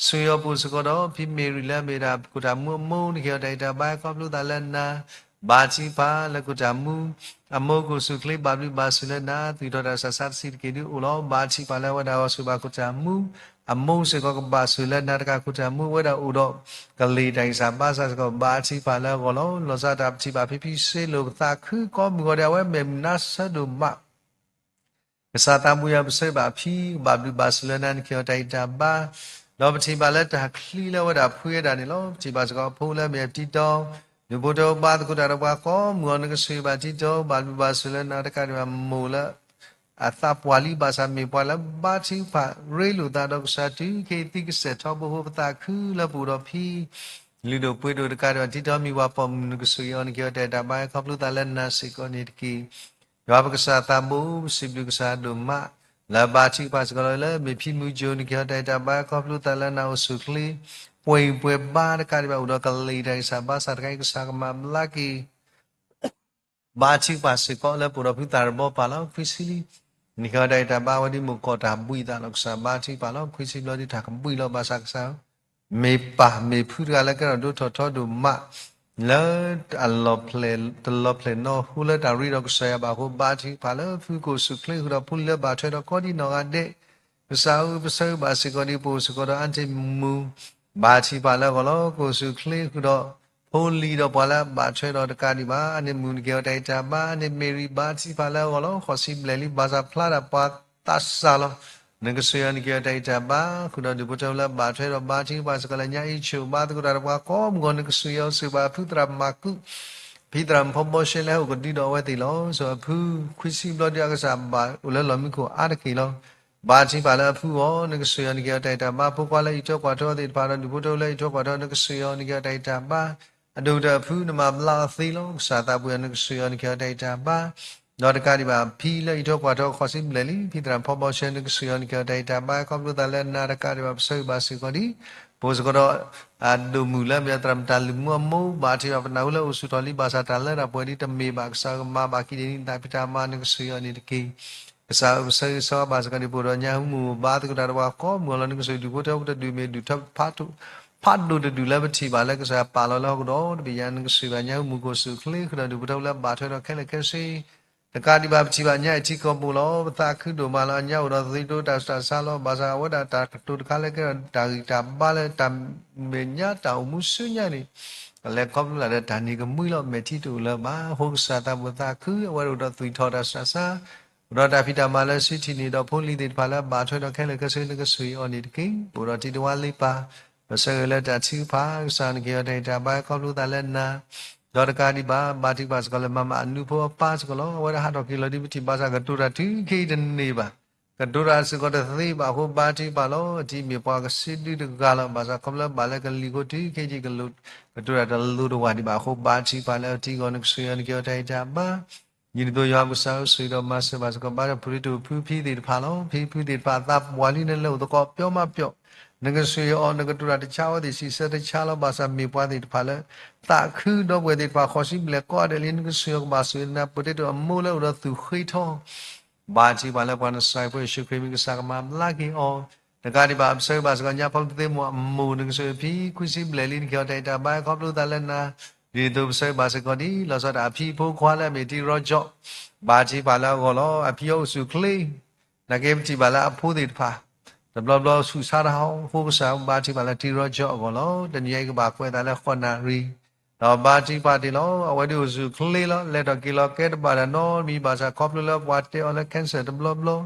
ဆူယီၤပူၤစ့ၢ်ကီးဒီး ဖံမ့ၤရံလၢအမ့ၢ်ဒၣ်ခိၣ်တၢ်မူအမိၢ် နကဟ့ၣ်အီၤတၢ်ဂံၢ်တၢ်ဘါ ခီဖျိသးလၢနၤ, ဘါထုကဖၣ်လၢခိၣ်တၢ်မူအမိၢ် ကိၣ်ဆူၣ်ချ့ ဘၣ်ဘျုးဘၣ်ဆိၣ်လၢနၤ, သွံၣ်ထီၣ်တၢ်ဆးဆါတဆံးတက့ၢ်ဒုအိၣ်လီၤ. ဘါထုကဖၣ်လၢအဝဲဒၣ်အဂီၢ်ဆူၣ်ဘၣ်ခိၣ်တၢ်မူအမိၢ်စ့ၢ်ကီး ကဘၣ်ဆိၣ်လၢနၤတကး ခိၣ်တၢ်မူအဝဲဒၣ်အိၣ်ဒီး ကလံၤတၢ်ဂံၢ်စၢ်ဘါစၢ်စ့ၢ်ကီး ဘါထုကဖၣ်လၢအဂီၢ်လီၤ. လီၤဆီဒၣ်တၢ်ပထံၣ်ဘၣ်ဖံဖံစ့လိာ် ပသးခုကိးမုၢ်ဂီၤဒဲး အဝဲမဲာ်မုာ်နါဆၢဒိၣ်မး ကစၢ်သးဘိယွၤ ပဆၢဂ့ၤဘၣ်ဖံ ဘၣ်ဘျုးဘၣ်ဆိၣ်လၢနၤ နကဟ့ၣ်အီၤတၢ်ဂံၢ်တၢ်ဘါ, ဒီးပထံၣ်ဘၣ်လၢတၢ်ချံလၢအဝဲဒၣ်ဖှံဝဲဒၣ်န့ၣ်လီၤ. ပထံၣ်ဘၣ်စ့ၢ်ကီးအဖိလၢအမ့ၢ်အတံတီ, ဒုးဖိတၢ်ဘါသကိးတၢ်ဒီးပှၤကိးမုၢ်ဂီၤ နကဆိၣ်ဂ့ၤဘၣ်တံတီ, ဘၣ်ဘျုးဘၣ်ဆိၣ်လၢနၤတကးဒံးဘၣ် မိၢ်လၢ အသးပှၢ်လံ ဘၣ်ဆၣ်မ့ၢ်ပှၤလၢဘါထုကဖၣ်ရ့လိာ်သးဒီးကစၢ်တုၤခဲအံၤ သံကစဲၢ်ထီဘိအဃိ ပသးခုလၢပအိၣ်ဒီးဖံ လုၢ်ဒိၣ်ပှ့ၤဒိၣ်တကးဒံးဘၣ် တံတီမံၤပှၤပိာ်မုၣ် နကဆိၣ်ဂ့ၤအီၤ နကဟ့ၣ်အီၤတၢ်ဂံၢ်တၢ်ဘါ ခီဖျိသးလၢနၤစ့ၢ်ကီးန့ၣ်တက့ၢ်. ယွၤပကစၢ်သးဘိ ပစံးဘျုးကစၢ်ဒိၣ်မး လၢဘါထုကဖၣ်စ့ၢ်ကီးလၢ မ့ၢ်ဖံမုၢ်ကၠိ နကဟ့ၣ်အီၤတၢ်ဂံၢ်တၢ်ဘါ ခီဖျိသးလၢနၤအိၣ်ဆူၣ်ချ့ ပှဲၤပှဲၤဘါတကးဒံးဘၣ် အိၣ်ဒီးကလံၤတၢ်ဂံၢ်စၢ်ဘါစၢ်တခါအံၤ ကစၢ်ကမၤဘျါက့ၤ ဘါထုကဖၣ်စ့ၢ်ကီးလၢပအိၣ်ဒီးဖုသးတဘီပၢ်လီၤ. ခွံဆံလံ နကဟ့ၣ်အီၤတၢ်ဂံၢ်တၢ်ဘါ အဝဲဒ်မိၢ်ကီၢ်တၢ်ဘှံးသးလီၤ. ကစၢ်ဘါထုကဖၣ်လီၤ. ခွံဆံဘျီဒ်တၢ်ကဘှံးလီၤ ဘၣ်ဆၣ်ကစၢ် မ့ၢ်ပၢ်မ့ၢ်ဖုတဂၤလၢကဲထီၣ်ဒိၣ်ထီၣ်ထီဒိၣ်မး လၢအလီၤဖျဲၣ် တလီၤဖျဲၣ်နီၢ်ဟူလၢတၢ်ရ့ဒီးကစၢ်ယွၤဘၣ်အဃိ ဘါထုကဖၣ်လၢဖုကိၣ်ဆူၣ်ချ့ဃုာ်ဒီးဖိလံၤလၢဘၣ်ထွဲဒီးကိးဒံးနီၢ်ဂၤဒဲး ကစၢ်ဧၢ ပဆၢဂ့ၤဘၣ်စ့ၢ်ကီးဒ်ပအိၣ်စ့ၢ်ကီးဒီး အါန့ၢ်မူ ဘါထုကဖၣ်လၢအဂီၢ်လီၤ. ကိၣ်ဆူၣ်ချ့ဃုာ်ဒီး ဖိလံၤဒီးပှၤလၢအဘၣ်ထွဲဒီးတကးဒံးဘၣ် အါန့ၢ်မူ နကဟ့ၣ်အီၤတၢ်ဂံၢ်တၢ်ဘါ အါန့ၢ်မ့ၢ်ရံ ဘါထုကဖၣ်လၢအဂီၢ်လီၤ. ဃိးဆံဘျဲၣ်လံ ဘၣ်ဆၣ်ဖျါဒၣ်ပှၤသးစၢ်လီၤ. နကဆိၣ်ဂ့ၤအီၤ နကဟ့ၣ်အီၤတၢ်ဂံၢ်တၢ်ဘါ ဃုာ်ဒီးဒူၣ်ဖိထၢဖိလၢအဘၣ်ထွဲဒီးဘါထုကဖၣ်စ့ၢ်ကီးလၢညါအံၤ ဆိၣ်ဘါသကိးတၢ်ဒီးပှၤကိးမုၢ်ဂီၤ နကဆိၣ်ဂ့ၤအီၤဆိၣ်ဘၣ်ဖုသရၣ်မၤကူး ဖံသရၣ်မုၣ်ဖီဘီရှဲလၢဟဲအိၣ်ကဒုဒီးအဝဲသ့ၣ်လီၤ. ဆိၣ်အဖု ခွံဆံဘျီဒ်အကစၢ်ဘၣ်အိၣ်လၢလီၢ်မံခိၣ်အါတက့ၢ်လီၤ. ဘါထုကဖၣ်လၢအဖုအဂီၢ် နကဆိၣ်ဂ့ၤအီၤ နကဟ့ၣ်အီၤတၢ်ဂံၢ်တၢ်ဘါ ဖိခွါလၢအံးထွဲကွၢ်ထွဲအီၤသ့ၣ်တဖၣ်ဒီး ဒူၣ်ဖိထၢဖိလၢအံးထွဲကွၢ်ထွဲအီၤ နကဆိၣ်ဂ့ၤအီၤ နကဟ့ၣ်အီၤတၢ်ဂံၢ်တၢ်ဘါ အဒိၣ်ကတၢၢ်အဖု နမၤဘျါအီၤသ့လီၤ. ကစၢ်သးဘိယွၤ နကဆိၣ်ဂ့ၤအီၤ နကဟ့ၣ်အီၤတၢ်ဂံၢ်တၢ်ဘါ ဒီးတကးဒံးဘၣ် ဖံလၢအံးထွဲကွၢ်ထွဲအီၤ ဃိးဆံဘျဲၣ်လံ ဖံသရၣ်မုၣ်ဖီဘီရှဲ နကဆိၣ်ဂ့ၤအီၤ နကဟ့ၣ်အီၤတၢ်ဂံၢ်တၢ်ဘါ ခီဖျိသးလၢနၤတကးဒံးဘၣ် ပဆၢဂ့ၤဘၣ်စ့ၢ်ကီးဒ် ပအိၣ်စ့ၢ်ကီးဒီး အဒိၣ်မုၣ်လၢအမ့ၢ်သရၣ်မုၣ်တၢ်လုၢ်မူအမိၢ် ဘၣ်ထုကဖၣ်ပနၢ်ဟူလၢအိၣ်ဆူၣ်ထီၣ်လံ ဘၣ်ဆၣ်တၢ်လၢတၢ်ပှဲၤဒ်တမ့ၢ်ဘၣ် ကစၢ်ကမၤဘၣ်က့ၤဒ်န့ၣ် သးဖံးတၢ်မၤ နကဆိၣ်ဂ့ၤအီၤန့ၣ်တက့ၢ်. ကစၢ်ဧၢ ပဆၢဂ့ၤဆၢဝါဘၣ်စ့ၢ်ကီးဒ်ပအိၣ်ဒီးညါဟူမူးဘါသကိးတၢ်ဒီးပှၤကိးမုၢ်ဂီၤလီၤ နကဆိၣ်ဂ့ၤဒူၣ်ဖိထၢဖိ တဒူၣ်မ့ၢ်ဒူၣ်ထၢဖးဒိၣ်တဒူၣ်လၢပထံၣ်ဘၣ်လၢကစၢ်ယွၤပာ်လီၤလၢဟီၣ်ခိၣ်ဒီတဘ့ၣ်ညါ နကဆိၣ်ဂ့ၤဘၣ်ညါဟူမူးကိၣ်ဆူၣ်ချ့ဃုာ်ဒီးဒူၣ်ဖိထၢဖိလၢအဘၣ်ထွဲဒီးခဲလၢာ်ခဲဆ့ တကးဒံးဘၣ်ပထံၣ်ဘၣ်ညါအံၤထံကီၢ်ပူၤလီၤ. ပသးခုဒိၣ်မးလီၤ. အညါအိၣ်ဒီးသံတိၤတၢ်ဆူးတၢ်ဆါလီၤ. ဘၣ်ဆၣ်အဝဲဒၣ်တၢ်ကတိၤတခါလၢကဲထီၣ်တၢ်ဂံၢ်တၢ်ဘါလၢတၢ်မဲာ်ညါတၢ်အိၣ်မူဆူညါန့ၣ် ကလဲၤခီဖျိလၢ်ဒီးတၢ်နံၤကမှံလီၤ. မဲာ်ထံတအိၣ်လၢၤဘၣ်. အဃိကစၢ်သးဘိယွၤသးခု အဝဲဒၣ်အိၣ်ဒီးသွံၣ်ထီၣ်တၢ်ဆူးတၢ်ဆါ အိၣ်ဒီးတၢ်ဖံးတၢ်မၤလၢစုထံၣ်န့ၢ်ဒီးဖိလံၤသ့ၣ်တဖၣ်လၢအဘၣ်ထွဲဒီးခဲလၢာ်ခဲဆ့ နကဆိၣ်ဂ့ၤအီၤန့ၣ်တက့ၢ်. ပအိၣ်ဒီးတံၤတဝါလ့ပၢ် ပဆၢဂ့ၤလၢတၢ်ထုကဖၣ် ကစၢ်နကဟ့ၣ်အီၤတၢ်ဂံၢ်တၢ်ဘါ ခီဖျိသးလၢနၤ ဒီးတကးဒံးဘၣ် ဘါထုကဖၣ်စ့ၢ်ကီးလၢမၤမၤအနူဖိအပၢ်စ့ၢ်ကီးလီၤ. အဝဲဒၣ်ဟးထီၣ်က့ၤလီၤဒ်ပထံၣ်ဘၣ်ဆၣ် ကတိၤတၢ်တုၤခဲအံၤတန့ၢ်ဘၣ်. ကတိၤတၢ်စ့ၢ်ကီးတသ့ဘၣ်အဃိ ဘါထုကဖၣ်လီၤ. အတံၤမ့ၢ်ပှၤကဆ့ဒုတဂၤလီၤ. ဘၣ်ဆၣ်ခီဖျိလၢဘၣ်လၢကလံၤအဃိ တုၤခဲအံၤကတိၤတၢ်တလိၤတဝၢ်ဒံးဘၣ်အဃိ ဘါထုကဖၣ်လၢအတံၤအဂီၢ် နကဆိၣ်ဂ့ၤအီၤ နကဟ့ၣ်အီၤတၢ်ဂံၢ်တၢ်ဘါ ဒ်န့ၣ်အသိး ယွၤပကစၢ်ဧၢ ဆိၣ်ဂ့ၤဒီးမၤစၢၤဘၣ်စ့ၢ်ကီး ဘါထုကဖၣ်ဖုဖံသ့ၣ်တဖၣ်လီၤ. ဖံဖုသ့ၣ်တဖၣ်အသးပှၢ်လံ နလဲၤအိၣ်သကိးပျီမးပျီ, နကဆိၣ်ဂ့ၤအီၤ နကတိၤတၢ်တဆါ အဝဲသ့ၣ်စံးဆၢတဆါလီၤ. ဘၣ်ဆၣ်မ့ၢ်ပှၤသ့ၣ်တဖၣ်လၢ သးခုဒီပုၢ်ဝဲၢ်သ့ၣ်တဖၣ် ဃိးဆံဘျဲၣ်ကိးဂၤဒဲးလံ နကဆိၣ်ဂ့ၤအီၤ ကဘၣ်ဆိၣ်ဂ့ၤနၤ ပတဲတၢ်အမိၢ်လၢအိၣ်ဒီးသူၣ်ဃ့ထီ ဘါထုကဖၣ်လၢပှၤနစၢ်ဖိယ့ၣ်ၡူးခရံာ်မံၤ ကစၢ်ကမၤဘျါက့ၤအီၤ, တကးဒံးဘၣ် ပဆၢဂ့ၤဘၣ်စ့ၢ်ကီး ညါဖီလသ့မိၢ်အမိၢ် နကဆိၣ်ဂ့ၤဖံ ခွံဆံဘျဲၣ်လံ နကဟ့ၣ်အီၤတၢ်ဂံၢ်တၢ်ဘါ ခီဖျိသးလၢနၤ, ဒ်သိးပဆၢဂ့ၤဘၣ်စ့ၢ်ကီးဒ် လီၤဆီဒၣ်တၢ်အဖံအဖိခွါလၢအမ့ၢ်တံၤရီကၠီၣ်, ဘါထုကဖၣ်လၢအဂီၢ်လီၤ. အဖံအံၤအိၣ်ဆူၣ်ချ့ နာ်က့ပထံၣ်ဘၣ်လၢအဖိသ့ၣ်တဖၣ် တဘျီဘျီဆူးဆါတၢ်ဟီၣ် အဃိကစၢ်ဘါထုကဖၣ်လၢတံၤရီကၠီၣ်အဂီၢ်လီၤ. တနံၤအံၤကဘၣ်ကွဲးအသးလၢဃိးနၣ်ရံၣ် ဒီးဘါထုကဖၣ်တ့ၢ်လီၤ. အဝဲဒၣ်အိၣ်ဆူၣ်ချ့လီၤ. လဲၤထီၣ်က့ၤလီၤကဲတဘၣ်တၢ်နီတမံၤ ဘၣ်ဆၣ်ခီဖျိလၢပှၤတဲအီၤလၢ cancer တဘျီဘျီ,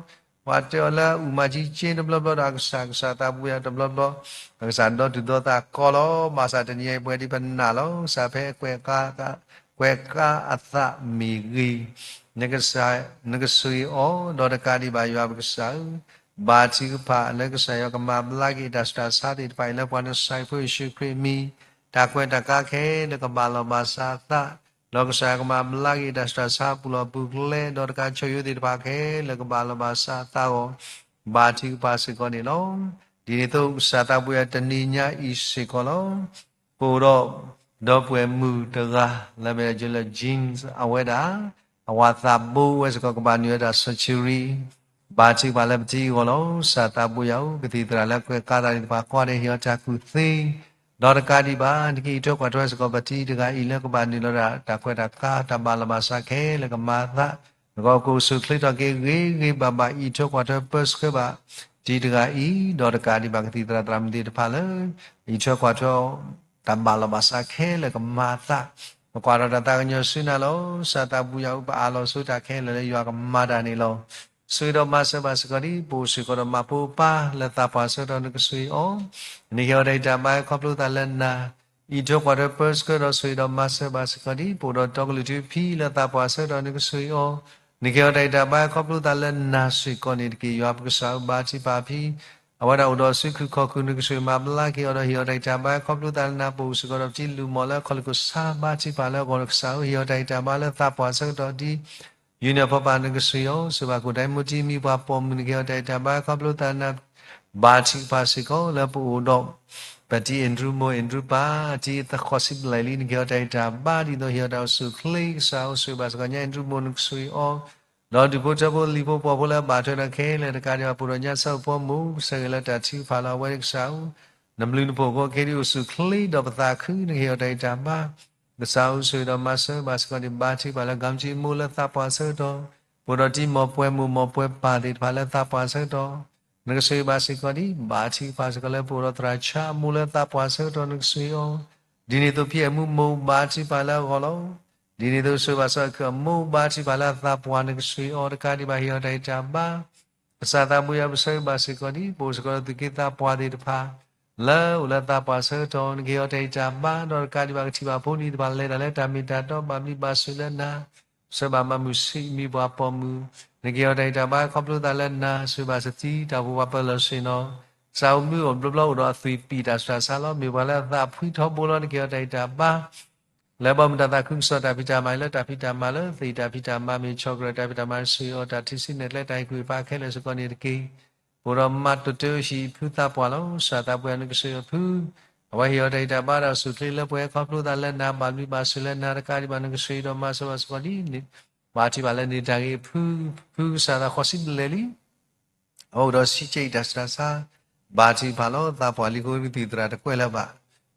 ပှၤတဲအီၤလၢအူၣ်မၤကၠံကၠ့တဘျီဘျီဒီး အကစၢ် ကစၢ်သးဘိယွၤတဘျီဘျီ အကစၢ်ဒီတူၢ်ဒီသးကီလီၤ. ဘၣ်ဆၣ်တနံၤအံၤပှဲၤဒ်ပနာ်လီၤ. ကစၢ်ဖဲကွဲး ကွဲးကါအသးမ့ၢ်ဂ့ၤ, နကဆိၣ်ဂ့ၤအီၤ ဒီးတကးဒံးဘၣ် ယွၤပကစၢ်ဧၢ, ဘါထုကဖၣ်လၢကစၢ်ယွၤကမၤဘျါက့ၤတၢ်ဆူးတၢ်ဆါသ့ၣ်တဖၣ်အံၤ လၢပှၤနစၢ်ဖိယ့ၣ်ၡူးခရံာ်မံၤ, တၢ်ကွဲးတၢ်ကါခဲလၢာ်ကဘၣ်လီၤဘၣ်စးအသး, ဒီးကစၢ်ယွၤကမၤဘျါက့ၤတၢ်ဆူးတၢ်ဆါပူၤလီၢ်ပူၤကျဲ, ဒီးတကးဆှၢယိသ့ၣ်တဖၣ်ခဲလၢာ်ကဘၣ်လီၤဘၣ်စးအသးအဂီၢ်, ဘါထုကဖၣ်စ့ၢ်ကီးန့ၣ်လီၤ. ဒ်န့ၣ်အသိး ကစၢ်သးဘိယွၤ တနံၤညါအံၤစ့ၢ်ကီးလီၤ. ပအိၣ်ဒီး ဒီပုၢ်ဝဲၢ်မုၣ်တဂၤ လၢအမ့ၢ်ဒၣ် Jeans အဝဲဒၣ် အဝၤသးဘိဝဲစ့ၢ်ကီး ကဘၣ်နုာ်ဝဲဒၣ် surgery ဘါထုကဖၣ်လၢပတံၤအဂီၢ်လီၤ. ကစၢ်သးဘိယွၤဧၢ, ကသံၣ်သရၣ်လၢကွဲးဃာ်သးသ့ၣ်တဖၣ် ကွၢ်ဒီးဟ့ၣ်အီၤတၢ်ကူၣ်သ့, ဒီးတကးဒံးဘၣ် နကအံးထွဲကွၢ်ထွဲစ့ၢ်ကီး ပတံၤတဂၤအံၤလၢကဘၣ်နုာ်လီၤဒၣ်တၢ်ခွဲးတၢ်ယာ် တၢ်ဘၣ်လီၤဘၣ်စးခဲလၢာ်ကမၤအသး, နကအိၣ်ကအိၣ်ဆူၣ်အိၣ်ချ့ထီၣ်က့ၤဂ့ၤဂ့ၤဘၣ်ဘၣ် အံးထွဲကွၢ်ထွဲပၢဆှၢဘၣ် တံၤတဂၤအံၤ, ဒီးတကးဒံးဘၣ် ကသံၣ်သရၣ်သရၣ်မုၣ်သ့ၣ်တဖၣ်လၢ အံးထွဲကွၢ်ထွဲ တၢ်ဘၣ်လီၤဘၣ်စးခဲလၢာ်ကမၤအသး, ပကွၢ်ထီၣ်တၢ်သးကညီၤဆူနၤလီၤ. ကစၢ်သးဘိယွၤဧၢ, ပအးလီၤဆိတၢ်ခဲလၢာ်လၢယွၤကမၤတၢ်န့ၣ်လီၤ. ဆိၣ်ဂ့ၤဒီးမၤစၢၤဘၣ်စ့ၢ်ကီးဒ် ပအိၣ်စ့ၢ်ကီးဒီးမၤဖိပၢ်လၢသးပှၢ်ဆၢကတီၢ် နကဆိၣ်ဂ့ၤအီၤ, နကဟ့ၣ်အီၤတၢ်ဂံၢ်တၢ်ဘါ ခီဖျိသးလၢနၤ, အံးထွဲကွၢ်ထွဲပၢဆှၢဒီးဆိၣ်ဂ့ၤဒီးမၤစၢၤဘၣ်စ့ၢ်ကီးဒ် ပအိၣ်ဒီးတီကလုၢ်ထူဖံလၢသးပှၢ်ဆၢကတီၢ် နကဆိၣ်ဂ့ၤအီၤ, နကဟ့ၣ်အီၤတၢ်ဂံၢ်တၢ်ဘါ ခီဖျိသးလၢနၤစ့ၢ်ကီးန့ၣ်တက့ၢ်. ယွၤပကစၢ်ဧၢ, ဘါထုကဖၣ်ဖံ အဝဲဒၣ်အိၣ်ဒီးစုခုၣ်ခီၣ်ခုၣ် နကဆိၣ်ဂ့ၤမၤဘျါက့ၤအီၤဒီး ဟ့ၣ်အီၤတၢ်ဂံၢ်တၢ်ဘါ ခီဖျိသးလၢနၤ, ပအိၣ်စ့ၢ်ကီးဒီးပတံၤလုၢ်မီၢ်လၢအခီၣ်လ့ၢ်ကီၢ်ဆၣ် ဘါထုကဖၣ်လၢအဂီၢ် ကစၢ်ဧၢ, ဟ့ၣ်အီၤတၢ်ဂံၢ်တၢ်ဘါလၢသးပှၢ်ဆၢကတီၢ်ဒ် ယူၤန့ၣ်အဖီပၢ် နကဆိၣ်ဂ့ၤအီၤ, ဆိၣ်ဘၣ်ခိၣ်ဒဲမူတံၤမံၤပှၤပိာ်မုၣ် နကဟ့ၣ်အီၤတၢ်ဂံၢ်တၢ်ဘါ ခီဖျိသးလၢနၤ, ဘါထုကဖၣ်စ့ၢ်ကီးလၢပအိၣ်ဒီး ပတံၤအဲၣ်ဒရူးမိၢ်အဲၣ်ဒရူးပၢ် တံၤသဃီၤစံးဘျဲၣ်လံ နကဟ့ၣ်အီၤတၢ်ဂံၢ်တၢ်ဘါ ဒ်သိးဟ့ၣ်အီၤတၢ်အိၣ်ဆူၣ်အိၣ်ချ့ ကစၢ်ဧၢ, ဆိၣ်ဂ့ၤဘၣ်စ့ၢ်ကီးညါအဲၣ်ဒရူးမိၢ် နကဆိၣ်ဂ့ၤအီၤ, ဒီးဒူၣ်ဖိထၢဖိလံၤဖိပှီၢ်ဖိလၢအဘၣ်ထွဲဒီးခဲလၢာ်တကးဒံးဘၣ် ပအိၣ်ဒီးညါဆၢဖိမိၢ် ကဆၢဂ့ၤလၢတၢ်ထုကဖၣ်လၢအဝဲဒၣ်ကစၢ်ဧၢ, နဘျုးနဖှိၣ်အဃိ ကဟ့ၣ်ဒံးအိၣ်ဆူၣ်အိၣ်ချ့ဒီးပသးခု နကဟ့ၣ်အီၤတၢ်ဂံၢ်တၢ်ဘါ ကစၢ်ဧၢ, ဆိၣ်ဂ့ၤဒီးမၤစၢၤဘၣ်စ့ၢ်ကီးန့ၣ် ဘါထုကဖၣ်လၢ ကမ္မထံမိၢ်လၢသးပှၢ်ဆၢကတီၢ်, ပအိၣ်ဒီးတံၤမီၢ်ပှဲၤမိၢ်မီၢ်ပှဲၤပၢ်သ့ၣ်တဖၣ်လၢသးပှၢ်ဆၢကတီၢ်, နကဆိၣ်ဂ့ၤဘၣ်စ့ၢ်ကီးဒ် ဘါထုကဖၣ်စ့ၢ်ကီးလၢပအိၣ်ဒီးသရၣ်ဆါအမိၢ်လၢသးပှၢ်ဆၢကတီၢ် နကဆိၣ်ဂ့ၤအီၤ, ဒ်န့ၣ်အသိးဖံအဲၣ်မူမိၢ် ဘါထုကဖၣ်လၢအဂီၢ်လီၤ. ဒ်န့ၣ်အသိးဆိၣ်ဂ့ၤဘၣ်စ့ၢ်ကီးအခိၣ်အမိၢ် ဘါထုကဖၣ်လၢအသးပှၢ် နကဆိၣ်ဂ့ၤအီၤ တကးဒံးဘၣ် ဟ့ၣ်အီၤတၢ်ဂံၢ်တၢ်ဘါ ကစၢ်သးဘိယွၤ ပဆိၣ်ဂ့ၤဘၣ်စ့ၢ်ကီးဒ် ပအိၣ်စ့ၢ်ကီးဒီးသူၣ်က့သးပှၢ်သ့ၣ်တဖၣ် လၢအိၣ်လၢသးပှၢ်ဆၢကတီၢ် နကဟ့ၣ်အီၤတၢ်ဂံၢ်တၢ်ဘါ ဒီးတကးဒံးဘၣ်ကထံၣ်ဘၣ်ဖိဒံးသ့ၣ်တဖၣ် လဲၤတၢ်လၢတၢ်မ့ၢ်တၢ်တီ ဘၣ်ဘျုးဘၣ်ဆိၣ်လၢနၤ ပဆိၣ်ဂ့ၤဘၣ်မၤမုၢ်ဆံးမံၤပှၤပိာ်မုၣ် နကဟ့ၣ်အီၤတၢ်ဂံၢ်တၢ်ဘါ ခီဖျိသးလၢနၤ ဆိၣ်ဂ့ၤဘၣ်စ့ၢ်ကီးတံၤ တၢ်အိၣ်ဖှိၣ်ပှၤပၢၤလီၢ်ဆ့ၣ်နီၤ ကစၢ်အိၣ်မူအိၣ်ဘျီဘျီအိၣ်ဒီးအသွံၣ်ပံာ်တၢ်ဆူးတၢ်ဆါလီၤ မ့ၢ်ပှၤလၢအသးဖှံထီဘိလီၤ နကဟ့ၣ်အီၤတၢ်ဂံၢ်တၢ်ဘါ လၢဘီမုၢ်တၢ်သးခုကစီၣ်တၢ်ဖံးတၢ်မၤ လၢတၢ်ဖံးတၢ်မၤလၢသ့ၣ်တၢ်ဖံးတၢ်မၤ မ့ၢ် chocolate တၢ်ဖံးတၢ်မၤ နဆိၣ်ဂ့ၤအီၤ တၢ်ထံဆံနဲၣ်ကျဲတၢ်ဟ့ၣ်ကူၣ်ဟ့ၣ်ဖးခဲလၢာ်စ့ၢ်ကီးန့ၣ်တက့ၢ်. ပအိၣ်ဒီးမၤတိၢ်တၢ်ဟံၣ်ဖုသးပှၢ်လီၤ. ကစၢ်သးပှၢ် နကဆိၣ်ဂ့ၤအီၤဖု အဝဲဟ့ၣ်အီၤတၢ်ဂံၢ်တၢ်ဘါဒီးအိၣ်ဆူၣ်အိၣ်ချ့လၢပှဲၤ ခီဖျိသးလၢနၤ ဘၣ်ဘျုးဘၣ်ဆိၣ်လၢနၤ တကးဒံးဘၣ် နကဆိၣ်ဂ့ၤဒီးမၤစၢၤဘၣ်စ့ၢ်ကီးဒ်န့ၣ် ဘါထုကဖၣ်လၢန့ၢ်တၢ်ဂ့ၤဖု ဖုကစၢ်သးဃီၤစံးဘျဲၣ်လံ အဝဲအိၣ်ဒီးဆံးကဲအံၤတၢ်ဆူးတၢ်ဆါ ဘါထုကဖၣ်လီၤ. သးပှၢ်လံအဃိ ကသံၣ်သရၣ်တကွဲးလၢၤဘၣ်.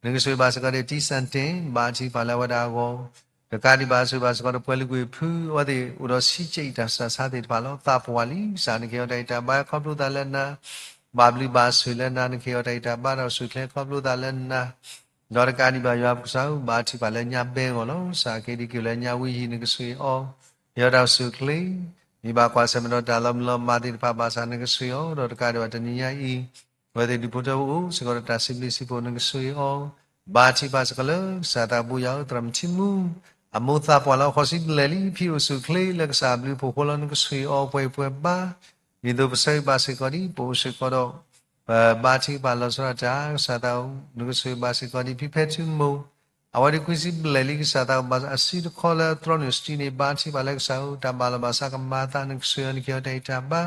နကဆိၣ်ဂ့ၤဘၣ်စ့ၢ်ကီးဒီးတံၤစၣ်တ့ၣ် ဘါထုကဖၣ်လၢအဝဲဒၣ်အဂီၢ် တကးဒံးဘၣ်ဆိၣ်ဂ့ၤဘၣ်စ့ၢ်ကီးဒီးပှၤလုၢ်ကွံာ်ဖု အဝဲသ့ၣ်အိၣ်ဒီးဆံးကဲအံၤတၢ်ဆူးတၢ်ဆါသ့ၣ်တဖၣ်လီၤ. သးပှၢ်လံ ကစၢ်နကဟ့ၣ်အီၤတၢ်ဂံၢ်တၢ်ဘါခီဖျိသးလၢနၤ ဘၣ်ဘျုးဘၣ်ဆိၣ်လၢနၤ နကဟ့ၣ်အီၤတၢ်ဂံၢ်တၢ်ဘါဒီးအိၣ်ဆူၣ်အိၣ်ချ့ခီဖျိသးလၢနၤ ဒီးတကးဒံးဘၣ်ယွၤပကစၢ်ဧၢ ဘါထုကဖၣ်လၢညါဘဲအဂီၢ်လီၤ. ကစၢ်က့ၤဒံးက့ၤလၢညါဝံယံၤ နကဆိၣ်ဂ့ၤအီၤ ဟ့ၣ်အီၤတၢ်အိၣ်ဆူၣ်အိၣ်ချ့ မ့ၢ်ဘၣ်ကွၢ်ဆၢၣ်မဲာ်ဒီးတၢ်လီၤမုၢ်လီၤမၢ်သ့ၣ်တဖၣ်ဘၣ်ဆၣ် နကဆိၣ်ဂ့ၤအီၤ ဒီးတကးဒံးဘၣ်တနံၤညါအံၤ အဝဲသ့ၣ်ဒူၣ်ဖိထၢဖိအိၣ်စ့ၢ်ကီးဒီးတၢ်စံးဘျုးစံးဖှိၣ် နကဆိၣ်ဂ့ၤအီၤ ဘါထုကဖၣ်စ့ၢ်ကီးလၢ ကစၢ်သးဘိယွၤဧၢ သရၣ်မုၣ်ထံမူ အမိၢ်သးပှၢ်လီၤ ဃီၤစံးဘျဲၣ်လံ ဖံအိၣ်ဆူၣ်အိၣ်ချ့လၢကစၢ်ဘျုးဖှိၣ်အဃိလီၤ နကဆိၣ်ဂ့ၤအီၤပှဲၤပှဲၤဘါ ဒ်သိးပဆိၣ်ဂ့ၤဘၣ်စ့ၢ်ကီးဒ် ပအိၣ်စ့ၢ်ကီးဒီး ပဘါထုကဖၣ်လီၤဆီဒၣ်တၢ် ကစၢ်သးဧၢ နကဆိၣ်ဂ့ၤဘၣ်စ့ၢ်ကီးဒ် ဖံဖဲထူမိၢ် အဝဲဒၣ်ဃီၤစံးဘျဲၣ်လံ ကစၢ်သးဘိယွၤ အစုတခီလၢသရီနုာ်စတံန့ၣ် ဘါထုကဖၣ်လၢကစၢ်ဧၢ တၢ်ဘၣ်လီၤဘၣ်စးကမၤအသး နကဆိၣ်ဂ့ၤအီၤ နကဟ့ၣ်အီၤတၢ်ဂံၢ်တၢ်ဘါ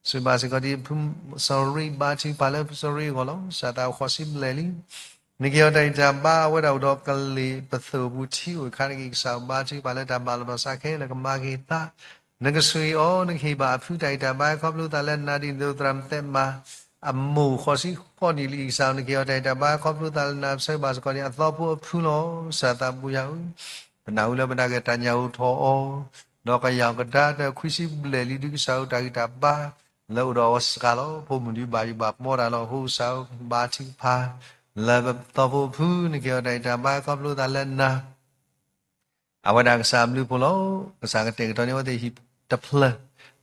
ဆိၣ်ဂ့ၤဘၣ်စ့ၢ်ကီးဒ် ဖုစီၤရံ ဘါထုကဖၣ်လၢဖုစီၤရံအဂီၢ်လီၤ. ကစၢ်သးဃီၤစံးဘျဲၣ်လံ နကဟ့ၣ်အီၤတၢ်ဂံၢ်တၢ်ဘါ အဝဲဒၣ်အိၣ်ဒီးကလ့ၢ်ပသိၣ်အပူၤထံအိၣ်အခါန့ၣ်က့ၤ ကစၢ်ဘါထုကဖၣ်လၢတၢ်ဘၣ်လီၤဘၣ်စးခဲလၢာ်ကမၤက့ၤအသး နကဆိၣ်ဂ့ၤအီၤ နကဟ့ၣ်ဘၣ်အဖုတၢ်ဂံၢ်တၢ်ဘါ ခီဖျိသးလၢနၤ ဒ်သိးသရၣ်မုၣ်သဲးမၤ အမိၢ်ဃီၤစံးဃီၤနံၣ်လံ ကစၢ်ဧၢ နကဟ့ၣ်အီၤတၢ်ဂံၢ်တၢ်ဘါ ခီဖျိသးလၢနၤ ပဆိၣ်ဂ့ၤဘၣ်စ့ၢ်ကီးဒ် အသီဖိအဖုလီၤ. ကစၢ်သးဘိယွၤဧၢ ပနၢ်ဟူလၢပနၢ်ကဲတၢ်ညၣ်အိၣ်ထီၣ်အီၤ ဒီးကယၢ်ကဒါတၢ်ဃီၤစံးဘျဲၣ်လံ ဒုးကစၢ်ဧၢ တၢ်ဂံၢ်တၢ်ဘါ လၢအိၣ်ဒီးအီၤစှၤလီၤ ဖိမုၣ်ဒုးဘၣ်ယိၣ်ဘၣ်ဘှီတၢ်လီၤ. အဃိကစၢ်ဧၢ ဘါထုကဖၣ် လၢပသီဖိအဖု နကဟ့ၣ်အီၤတၢ်ဂံၢ်တၢ်ဘါ ခီဖျိသးလၢနၤ အဝဲဒၣ်ကစၢ်အဘျုးဖှိၣ်လီၤ. ကစၢ်ကတဲာ်ကတီၤန့ၢ်အဝဲသ့ၣ်ဟံၣ်တဖျၢၣ်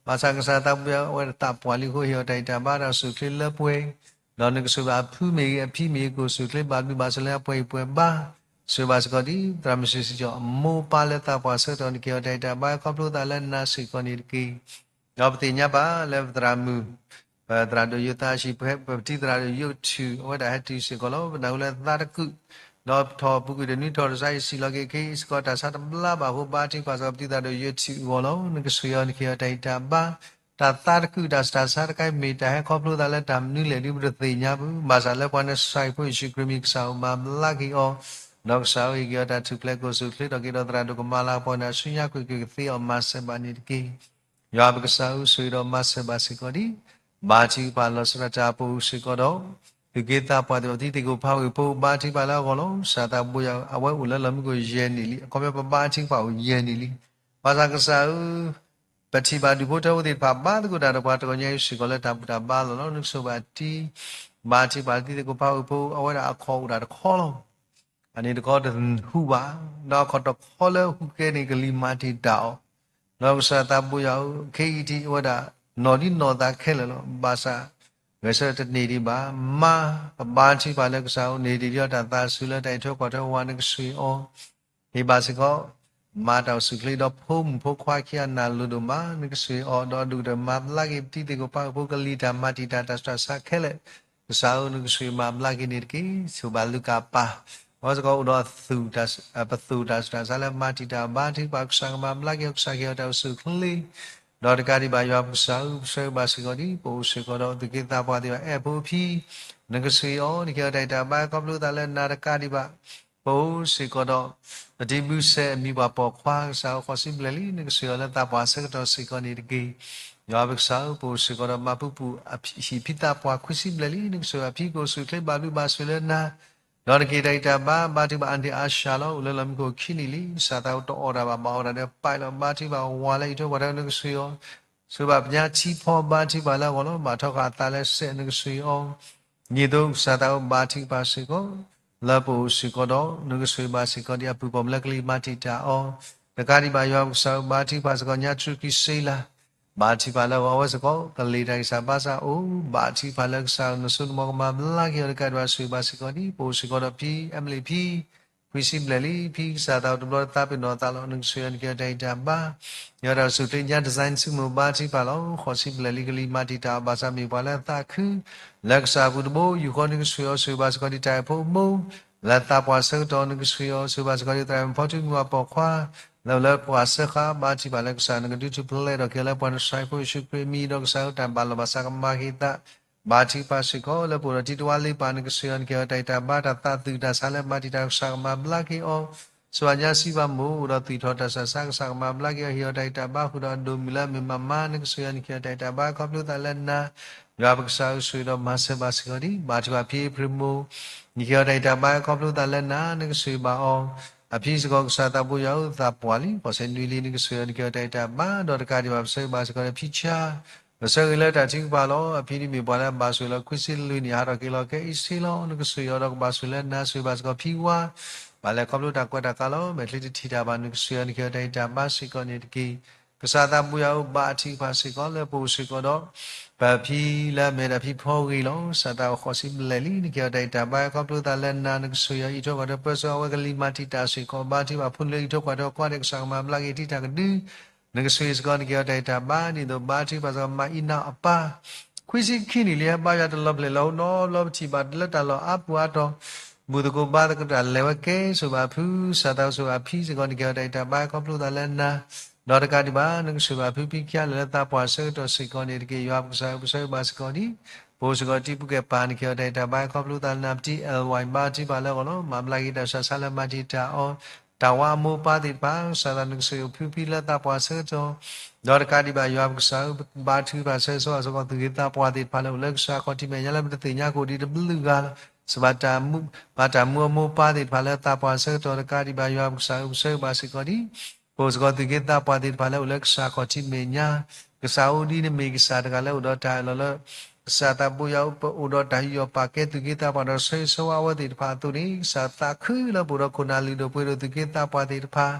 ဘၣ်ဆၣ်ကစၢ်သးဘိယွၤ အဝဲဒၣ်သးပှၢ်လံအဃိ ဟ့ၣ်အီၤတၢ်ဂံၢ်တၢ်ဘါဒီးအိၣ်ဆူၣ်အိၣ်ချ့လၢပှဲၤ ဒီးနကဆိၣ်ဂ့ၤဘၣ်အဖုမ့ၢ်ဂ့ၤ အဖံမ့ၢ်ဂ့ၤ ကအိၣ်ဆူၣ်အိၣ်ချ့ ဘၣ်ဘျုးဘၣ်ဆိၣ်လၢအပှဲၤဂံၢ်ပှဲၤဘါ ဆိၣ်ဂ့ၤဘၣ်စ့ၢ်ကီးဒ် သရၣ်မုၣ်စံးစံးကၠီၣ် အမိၢ်ပၢ်လၢသးပှၢ်ဆၢကတီၢ် နကဟ့ၣ်အီၤတၢ်ဂံၢ်တၢ်ဘါ ခီဖျိသးလၢနၤစ့ၢ်ကီးန့ၣ်တက့ၢ်. ဒီးပသ့ၣ်ညါဘၣ်လၢပသရၣ်မုၣ် ပသရၣ်ဒိၣ်ယိၤသးဆံး ပပတံၤသရၣ်ဒိၣ်ယိၤထူၣ် အဝဲဒၣ်ဟဲတုၤစ့ၢ်ကီးလီၤ. ပနၢ်ဟူလၢသးတကုာ် ဒီးထီၣ်ပူၤကွံာ်တနွံထီၣ်တစးအံၤ စံၣ်လီၤက့ၤခဲအံၤစ့ၢ်ကီး တၢ်ဆါတဘျါဘၣ်အဃိ ဘါထုကဖၣ်စ့ၢ်ကီးပတံၤသရၣ်ဒိၣ်ယိၤထူၣ်အဂီၢ်လီၤ. နကဆိၣ်ဂ့ၤအီၤ နကဟ့ၣ်အီၤတၢ်ဂံၢ်တၢ်ဘါ တၢ်သးတကုာ်တၢ်ဆူးတၢ်ဆါတခါအံၤ မ့ၢ်တၢ်ဟဲခီဖျိသးလၢတၢ်မနုၤလဲၣ်ဒုး ပတသ့ၣ်ညါဘၣ်. ဘၣ်ဆၣ်လၢပှၤနဆှၢဖိယ့ၣ်ၡူးခရံာ်မံၤ ကစၢ်အိၣ်မၤဘျါက့ၤအီၤ ဒီးကစၢ်ဟ့ၣ်က့ၤအီၤတၢ်ထူၣ်ဖျဲး ကအိၣ်ဆူၣ်အိၣ်ချ့ထီၣ်က့ၤဒီးသရၣ်ဒိၣ်ကမၤလၤကပီၤန့ၣ် ဆူညါကွ့ၢ်ကွ့ၢ်ကသ့အီၤမၤစၢၤဘၣ်န့ၣ်တက့ၢ်. ယွၤပကစၢ်ဧၢ, ဆိၣ်ဂ့ၤဒီးမၤစၢၤဘၣ်စ့ၢ်ကီးဒံး ဘါထုကဖၣ်လီၤဆီဒၣ်တၢ်အပူၤစ့ၢ်ကီးဒီး သူၣ်က့သးပှၢ်သ့ၣ်တဖၣ် ပတံၤသကိးဖးဝ့ၢ်ဖိ ဘါထုကဖၣ်လၢအဂီၢ်လီၤ. ကစၢ်သးဘိယွၤဧၢ, အဝဲအိၣ်လၢလီၢ်မံခိၣ်ယဲၢ်နံၣ်လံ, အခီပညီပဘါထုကဖၣ်အိၣ်ယဲၢ်နံၣ်လံ. ဘၣ်ဆၣ်ကစၢ်ဧၢ, ပထံၣ်ဘၣ်ဒူၣ်ဖိထၢဖိသ့ၣ်တဖၣ် ဘါသကိးတၢ်ဒီးပှၤတဂီၤညါအံၤစ့ၢ်ကီးလၢတၢ်ဘူၣ်တၢ်ဘါလီၤလီၤ. နကဆိၣ်ဘၣ်တံၢ် ဘါထုကဖၣ်တံၤသကိးဖးဝ့ၢ်ဖိ အဝဲဒၣ်အခီၣ်အိၣ်ဒၣ်တခီလီၤ. အန့ၣ်တခီတဟူးဘၣ်, ဒီးအခီၣ်တခီလၢဟူးဃဲန့ၣ် ကလံၤမၤတံာ်တာ်အီၤ, ဒီးကစၢ်သးဘိယွၤဧၢ, ခဲအံၤဒံးအဝဲဒၣ် နီၢ်ဒံးနီၢ်သးခဲလၢာ်လီၤ. ဘၣ်ဆၣ် ဂဲၤဆၢထၢၣ်တန့ၢ်ဒံးဘၣ်, မါ ပဘါထုကဖၣ်လၢကစၢ်ဧၢ န့ၢ်ဒံးဒီးတၢ်သးစူၤလၢတၢ်အံးထွဲကွၢ်ထွဲဝဲ နကဆိၣ်ဂ့ၤအီၤ ဟ့ၣ်ဘၣ်စ့ၢ်ကီး မၤတၢ်အိၣ်ဆူၣ်ချ့ဒီးဖိမုၣ်ဖိခွါခံဂၤနၢ်လိၤဒိၣ်မး နကဆိၣ်ဂ့ၤအီၤ ဒီးအဒိၣ်ကတၢၢ်မၤဘျါက့ၤပတံၤသကိးဖးဝ့ၢ်ဖိ ကလံၤတၢ်မၤတံာ်တာ်တၢ်ဆူးတၢ်ဆါခဲလၢာ်, ကစၢ်ဧၢ နကဆိၣ်ဂ့ၤမၤဘျါက့ၤန့ၣ်တက့ၢ်. ဆိၣ်ဘၣ်လူၤကၣ်ပၢ် အဝဲစ့ၢ်ကီးအိၣ်ဒီး ပသူၣ်တၢ်ဆူးတၢ်ဆါလၢမၤတံာ်တာ်အီၤ ဘါထုကဖၣ်ကစၢ်ကမၤဘျါက့ၤအီၤ ကစၢ်ကဟ့ၣ်အီၤတၢ်အိၣ်ဆူၣ်ချ့ ဒီးတကးဒံးဘၣ်ယွၤပကစၢ်ဧၢ ပဆၢဂ့ၤဘၣ်စ့ၢ်ကီးဒံး ပအိၣ်စ့ၢ်ကီးဒီးသူၣ်က့သးပှၢ်သ့ၣ်တဖၣ် အဲၣ်ဖိအဖံ နကဆိၣ်ဂ့ၤအီၤ နကဟ့ၣ်အီၤတၢ်အံးတၢ်ဘါ ခီဖျိသးလၢနၤ တကးဒံးဘၣ် ပအိၣ်စ့ၢ်ကီးဒီး ပတံၤဘုစဲအမံၤပှၢ်ပိာ်ခွါ ကစၢ်ဧၢ ဃိးဆံဘျဲၣ်လံ နကဆိၣ်ဂ့ၤအီၤလၢသးပှၢ်ဆၢကတီၢ်စ့ၢ်ကီးန့ၣ်တက့ၢ်. ယွၤပကစၢ်ဧၢ ပအိၣ်စ့ၢ်ကီးဒီးမၤပူၤပူၤအဟံၣ်ဖံသးပှၢ် ခွံဆံဘျဲၣ်လံ နကဆိၣ်ဂ့ၤအဖံ ကအိၣ်ဆူၣ်ချ့ဘၣ်ဘျုးဘၣ်ဆိၣ်လၢနၤ ဒီးနကဟ့ၣ်တၢ်အံးတၢ်ဘါ ဘါထုကဖၣ်အါန့ၢ်အါဆၢလီၤ. အိၣ်လၢလီၢ်မံခိၣ်ခံနံၣ်လံ ကစၢ်သးအိၣ်တအီၣ်တၢ်ဘၣ် ဘၣ်အီၣ်တၢ်ဒီးပာ်လီၤ ဘါထုကဖၣ်ဝၤလၢအံးထွဲကွၢ်ထွဲ နကဆိၣ်ဂ့ၤအီၤ ဆိၣ်ဘၣ်ပညါထံဖီ ဘါထုကဖၣ်လၢအဂီၢ်လီၤ. ဘၣ်ထီဃာ်အသးလၢစဲး နကဆိၣ်ဂ့ၤအီၤ ဒ်သိးကစၢ်သးအိၣ်ဘါထုကဖၣ်စ့ၢ်ကီး လၢပအိၣ်စ့ၢ်ကီးဒီး နကဆိၣ်ဂ့ၤဘၣ်စ့ၢ်ကီးဒံးအပုၢ်ပိာ်မုၣ်လၢကလံၤမၤတံာ်တာ်အီၤ တကးဒံးဘၣ်ယွၤပကစၢ်ဧၢ ဘါထုကဖၣ်စ့ၢ်ကီးညါထူကံစ့လး ဘါထုကဖၣ်လၢအဂီၢ် အဝဲစ့ၢ်ကီး ကလံၤတၢ်ဂံၢ်စၢ်ဘါစၢ်အိၣ် ဘါထုကဖၣ်လၢကစၢ်ဧၢ နစိနမီၢ်ကမၤဘျါက့ၤအီၤ တကးဒံးဘၣ်ဆိၣ်ဂ့ၤဘၣ်စ့ၢ်ကီးဒံး ပအိၣ်စ့ၢ်ကီးဒီးဖံ Emily ဖံ ခွံဆံဘျဲၣ်လံ ဖံကစၢ်သးအိၣ်တဘျီတသးပ့ၤနီၣ်သးလီၤ နကဆိၣ်ဂ့ၤအီၤ နကဟ့ၣ်အီၤတၢ်အံးတၢ်ဘါ ယွၤတၢ်အိၣ်ဆူၣ်ချ့ညါ design ဆိကမိၣ် ဘါထုကဖၣ်လီၤ. ဃိးဆံဘျဲၣ်လံ ကလံၤမၤတံာ်တာ်အီၤ ဘၣ်ဆၣ်မ့ၢ်ပှၤလၢအသးခု လၢကစၢ်အပူၤတဘိယူၢ်ဃီ နကဆိၣ်ဂ့ၤအီၤ ဆိၣ်ဂ့ၤဘၣ်စ့ၢ်ကီးဒံးတၢ်အဲၣ်ဖိအမိၢ် လၢသးပှၢ်ဆၢကတီၢ် နကဆိၣ်ဂ့ၤအီၤ ဆိၣ်ဂ့ၤဘၣ်စ့ၢ်ကီးဒံးသရၣ်မုၣ်ဖီထူမုၢ်အပိာ်ခွါ လၢအအိၣ်လၢပှၢ်စၢဃာ် ဘါထုကဖၣ်လၢကစၢ် နကဒုးထူၣ်ဖျဲးဒီးက့ၤလၢပှၤနဆှၢဖိယ့ၣ်ၡူးခရံာ်အမံၤ ဒီးကစၢ်ဧၢ တၢ်ဘၣ်လီၤဘၣ်စးကမၤက့ၤသး ဘါထုကဖၣ်စ့ၢ်ကီး လၢပအိၣ်ဒီးတံၤတဝါလ့ပာ် နကဆိၣ်ဂ့ၤအီၤ နကဟ့ၣ်အီၤတၢ်အံးတၢ်ဘါ တၢ်သးသူၣ်တၢ်ဆါလၢမၤတံာ်တာ် ကစၢ်ကမၤဘျါက့ၤအီၤ ဆိၣ်ဘၣ်ညါစံးဘၣ်မိၢ် အိၣ်ဒီးသွံၣ်ထီၣ်တၢ်ဆူးတၢ်ဆါ ကစၢ်ကမၤဘျါက့ၤအီၤ ဟ့ၣ်အီၤတၢ်အံးတၢ်ဘါ ဃုာ်ဒီးအဒိၣ်မုၢ်လၢအမ့ၢ်မၤမၤ နကဆိၣ်ဂ့ၤအီၤ နကဟ့ၣ်အီၤတၢ်အံးတၢ်ဘါ ခီဖျိသးလၢနၤ ယွၤပကစၢ်ဧၢ ဆိၣ်ဂ့ၤဒီးမၤစၢၤဘၣ်စ့ၢ်ကီးဒံး ဘါထုကဖၣ်ဖံအ့ဖြ့မိၢ် နကဟ့ၣ်အီၤတၢ်အံးတၢ်ဘါ ခီဖျိသးလၢနၤ နကဆိၣ်ဂ့ၤဘၣ်အီၤ အဖံစ့ၢ်ကီး ကစၢ်သးဘိယွၤဧၢ သးပှၢ်လံ ဃိးဆံနွံလံ နကဆိၣ်ဂ့ၤအီၤ နကဟ့ၣ်အီၤတၢ်အံးတၢ်ဘါ ဒီးတကးဒံးဘၣ်ပဆၢဂ့ၤဘၣ်စ့ၢ်ကီးဒီးဖံဆါ ပဆၢဂ့ၤလၢတၢ်ထုကဖၣ်လီၤ. အဖံဒ်မ့ၢ်ပှၤလၢအဘၣ်ဆိၣ်လီၤ ခွံဆံလွံၢ်နံၣ် ဟးထီၣ်က့ၤလီၤကဲအံၤစ့လီၤ နကဆိၣ်ဂ့ၤအီၤ ဒီးကဘၣ်ဆိၣ်လၢနၤ ဆိၣ်ဂ့ၤဘၣ်စ့ၢ်ကီးဖံဝါ ဘၣ်လဲၤခီဖျိတၢ်ကွဲးတၢ်ကးလီၤ မဲာ်ချံတထံၣ်တၢ်ဘၣ် နကဆိၣ်ဂ့ၤအီၤ နကဟ့ၣ်အီၤတၢ်အံးတၢ်ဘါစ့ၢ်ကီးန့ၣ်တက့ၢ်. ကစၢ်သးဘိယွၤဧၢ ဘါထုကဖၣ်စ့ၢ်ကီး လၢပအိၣ်စ့ၢ်ကီးဒီး ပဖံလၢအမ့ၢ်ဒၣ်ဖံဖီဂ့ၤလီၤ. ကစၢ်သးအိၣ် ဃိးဆံဘျဲၣ်လံ နကဟ့ၣ်အီၤတၢ်အံးတၢ်ဘါ ခီဖျိသးလၢနၤ နကဆိၣ်ဂ့ၤအီၤ အံးထွဲကွၢ်ထွဲပၢဆှၢအဝဲ ကလံၤမၤတံာ်တာ်စ့ၢ်ကီး ဘါထုကဖၣ်ဖိလံၤလၢအံးထွဲကွၢ်ထွဲကိးဂၤဒဲး ကစၢ်ကမၤဘျါက့ၤတံၤတၢ်ကဒု နကဆိၣ်ဂ့ၤစ့ၢ်ကီး နကဟ့ၣ်အီၤတၢ်အံးတၢ်ဘါ ဒ်သိးဘါထုကဖၣ်စ့ၢ်ကီး မၤအံးနါအပၢ် ခွံဆံခံနံၣ်လံ ဟဲဘါယွၤတလီၤဖျဲၣ်လၢအအိၣ်နီတဘျီ ပထံၣ်ဘၣ်လၢတၢ်လီၢ်အါပူၤအါတီၤ ဘူၣ်သကိးဘါသကိးတၢ်လဲၤဝဲကဲ ဆိၣ်ဘၣ်ဖု ကစၢ်သးအိၣ်ဆိၣ်ဘၣ်ဖံစ့ၢ်ကီး နကဟ့ၣ်အီၤတၢ်အံးတၢ်ဘါ ခီဖျိသးလၢနၤ ဒီးတကးဒံးဘၣ် နကဆိၣ်ဘၣ်ဖုဖံခံဂၤလၢာ်လၢသးပှၢ်ဆၢကတီၢ်စ့ၢ်ကီးန့ၣ်တက့ၢ်. ယွၤပကစၢ်ဧၢ ပဆၢဂ့ၤဘၣ်စ့ၢ်ကီးဒံး ပအိၣ်စ့ၢ်ကီးတံၤပူၤကဲၣ်ပၢ် နကဟ့ၣ်အီၤတၢ်အံးတၢ်ဘါ ခီဖျိသးလၢနၤ ပတံၤ L Y ဘါထုကဖၣ်လၢအဂီၢ်လီၤ. မၤဘျါက့ၤတၢ်ဆူးတၢ်ဆါလၢမၤတံာ်တာ်အီၤ တၢ်ဝါအမိၢ်ပၢ်သ့ၣ်တဖၣ် ကစၢ်သးနကဆိၣ်ဂ့ၤဖုဖံလၢသးပှၢ်ဆၢကတီၢ် ဒီးတကးဒံးဘၣ် ယွၤပကစၢ်ဧၢ ဘါထုကဖၣ်ဆၢဂ့ၤဆိၣ်ဂ့ၤစ့ၢ်ကီး သူၣ်က့သးပှၢ်သ့ၣ်တဖၣ်လၢအိၣ်လၢကစၢ်ခီၣ်ထံးမဲာ်ညါလၢ ပတသ့ၣ်ညါကအိၣ်ဒံးတဘျုးဂၤလၢ စံးဘၣ်တၢ်မူ ဘၣ်တၢ်မူအမိၢ်ပၢ်သ့ၣ်တဖၣ်လၢသးပှၢ်ဆၢကတီၢ် တကးဒံးဘၣ် ယွၤပကစၢ်ဧၢ ပဆၢဂ့ၤဘၣ်စ့ၢ်ကီးဒံး ပအိၣ်စ့ၢ်ကီးသူၣ်က့သးပှၢ်သ့ၣ်တဖၣ်လၢအိၣ်လၢကစၢ်ခီၣ်ထံးမဲာ်ညါ ကစၢ်အိၣ်ဒ်နမ့ၢ်ကစၢ်တဂၤလၢအိၣ်ဒီးတၢ်အၢၣ်လီၤလၢ ကစၢ်သးဘိယွၤ ပအိၣ်ဒီးတၢ်ယူးယီၣ်ပာ်ကဲသူၣ်က့သးပှၢ်ဒီးဆၢဂ့ၤဆၢဝါအဝဲသ့ၣ်တဖၣ်အသိးန့ၣ် ကစၢ်သးခုလၢပအိၣ်ဒီးခိၣ်နၢ်လုၢ်ဒိၣ်ပှ့ၤဒိၣ်သူၣ်က့သးပှၢ်သ့ၣ်တဖၣ်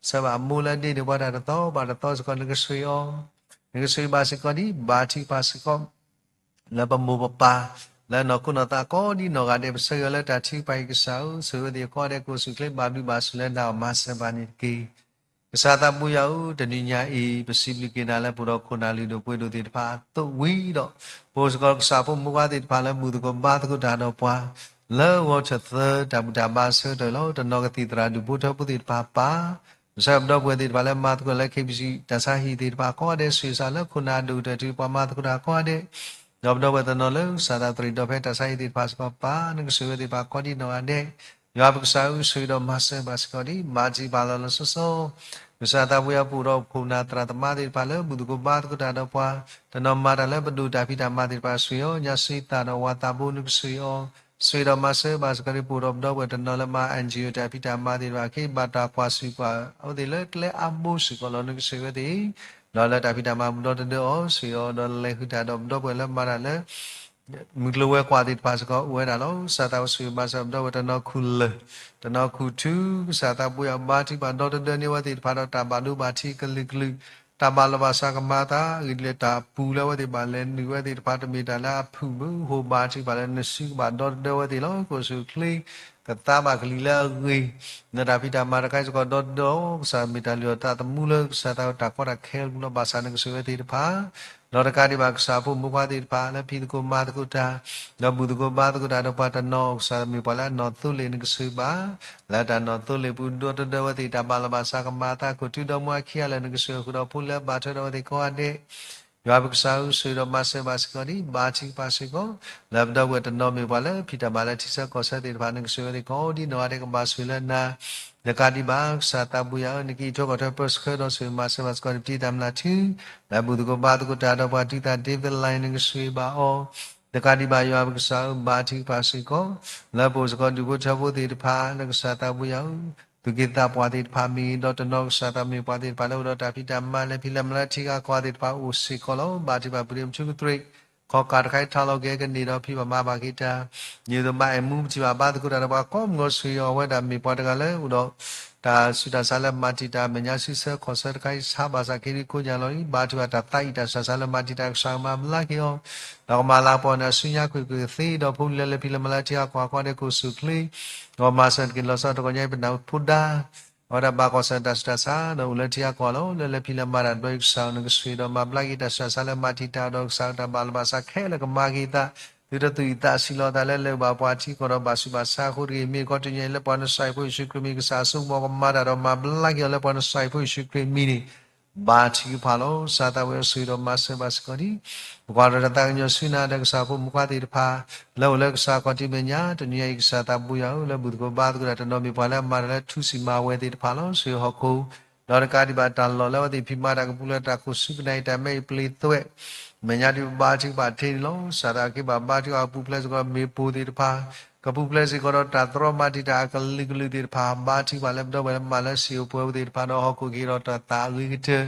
ဆၢဘၣ်အမိၢ်လၢအဒ့န့ၣ်ပှၤတၢ်တသီဘၣ်တသီစ့ၢ်ကီး နကဆိၣ်ဂ့ၤအီၤ နကဆိၣ်ဂ့ၤဘၣ်စ့ၢ်ကီးဒံး ဘါထုကဖၣ်စ့ၢ်ကီး လၢပမိၢ်ပပၢ် လၢနီၢ်ခိနီၢ်သးကိးဒံးနီၢ်ဂၤဒဲး ပဆၢဂ့ၤအီၤလၢတၢ်ထုကဖၣ်အံၤ ကစၢ်ဧၢ ဆိၣ်ဂ့ၤအဝဲသ့ၣ်ကိးဂၤဒဲး ကအိၣ်ဆူၣ်ချ့ဘၣ်ဘျုးဘၣ်ဆိၣ်လၢနၤ မၤစၢၤဘၣ်န့ၣ်တက့ၢ်. ကစၢ်သးဘိယွၤဧၢ တနံၤညါအံၤ ပစံးဘျုးက့ၤနၤလၢပအိၣ်ဒီးခိၣ်နၢ်လုၢ်ဒိၣ်ပှ့ၤဒိၣ်သ့ၣ်တဖၣ်အသိးဝံၤဒီး ပအိၣ်စ့ၢ်ကီးကစၢ်ဖိမုၣ်ခွါသ့ၣ်တဖၣ်လၢဘူၣ်သကိးဘါသကိးတၢ်ဒီးပှၤ လၢဂီၤထၢၣ်သၢတၢ်ဘူၣ်တၢ်ဘါဆၢကတီၢ်အံၤလီၤ. တနီၤကသံၣ်သရၣ်ဒူၣ်ဖိထၢဖိသ့ၣ်တဖၣ်ပၢ် ကစၢ်ပဒီပုၢ်ဝဲၢ်သ့ၣ်တဖၣ်လၢမၤသကိးလၢ KBC တၢ်ဆါဟံၣ်သ့ၣ်တဖၣ်ကိးဂၤဒဲး ဆံးစၢ်လၢခိၣ်နၢ်ဒိၣ်ကတၢၢ်တုၤပှၤမၤသကိးတၢ်ကိးဂၤဒဲး ဒီးပဒီပုၢ်ဝဲၢ်တနီၤလၢကစၢ်သးတရံးဒီးဖဲတၢ်ဆါဟံၣ်သ့ၣ်တဖၣ်စ့ၢ်ကီးပၢ် နကဆိၣ်ဂ့ၤဝဲသ့ၣ်တဖၣ်ကိးဒံးနီၢ်ဂၤဒဲး ယွၤပကစၢ်ဧၢ ဆိၣ်ဂ့ၤဒီးမၤစၢၤဘၣ်စ့ၢ်ကီးဒံး မၤတံာ်ပာ်လီၤလီၤဆီဆီ ကစၢ်သးပူၤယၤပအိၣ်ဒီးခိၣ်နၢ်သရၣ်သမါသ့ၣ်တဖၣ်လၢဘူၣ်သကိးဘါသကိးတၢ်ဒီးပှၤ, တနီၤမၤတၢ်လၢပဒိၣ်တၢ်ဖံးတၢ်မၤသ့ၣ်တဖၣ်ဆိၣ်ဂ့ၤအီၤ, ညါစံသးဒီးဝၤသးဘိနကဆိၣ်ဂ့ၤအီၤ, ဆိၣ်ဂ့ၤဒီးမၤစၢၤဘၣ်စ့ၢ်ကီးန့ၣ် ပအိၣ်ဒီးပဒီပုၢ်ဝဲၢ်တနီၤလၢမၤ NGO တၢ်ဖံးတၢ်မၤသ့ၣ်တဖၣ် က့ၤဘၣ်တၢ်ကွၢ်စူၣ်ကွၢ်အဝဲသ့ၣ်လၢကျဲအါဘိစ့ၢ်ကီးလီၤ နကဆိၣ်ဂ့ၤအဝဲသ့ၣ် ဒီးလၢတၢ်ဖံးတၢ်မၤပူၤဒီတဒၢအီၤ ဆိၣ်ဂ့ၤအီၤဒီးလဲၤဃုာ်တၢ်ဒီးပဒီပုၢ်ဝဲၢ်လၢမၤတၢ်လၢ မုၢ်ကျိၤဝဲၤကွာ်သ့ၣ်တဖၣ်စ့ၢ်ကီးအိၣ်ဝဲဒၣ်လီၤ. ကစၢ်သးဝဲဆိၣ်ဂ့ၤမၤစၢၤပဒီပုၢ်ဝဲၢ်တနီၤခူၣ်လၢၢ်, တနီၤခူၣ်ထူ, ကစၢ်သးပူၤယၤဘါထုကဖၣ်ဒီးတၢ်ဘၣ်ဒိဘၣ်ထံးကလုာ်ကလုာ်, တၢ်ဘၣ်လီၤဘၣ်စးကမၤအသး အဂ့ၢ်ဒ်လဲၣ်တၢ်ပူၤလၢအဝဲသ့ၣ်ဘၣ်လဲၤနုာ်ဝဲသ့ၣ်တဖၣ် တမ့ၢ်တၢ်လၢအဖုၣ်မုၢ်ဟိဘါထုကဖၣ်လၢနစုကဘၣ်ဒီတဒၢဝဲသ့ၣ်လီၤ. ကအိၣ်ဆူၣ်အိၣ်ချ့ ကသါဘၣ်ကလံၤလၢအဂ့ၤ, နတၢ်ဖံးတၢ်မၤတခါစ့ၢ်ကီးဒီတဒၢအီၤ ကစၢ်မ့ၢ်တၢ်လုၢ်အီၣ်သးသမူလၢကစၢ်သးဝဲတၢ်ကီတၢ်ခဲလၢပူၤလီၤ. ဘၣ်ဆၣ်နကဆိၣ်ဂ့ၤဝဲသ့ၣ်တဖၣ် ဒီးတကးဒံးဘၣ်ကစၢ်ဖိမုၣ်ခွါသ့ၣ်တဖၣ်လၢဖံးသကိးမၤသကိးတၢ်, ဒီးဘူၣ်သကိးဘါသကိးတၢ်ဒီးပှၤတနီၤ ကစၢ်မ့ၢ်ပှၤလၢအနီၣ်သိလ့ၣ်နကဆိၣ်ဂ့ၤဘၣ်, လၢတၢ်နီၣ်သိလ့ၣ်ပူၤဒီတဒၢဝဲသ့ၣ် တၢ်ဘၣ်လီၤဘၣ်စးကမၤအသး ခိၣ်ထူဒီမါခံဂၤလၢနကဆိၣ်ဂ့ၤဃုာ်ဒီးဖိလၢအဘၣ်ထွဲဒီးဝဲသ့ၣ်ကိးဂၤဒဲး ယွၤပကစၢ်ဧၢ ဆိၣ်ဂ့ၤဒီးမၤစၢၤဘၣ်စ့ၢ်ကီးဒံး ဘါထုကဖၣ်စ့ၢ်ကီး လၢပဒီပုၢ်ဝဲၢ်တနီၤမ့ၢ်ပှၤလၢဖံးတၢ်မၤလၢထံဆၢကီၢ်ဆၢသ့ၣ်တဖၣ် နကဆိၣ်ဂ့ၤဝဲသ့ၣ်ကိးဒံးနီၢ်ဂၤဒဲးကဘၣ်ဆိၣ်ဂ့ၤလၢနၤ, တကးဒံးဘၣ် ကစၢ်သးပူၤယၤဧၢ နကအံးထွဲကွၢ်ထွဲပၢဆှၢဒီးဆိၣ်ဂ့ၤမၤစၢၤဘၣ်စ့ၢ်ကီး နပတံၤသးမုၢ်လၢ်ထူ လၢဘူၣ်သကိးဘါသကိးတၢ်ဒီးပှၤ ဒုးသး David Line နကဆိၣ်ဂ့ၤဘၣ်အီၤ တကးဒံးဘၣ် ယွၤပကစၢ်ဧၢ ဘါထုကဖၣ်စ့ၢ်ကီး လၢပအိၣ်စ့ၢ်ကီးဒူၣ်ဖိထၢဖိသ့ၣ်တဖၣ် လၢကစၢ်သးပူၤယၤဧၢ သူၣ်က့သးပှၢ်သ့ၣ်တဖၣ်မ့ၢ်ဂ့ၤ ဒီးတနီၤကစၢ်သးမ့ၢ်ပှၤသ့ၣ်တဖၣ်လၢအိၣ်ဒီးတၢ်ဖံးတၢ်မၤလၢဖံးလၢမၤလၢထံဂၤကီၢ်ဂၤသ့ၣ်တဖၣ်အိၣ်စ့ၢ်ကီးလီၤ. ဘါထုကဖၣ်ပှၤဒ်ပထူကတြ့ၣ် ခီၣ်ကၢ်တခါအံၤထီၣ်လီၤက့ၤကန့ၢ်ဒီးဖံးဘၣ်မၤဘၣ်က့ၤတၢ် ယိာ်ဒိၣ်မးအဲၣ်မူပထံၣ်ဘၣ်ဘါသကိးတၢ်ဒီးပှၤကိးမုၢ်ဂီၤ ဆိၣ်ဂ့ၤအီၤဝဲဒၣ်မ့ၢ်ပှၤတဂၤလၢအိၣ်ဒီး တၢ်ဆူးတၢ်ဆါလၢမၤတံာ်တာ်အမဲာ်ညါ ဆံဆၢခီၣ်ဆၢတခါအံၤ ဆါဘၣ်ဆၣ်က့ၤဒ်ကိးညါလီၤအံၤ ဘါထုကဖၣ်တၢ်သးအံၤ တၢ်ဆူးတၢ်ဆါလၢမၤတံာ်တာ်ကစၢ်ကမၤဘျါက့ၤအီၤ ဒီးကမၤလၤကပီၤန့ၢ်အစုညါကွ့ၢ်ကွ့ၢ်သ့ ဒီးဖိလံၤလၢလၢဖံးလၢမၤလၢထံဂၤကီၢ်ဂၤကိးဂၤဒဲး ကအိၣ်ဆူၣ်အိၣ်ချ့ ဒီးမၤစၢၤတက့ၢ် လီၤဆီတကီၢ်ညါအံၤ ပနၢ်ဟူဖိဒါ အဝဲဒၣ်ဘၣ်ကီၢ်စဲၣ်တၢ်ဆူးတၢ်ဆါ ဒီးအိၣ်လၢထံဂၤကီၢ်ဂၤလီၤ. လၢလၢဖံးလၢမၤတၢ်တဘျီအံၤ ကစၢ်ဧၢ နကဆိၣ်ဂ့ၤဒီးမၤဘျါက့ၤတၢ်ဆူးတၢ်ဆါလၢမၤတံာ်တာ်ဒီး ကစၢ်ဧၢ တၢ်ဘၣ်လီၤဘၣ်စးခဲလၢာ်ကမၤက့ၤအသး သုတသူၣ်အုးသးအုးစံးလီၤသးလၢ လဲၤအိၣ်ဘၣ်ပှၤထံကီၢ်ဒီး ဘၣ်ဆူးဘၣ်ဆါအဃိတဂ့ၤ မ့ၢ်ကီးတနံၤအံၤလၢပှၤနစၢ်အံၤဖိယ့ၣ်ၡူးခရံာ်မံၤ ကစၢ်အစိကမီၤကမၤတၢ်ဒီးမၤဘျါက့ၤအီၤလၢပှၤနစၢ်အံၤဖိယ့ၣ်ၡူးခရံာ်မံၤန့ၣ် ဘါထုကဖၣ်လီၤ. ကစၢ်သးဝဲဆိၣ်ဂ့ၤဒီးမၤစၢၤဘၣ်စ့ၢ်ကီးဒံး ပကွၢ်ဒီးတၢ်သးကညီၤဆူနၤဒီးကစၢ်ဖိမုၣ်ခွါသ့ၣ်တဖၣ် လၢအိၣ်လၢကစၢ်ခီၣ်ထံးမဲာ်ညါ တနံၤအံၤ ကစၢ်သးပူၤယၤဧၢ လၢဘူၣ်သကိးဘါသကိးတၢ်တနီၤမ့ၢ်ပှၤလၢအမၤတၢ်လၢထူစံးမၤဝဲသ့ၣ်တဖၣ်လီၤ. ဆိၣ်ဂ့ၤဟီၣ်ခိၣ် ဒီးတကးဒံးဘၣ်တၢ်လီၢ်လၢအဝဲသ့ၣ်ဖံးမၤတၢ်ကပူၤဖျဲးတၢ်ခိၣ်ဆူကနၣ်အံၤ တၢ်မဲအံၤပျ့ၤသွဲး မဲာ်ညါဒ်ပဘါထုကဖၣ်ထဲန့ၣ်လီၤ. ကစၢ်သးက့ၤဘၣ်ဘါထုကဖၣ်ပူၤဖျဲးစ့ၢ်ကီးမ့ၣ်ပိၢ်သ့ၣ်တဖၣ် ကပူၤဖျဲးစ့ၢ်ကီးဒီးတၢ်တြီမၤတံာ်တာ်အကလုာ်ကလုာ်သ့ၣ်တဖၣ် ဘါထုကဖၣ်လၢပဒီပုၢ်ဝဲၢ်လၢမၤလၢစံာ်အိၣ်ပှဲၤဝဲသ့ၣ်တဖၣ်ဒီးဟီၣ်ခိၣ်ကဟ့ၣ်ဒီးတၢ်သးအဂ့ၤကတၢၢ်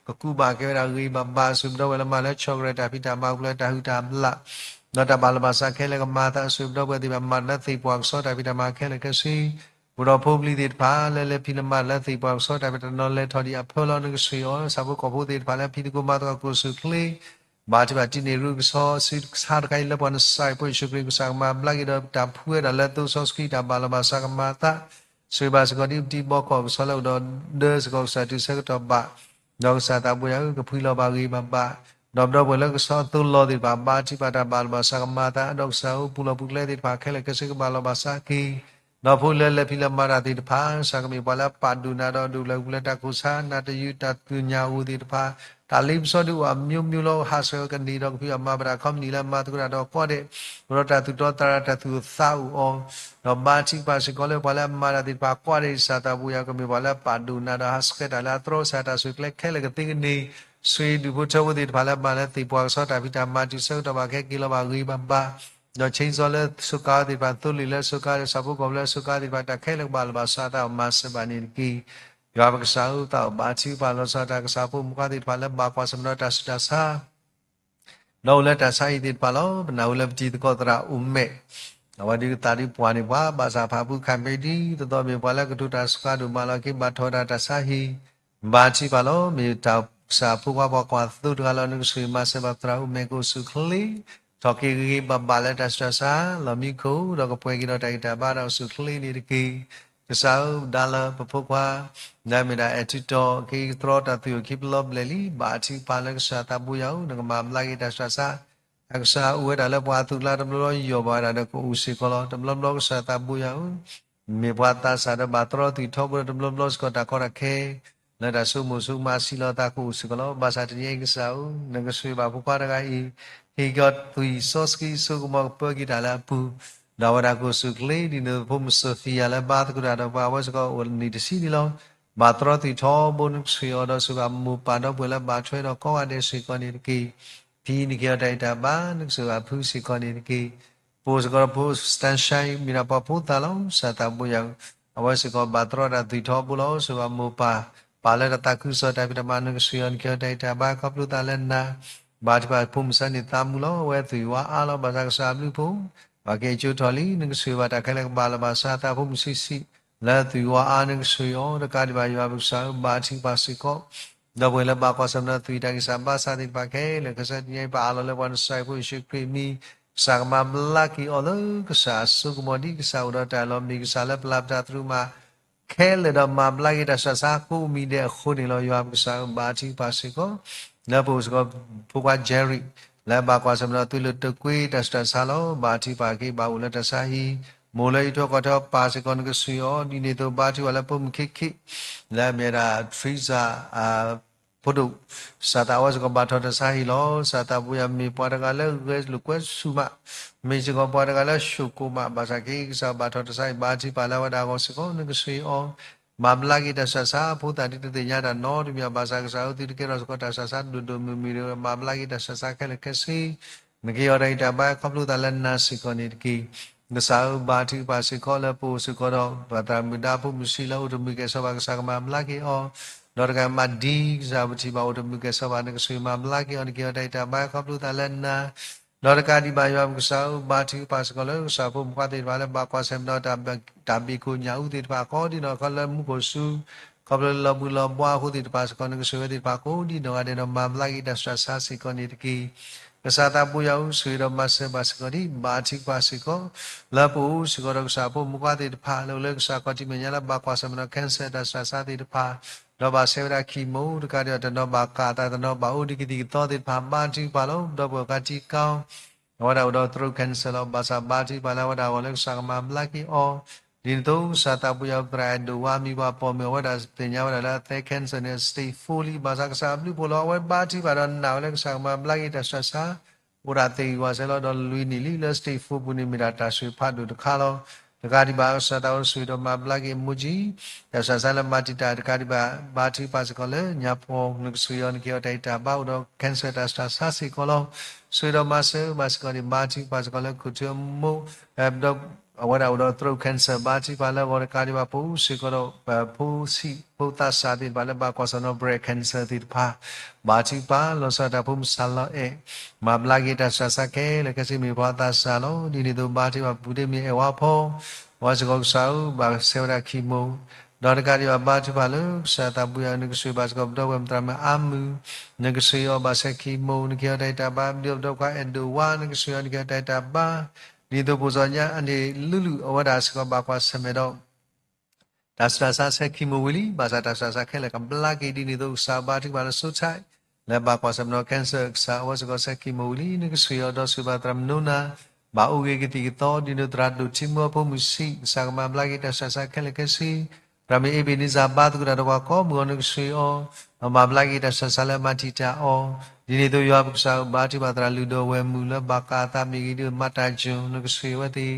ကကူးဘၣ်ကဲဝဲဒၣ်ဂ့ၤဂ့ၤဘၣ်ဘၣ် ဆိၣ်ဂ့ၤပဒီပုၢ်ဝဲၢ်လၢမၤလၢဆီၣ်ကရဲၣ်တၢ်ဖံးတၢ်မၤပူၤဖျဲးတၢ်ဟုၣ်တၢ်ဘျၣ် ဒီးတၢ်ဘၣ်လီၤဘၣ်စးခဲလၢာ်ကမၤအသး ဆိၣ်ဂ့ၤပဒီပုၢ်ဝဲၢ်သ့ၣ်တဖၣ်မၤတၢ်လၢသ့ၣ်ပှၢ်ကဆီတၢ်ဖံးတၢ်မၤခဲလၢာ်ခဲဆ့ ပဒီဖိပလံၤသ့ၣ်တဖၣ် လၢလဲၤဖံးလၢမၤတၢ်လၢသ့ၣ်ပှၢ်ကဆီတၢ်ဖံးတၢ်နီၤလဲၤထီၣ်ဒံးအဖၢလီၤ နကဆိၣ်ဂ့ၤအီၤ ဆၣ်ဖိကီၢ်ဖိသ့ၣ်တဖၣ်လၢဖံးသကိးမၤသကိးကိၣ်ဆူၣ်ချ့ ဘါထုကဖၣ်တံၤန့ၢ်ရူၢ်ကဆီဆူတခါတခါအံၤ လၢပှၤနစၢ်အံၤဖိယ့ၣ်ၡူးခရံာ်ကစၢ်ကမၤဘျါက့ၤဒီး တၢ်ဖှူဝဲဒၣ်လၢသိစီဆှံတၢ်ဘၣ်လီၤဘၣ်စးကမၤအသး ဆိၣ်ဂ့ၤဘၣ်စ့ၢ်ကီးဒ်ပတံၤဘီကီၢ်ကဆီလၢအိၣ်ဒီးဒၢစ့ၢ်ကီးကစၢ်တုၤဆၢကတီၢ်ဘၣ် ဒီးကစၢ်သးပူၤယၤဧၢ ကဖှံလီၤဘၣ်ဂ့ၤဘၣ်ဘၣ် ဒီးပဒီပုၢ်ဝဲၢ်လၢကဆီအသိလီၤသ့ၣ်တဖၣ် ဘါထုကဖၣ်တၢ်ဘၣ်လီၤဘၣ်စးကမၤအသး ဒီးကစၢ်ဧၢ ပူၤလီၢ်ပူၤကျဲသ့ၣ်တဖၣ်ခဲလၢာ်ခဲဆ့ကဘၣ်လီၤဘၣ်စးက့ၤ ဒီးဖိလၢလဲၤဖံးလၢမၤတၢ်သ့ၣ်တဖၣ် ကစၢ်ကမ့ၢ်ပှၤလၢအပာ်ဒိၣ်နၤဒီးဒိၣ်ကျဲၤပူၤဖျဲးတၢ်ခိၣ်ဆါ နၢ်တယုၢ်တၢ်သ့ၣ်ညါအီၤသ့ၣ်တဖၣ် တၢ်လ့ပစီဒုးအိၣ်အမျိုးမျိုးလီၤ ဟးဆှဲးဝဲကန့ၢ်ဒီးကဖံးအီၤမၤဘၣ်တၢ်ခီပနံၣ်လၢမၤသကိးတၢ်ဒီးကိးဂၤဒဲး ပဒီးတၢ်သူၣ်တီသးရၣ်တၢ်သူၣ်အိၣ်သးအိၣ်အီၤ ဒီးဘါထုကဖၣ်စ့ၢ်ကီးလၢပှၤလၢအမၤတၢ်သ့ၣ်တဖၣ်ကိးဂၤဒဲး ကစၢ်သးပူၤယၤ ကမ့ၢ်ပှၤလၢအပာ်ဒိၣ်နၤဒီးဟးဆှဲးတၢ်လၢအသြီကစၢ်တၢ်ဆိၣ်ကျဲခဲလၢာ်ကသ့ကန့ၢ် ဆိၣ်ဂ့ၤဒူၣ်ဖိထၢဖိသ့ၣ်တဖၣ်လၢမၤလၢသ့ၣ်ပှၢ်ကဆီတၢ်ဖံးတၢ်မၤတုၤဆၢကတီၢ်ဘၣ်ခဲက့ၤလီၤဘၣ်ဂ့ၤဘၣ်ဘၣ် ဒီးဆ့စီလၢစူးကါသ့ၣ်တဖၣ် သိလ့ၣ်လၢစူးကါဒီးဆၣ်ဖိကီၢ်ဖိလၢစူးကါသ့ၣ်တဖၣ် တၢ်ခဲလၢာ်ကဘၣ်လီၤဘၣ်စးအသးအီၤမၤစၢၤဘၣ်န့ၣ်တက့ၢ်. ယွၤပကစၢ်ဧၢ သးအိၣ်ဘါထုကဖၣ်လီၤဆီဒၣ်တၢ်ကစၢ်ဖိမုၣ်ခွါသ့ၣ်တဖၣ်လၢဘၣ်ကွၢ်ဆၢၣ်မဲာ်ဒီးတၢ်ဆူးတၢ်ဆါ ဒီးအိၣ်လၢတၢ်ဆါဟံၣ်သ့ၣ်တဖၣ်လီၤ. ပနၢ်ဟူလၢပတံၤသကိးသရၣ်အိၣ်မဲာ် အဝဲဒုးကသးဒံးပှၤန့ၢ်ပှၤ ဘၣ်ဆၣ်ဖးဖုခၣ်ဖံးဒ်သိးသိးမ့ၢ်ပှၤလၢကတိၤတၢ်စူးကါဒိၣ်မးလီၤက့ၤ ဘၣ်ထီၣ်ဝဲဒၣ်တၢ်ဆါဟံၣ် ဘါထုကဖၣ်လီၤ. မ့ၢ်တၢ်ကစၢ်ဖိခွါပှၤကွၢ်သိတဂၤလီၤ. နကဆိၣ်ဂ့ၤမၤစၢၤဘၣ်သရၣ်အိၣ်မဲာ်ကအိၣ်ဆူၣ်ချ့ ထီၣ်က့ၤဂ့ၤဂ့ၤဘၣ်ဘၣ်လၢတၢ်ဆူးတၢ်ဆါ လီၤမံခိၣ် ဒီးကပှဲၤက့ၤဒီးတၢ်ဂံၢ်တၢ်ဘါဒီးအိၣ်ဆူၣ်ချ့န့ၣ်တက့ၢ်. ကစၢ်ဧၢ ပဒါလၢပဖိခွါ လၢအမ့ၢ်ဒၣ်အဲၣ်ထူတီ ကဟံးကတြီတၢ်သွံၣ်အိၣ်ခံပလီၢ်ဘျဲၣ်လံ ဘါထုကဖၣ်လၢကစၢ်သးဘိယၤဧၢ နကမၤဘျါက့ၤတၢ်ဆူးတၢ်ဆါ အကစၢ်အိၣ်ဝဲဒၣ်လၢပှၤအသိးကျါတဘျီဘျီ ယီၢ်ဘၣ်ဝဲဒၣ်ဒီးကအိၣ်စ့ၢ်ကီးလီၤ. တဘျီဘျီကစၢ်သးဘိယၤဧၢ မ့ၢ်ပှၤသးစၢ်ဒီးဘၣ်သရီသွံၣ်ထီဘိဒီး တဘျီဘျီစ့ၢ်ကီးတၢ်ကီတၢ်ခဲ လၢတၢ်ဆိကမိၣ်ဆိကမးစံးလီၤသးကအိၣ်စ့ၢ်ကီးလီၤ. ဘၣ်ဆၣ်တနံၤအံၤကစၢ်ဧၢ နကဆိၣ်ဂ့ၤဘၣ်ဖိခွါတဂၤအံၤ ဟ့ၣ်က့ၤအီၤသွံၣ်စီဆှံစိကမီၤကပၢက့ၤတၢ်လၢအပူၤ ဒီးအဝဲဒၣ်ကအိၣ်ဆူၣ်ချ့ဒ်န့ၣ် ဖိမုၣ်စီၤသံယၤလၢဘါသကိးတၢ်ဒီးပှၤအဝဲစ့ၢ်ကီးအိၣ်နံၣ်တဆံန့ၣ်လီၤ. ဘၣ်တြီသွံၣ်ထီဘိ နကဆိၣ်ဂ့ၤအီၤဒီးဆိၣ်ဂ့ၤဘၣ်မိၢ်ပၢ်ဒီပုၢ်ဝဲၢ်လၢဘၣ်ထွဲဒီးကိးဂၤဒဲးစ့ၢ်ကီးန့ၣ်တက့ၢ်. ဖံနကဟ့ၣ်အီၤတၢ်ဂံၢ်တၢ်ဘါ နကဆိၣ်ဂ့ၤဘၣ်ဖုစ့ၢ်ကီးန့ၣ်တက့ၢ်. ပအိၣ်စ့ၢ်ကီးဒီးဖိ Sunshine မ့ၢ်ဒၣ်ပှၤဖိသၣ်လီၤ. ကစၢ်သးဘိယွၤ အဝဲစ့ၢ်ကီးဘၣ်တြီတၢ်သွံၣ်ထီဘိလီၤ. ဆိၣ်ဂ့ၤဘၣ်မိၢ်ပၢ် ပာ်လၢတၢ်သးခုကစီၣ်တၢ်ဖံးတၢ်မၤ နကဆိၣ်ဂ့ၤအီၤ နကဟ့ၣ်အီၤတၢ်ဂံၢ်တၢ်ဘါ ခီဖျိသးလၢနၤ ဘါထုကဖၣ်ဖိမုၣ်စၢ်န့ၣ်သးမုာ်လီၤ. အဝဲသွံၣ်ဝါအါလီၤ ဘၣ်ဆၣ်ကစၢ်အဘျုးအဖှိၣ် ပှၤက့ၤကၠိထီၣ်လံ နကဆိၣ်ဂ့ၤဘၣ်တၢ်ခဲလၢာ်ကဘၣ်လီၤ ဘၣ်ဆၣ်သးဖိမုၣ်ဆံးဆံး လၢသွံၣ်ဝါအါ နကဆိၣ်ဂ့ၤအီၤ တကးဒံးဘၣ် ယွၤပကစၢ်ဧၢ ဘါထုကဖၣ်စ့ၢ်ကီး ဒီပုၢ်ဝဲၢ်လၢဘၣ်ကွၢ်ဆၢၣ်မဲာ်ဒီးသွံၣ်တၢ်ဂံၢ်စၢ်ဘါစၢ်သ့ၣ်တဖၣ်ခဲလၢာ် ခဲဆ့တနံၤအံၤ ပအၢၣ်လီၤလၢပှၤနစၢ်ယွၤဖိယ့ၣ်ၡူးခရံာ်အမံၤ ကစၢ်ကမၤဘျါက့ၤအီၤလၢကစၢ်အစိကမီၤဒ်ကစၢ်အိၣ်ဒီးတၢ်အလီၢ် မ့ၢ်ကစၢ်လၢပျၢ်ပတၢ်သရူးမး ခဲလၢာ်ဒီးမၤဘျါက့ၤတၢ်ဆှၢဆါကိးမံၤဒဲးအဃိန့ၣ်လီၤ. ယွၤပကစၢ်ဧၢ ဘါထုကဖၣ်စ့ၢ်ကီး လၢပအိၣ်စ့ၢ်ကီး ဖိခွါ Jerry လၢဘၣ်ကွၢ်ဆၢၣ်မဲာ်ဒီးသွံၣ်လၢတကွ့တၢ်ဆှၢတၢ်ဆါလီၤ. ဘါထုကဖၣ်က့ၤ ဘၣ်အိၣ်လၢတၢ်ဆါဟံၣ် မိၢ်လၢအံးထွဲကွၢ်ထွဲပၢ်စ့ၢ်ကီး နကဆိၣ်ဂ့ၤအီၤ ဒ်န့ၣ်အသိး ဘါထုကဖၣ်လၢဖိမုၣ်ခံခံ လၢအမ့ၢ်ဝဲဒၣ် Teresa ဖိဒိၣ် ကစၢ်သးအဝဲစ့ၢ်ကီးဘၣ်ထီၣ်တၢ်ဆါဟံၣ်လီၤ. ကစၢ်သးဘိယွၤမ့ၢ်ပှၤတဂၤလၢဂဲၤလိာ်ကွဲဆူၣ်မး မ့ၢ်စ့ၢ်ကီးပှၤတဂၤလၢအဆိၣ်ကိၣ်မး ဘၣ်ဆၣ်က့ၤ ကစၢ်ဘၣ်ထီၣ်တၢ်ဆါဟံၣ် ဘါထုကဖၣ်လၢအဝဲဒၣ်အဂီၢ်စ့ၢ်ကီး နကဆိၣ်ဂ့ၤအီၤ မၤဘျါက့ၤတၢ်ဆှၢဆါ ဖိသၣ်ဒ်တသ့ၣ်ညါတၢ်နီတမံၤ ဘၣ်ဆၣ်ကစၢ်ဧၢ သုတကဲထီၣ်စ့ၢ်ကီးတၢ်ဆှၢဆါဒိၣ်ဒိၣ်မုၢ်မုၢ်ဒီး မၤဘျါက့ၤတၢ်ဆှၢဆါခဲလၢာ်ခဲဆ့ နကဟ့ၣ်အီၤတၢ်ဂံၢ်တၢ်ဘါခီဖျိသးလၢနၤစ့ၢ်ကီးန့ၣ်တက့ၢ်. ကစၢ်ဧၢ ဘါထုကဖၣ်စ့ၢ်ကီးလၢပအိၣ်စ့ၢ်ကီးဒီး ပသရၣ်မုၣ်ဒါဖိမုၣ်ဆံးလၢအိၣ်တမုာ်ကဲၣ်ဆိးဘၣ် ကစၢ်ကမၤဘျါက့ၤအီၤ ဒီးတကးမးဒ်ကစၢ်ပထံၣ်ဘၣ်အိၣ်တမုာ်ကဲၣ်ဆိးဘၣ် နကဆိၣ်ဂ့ၤမၤဘျါက့ၤအီၤ နကဟ့ၣ်အီၤတၢ်ဂံၢ်တၢ်ဘါခီဖျိသးလၢနၤ ဒီးတကးဒံးဘၣ်ယွၤပကစၢ်ဧၢ ဘါထုကဖၣ်စ့ၢ်ကီးလၢကစၢ်ဖိမုၣ်ခွါသ့ၣ်တဖၣ်လၢဘၣ်ကွၢ်ဆၢၣ်မဲာ်ဒီး တၢ်ဘံၣ်ခိၣ်ညၣ်အူသ့ၣ်တဖၣ် ကိးဒံနီၢ်ဂၤဒဲးလၢမူခိၣ်စူၤ ခီဖျိလၢလီၤဘှံးလီၤဘှါအဃိသ့ၣ်တဖၣ်စ့ၢ်ကီး နကဆိၣ်ဂ့ၤဝဲသ့ၣ်တဖၣ်ကိးဒံနီၢ်ဂၤဒဲးဒီး မၤဘျါက့ၤတၢ်ဆှၢဆါစ့ၢ်ကီးန့ၣ်တက့ၢ်. ကစၢ်သးဘိယွၤဧၢ ဆိၣ်ဂ့ၤဒီးမၤစၢၤဘၣ်စ့ၢ်ကီးဒံး ဘါထုကဖၣ်စ့ၢ်ကီး လၢပအိၣ်စ့ၢ်ကီးဒီးကစၢ်ဖိမုၣ်ခွါသ့ၣ်တဖၣ် လၢအိၣ်လၢကစၢ်ခီၣ်ထံးမဲာ်ညါလၢဘၣ်ကွၢ်ဆၢၣ်မဲာ်ဒီး cancer တၢ်ဆှၢဆါသ့ၣ်တဖၣ် ဒီးဘၣ်ဆဲးဝဲဒၣ် chemo တကးဒံးဘၣ် တနီၤဘၣ်ကးအသး တနီၤဘၣ်အိၣ်ဒံးကသံၣ်ကသီသ့ၣ်တဖၣ် ဘါထုကဖၣ်လီၤ. ဒီပုၢ်ဝဲၢ်ခါထံကီ အဝဲဒၣ်အိၣ်ဒီး throat cancer လီၤ. ဘၣ်ဆၣ်ဘါထုကဖၣ်လၢအဝဲဒၣ်အဂီၢ်လၢကစၢ်ကမၤဘျါက့ၤအီၤ ဒ်န့ၣ်အသိး ကစၢ်သးဘိယွၤပသရၣ်အဲၣ်ဒိးဝါ မံၤပှၤပိာ်မုၣ် အဝဲဒၣ်သ့ၣ်ညါဝဲဒၣ်လၢအသဲ cancer န့ၣ် stage four လံ. ဘၣ်ဆၣ်ကစၢ်အဘျုးအဖှိၣ်လီၤ. အဝဲဘါထုကဖၣ်ဒီးနာ်ဝဲလၢကစၢ်ကမၤဘျါက့ၤတၢ်ဆှၢဆါ အိၣ်ဒၣ်သ့ၣ်ဂံၢ်ဝးစဲးလီၤ. ဒီးလွံၢ်နံၣ်လံလၢ stage four ပူၤန့ၣ် မ့ၢ်ဒၣ်တၢ်ဆိၣ်ဖးဒိၣ်တခါလီၤ. တကးဒံးဘၣ် ကစၢ်သးဘိဆိၣ်ဂ့ၤဒီးမၤဘျါက့ၤ မိၢ်ကၠံ တၢ်ဆှၢဆါလၢမၤတံာ်တာ် တကးဒံးဘၣ် ဘါထုကဖၣ်စ့ၢ်ကီးလၢညါပီၤ နကဆိၣ်ဂ့ၤအီၤ နကဟ့ၣ်အီၤတၢ်ဂံၢ်တၢ်ဘါအိၣ်ဒီး cancer တၢ်ဆှၢဆါစ့ၢ်ကီးလီၤ. ဆိၣ်ဂ့ၤဒီးမၤစၢၤဘၣ်စ့ၢ်ကီးန့ၣ် ဘါထုကဖၣ်စ့ၢ်ကီးလၢခိၣ်ထံအမိၢ် ဒီး အဝဲဒၣ်အိၣ်ဒီး throat cancer ဘါထုကဖၣ်လၢအဂီၢ် တကးဒံးဘၣ် ပအိၣ်စ့ၢ်ကီးဒီး ဖိဆံးဖိသးစၢ်သ့ၣ်တဖၣ်လၢဘၣ်ကွၢ်ဆၢၣ်မဲာ်ဒီး breast cancer သ့ၣ်တဖၣ် ဘါထုကဖၣ် လီၤဆီဒၣ်တၢ်ဖိမုၣ်စၢ်လီၤအဲၣ် မၤဘျါက့ၤတၢ်ဆှၢဆါခဲလၢာ်ခဲဆ့ မ့ၢ်ပှၤသးစၢ်လီၤ. ဒ်န့ၣ်အသိး ဘါထုကဖၣ်ပူၤဒ့မ့ၢ်အဲၣ်ဝါဖီ အဝဲစ့ၢ်ကီးကစၢ်ဧၢ ဘၣ်ဆဲးဝဲဒၣ် chemo ဒီးတကးဒံးဘၣ် ဘါထုကဖၣ်လၢကစၢ်သးဘိယွၤ နကဆိၣ်ဂ့ၤဘၣ်စ့ၢ်ကီး ပဒီပုၢ်ဝဲၢ်မုၣ်သရၣ်မုၣ်အါမုၢ် နကဆိၣ်ဂ့ၤအီၤဘၣ်ဆဲး chemo နကဟ့ၣ်အီၤတၢ်ဂံၢ်တၢ်ဘါ ဒ်ပဒီပုၢ်ဝဲၢ်အဲၣ်ဒိးဝါ နကဆိၣ်ဂ့ၤအီၤ နကဟ့ၣ်အီၤတၢ်ဂံၢ်တၢ်ဘါ ဒ်သိးပိၣ်စီညါအန့ၣ် လူလူအဝဲဒၣ်စ့ၢ်ကီးဘၣ်ကွၢ်ဆၢၣ်မဲာ်ဒီး တၢ်ဆှၢဆါဆဲး chemo ဝံၤလံ. ဘၣ်ဆၣ်တၢ်ဆှၢဆါခဲလၢာ်ကဘျါက့ၤ ဒ်န့ၣ်အသိးကစၢ်ဘါထုကဖၣ်လၢ စိထၢၣ် လၢဘၣ်ကွၢ်ဆၢၣ်မဲာ်ဒီး cancer ကစၢ်အဝဲစ့ၢ်ကီးဆဲး chemo ဝံၤလံ. နကဆိၣ်ဂ့ၤအီၤဒီးဆိၣ်ဂ့ၤဘၣ်သရၣ်မုၣ်နိနၤ ဘၣ်အိၣ်ဂ့ၤကသံၣ်ကသီ ဒ်န့ၣ်အသိးသရၣ်ဒိၣ်ထံမုၢ်အဖိမုၣ်ဆံး ကစၢ်ကမၤဘျါက့ၤတၢ်ဆှၢဆါခဲလၢာ်ခဲဆ့ သရၣ်မုၣ်အ့ဘ့းနံစၢ် ဘါသကိးတၢ်ဒီးပှၤကိးမုၢ်ဂီၤ နကဆိၣ်ဂ့ၤအီၤ ဒီးမၤဘျါက့ၤတၢ်ဆှၢဆါလၢအမၤတံာ်တာ်အီၤ ဒ်န့ၣ်အသိးယွၤပကစၢ်ဘါထုကဖၣ်သရၣ်လုၢ်ဒိၣ်ဝဲၢ်မုၣ်လၢဘၣ်ကးအသးမ့ၢ်ဂ့ၤ ဒ်မၤတၢ်ကၠိ နကဆိၣ်ဂ့ၤဝဲသ့ၣ်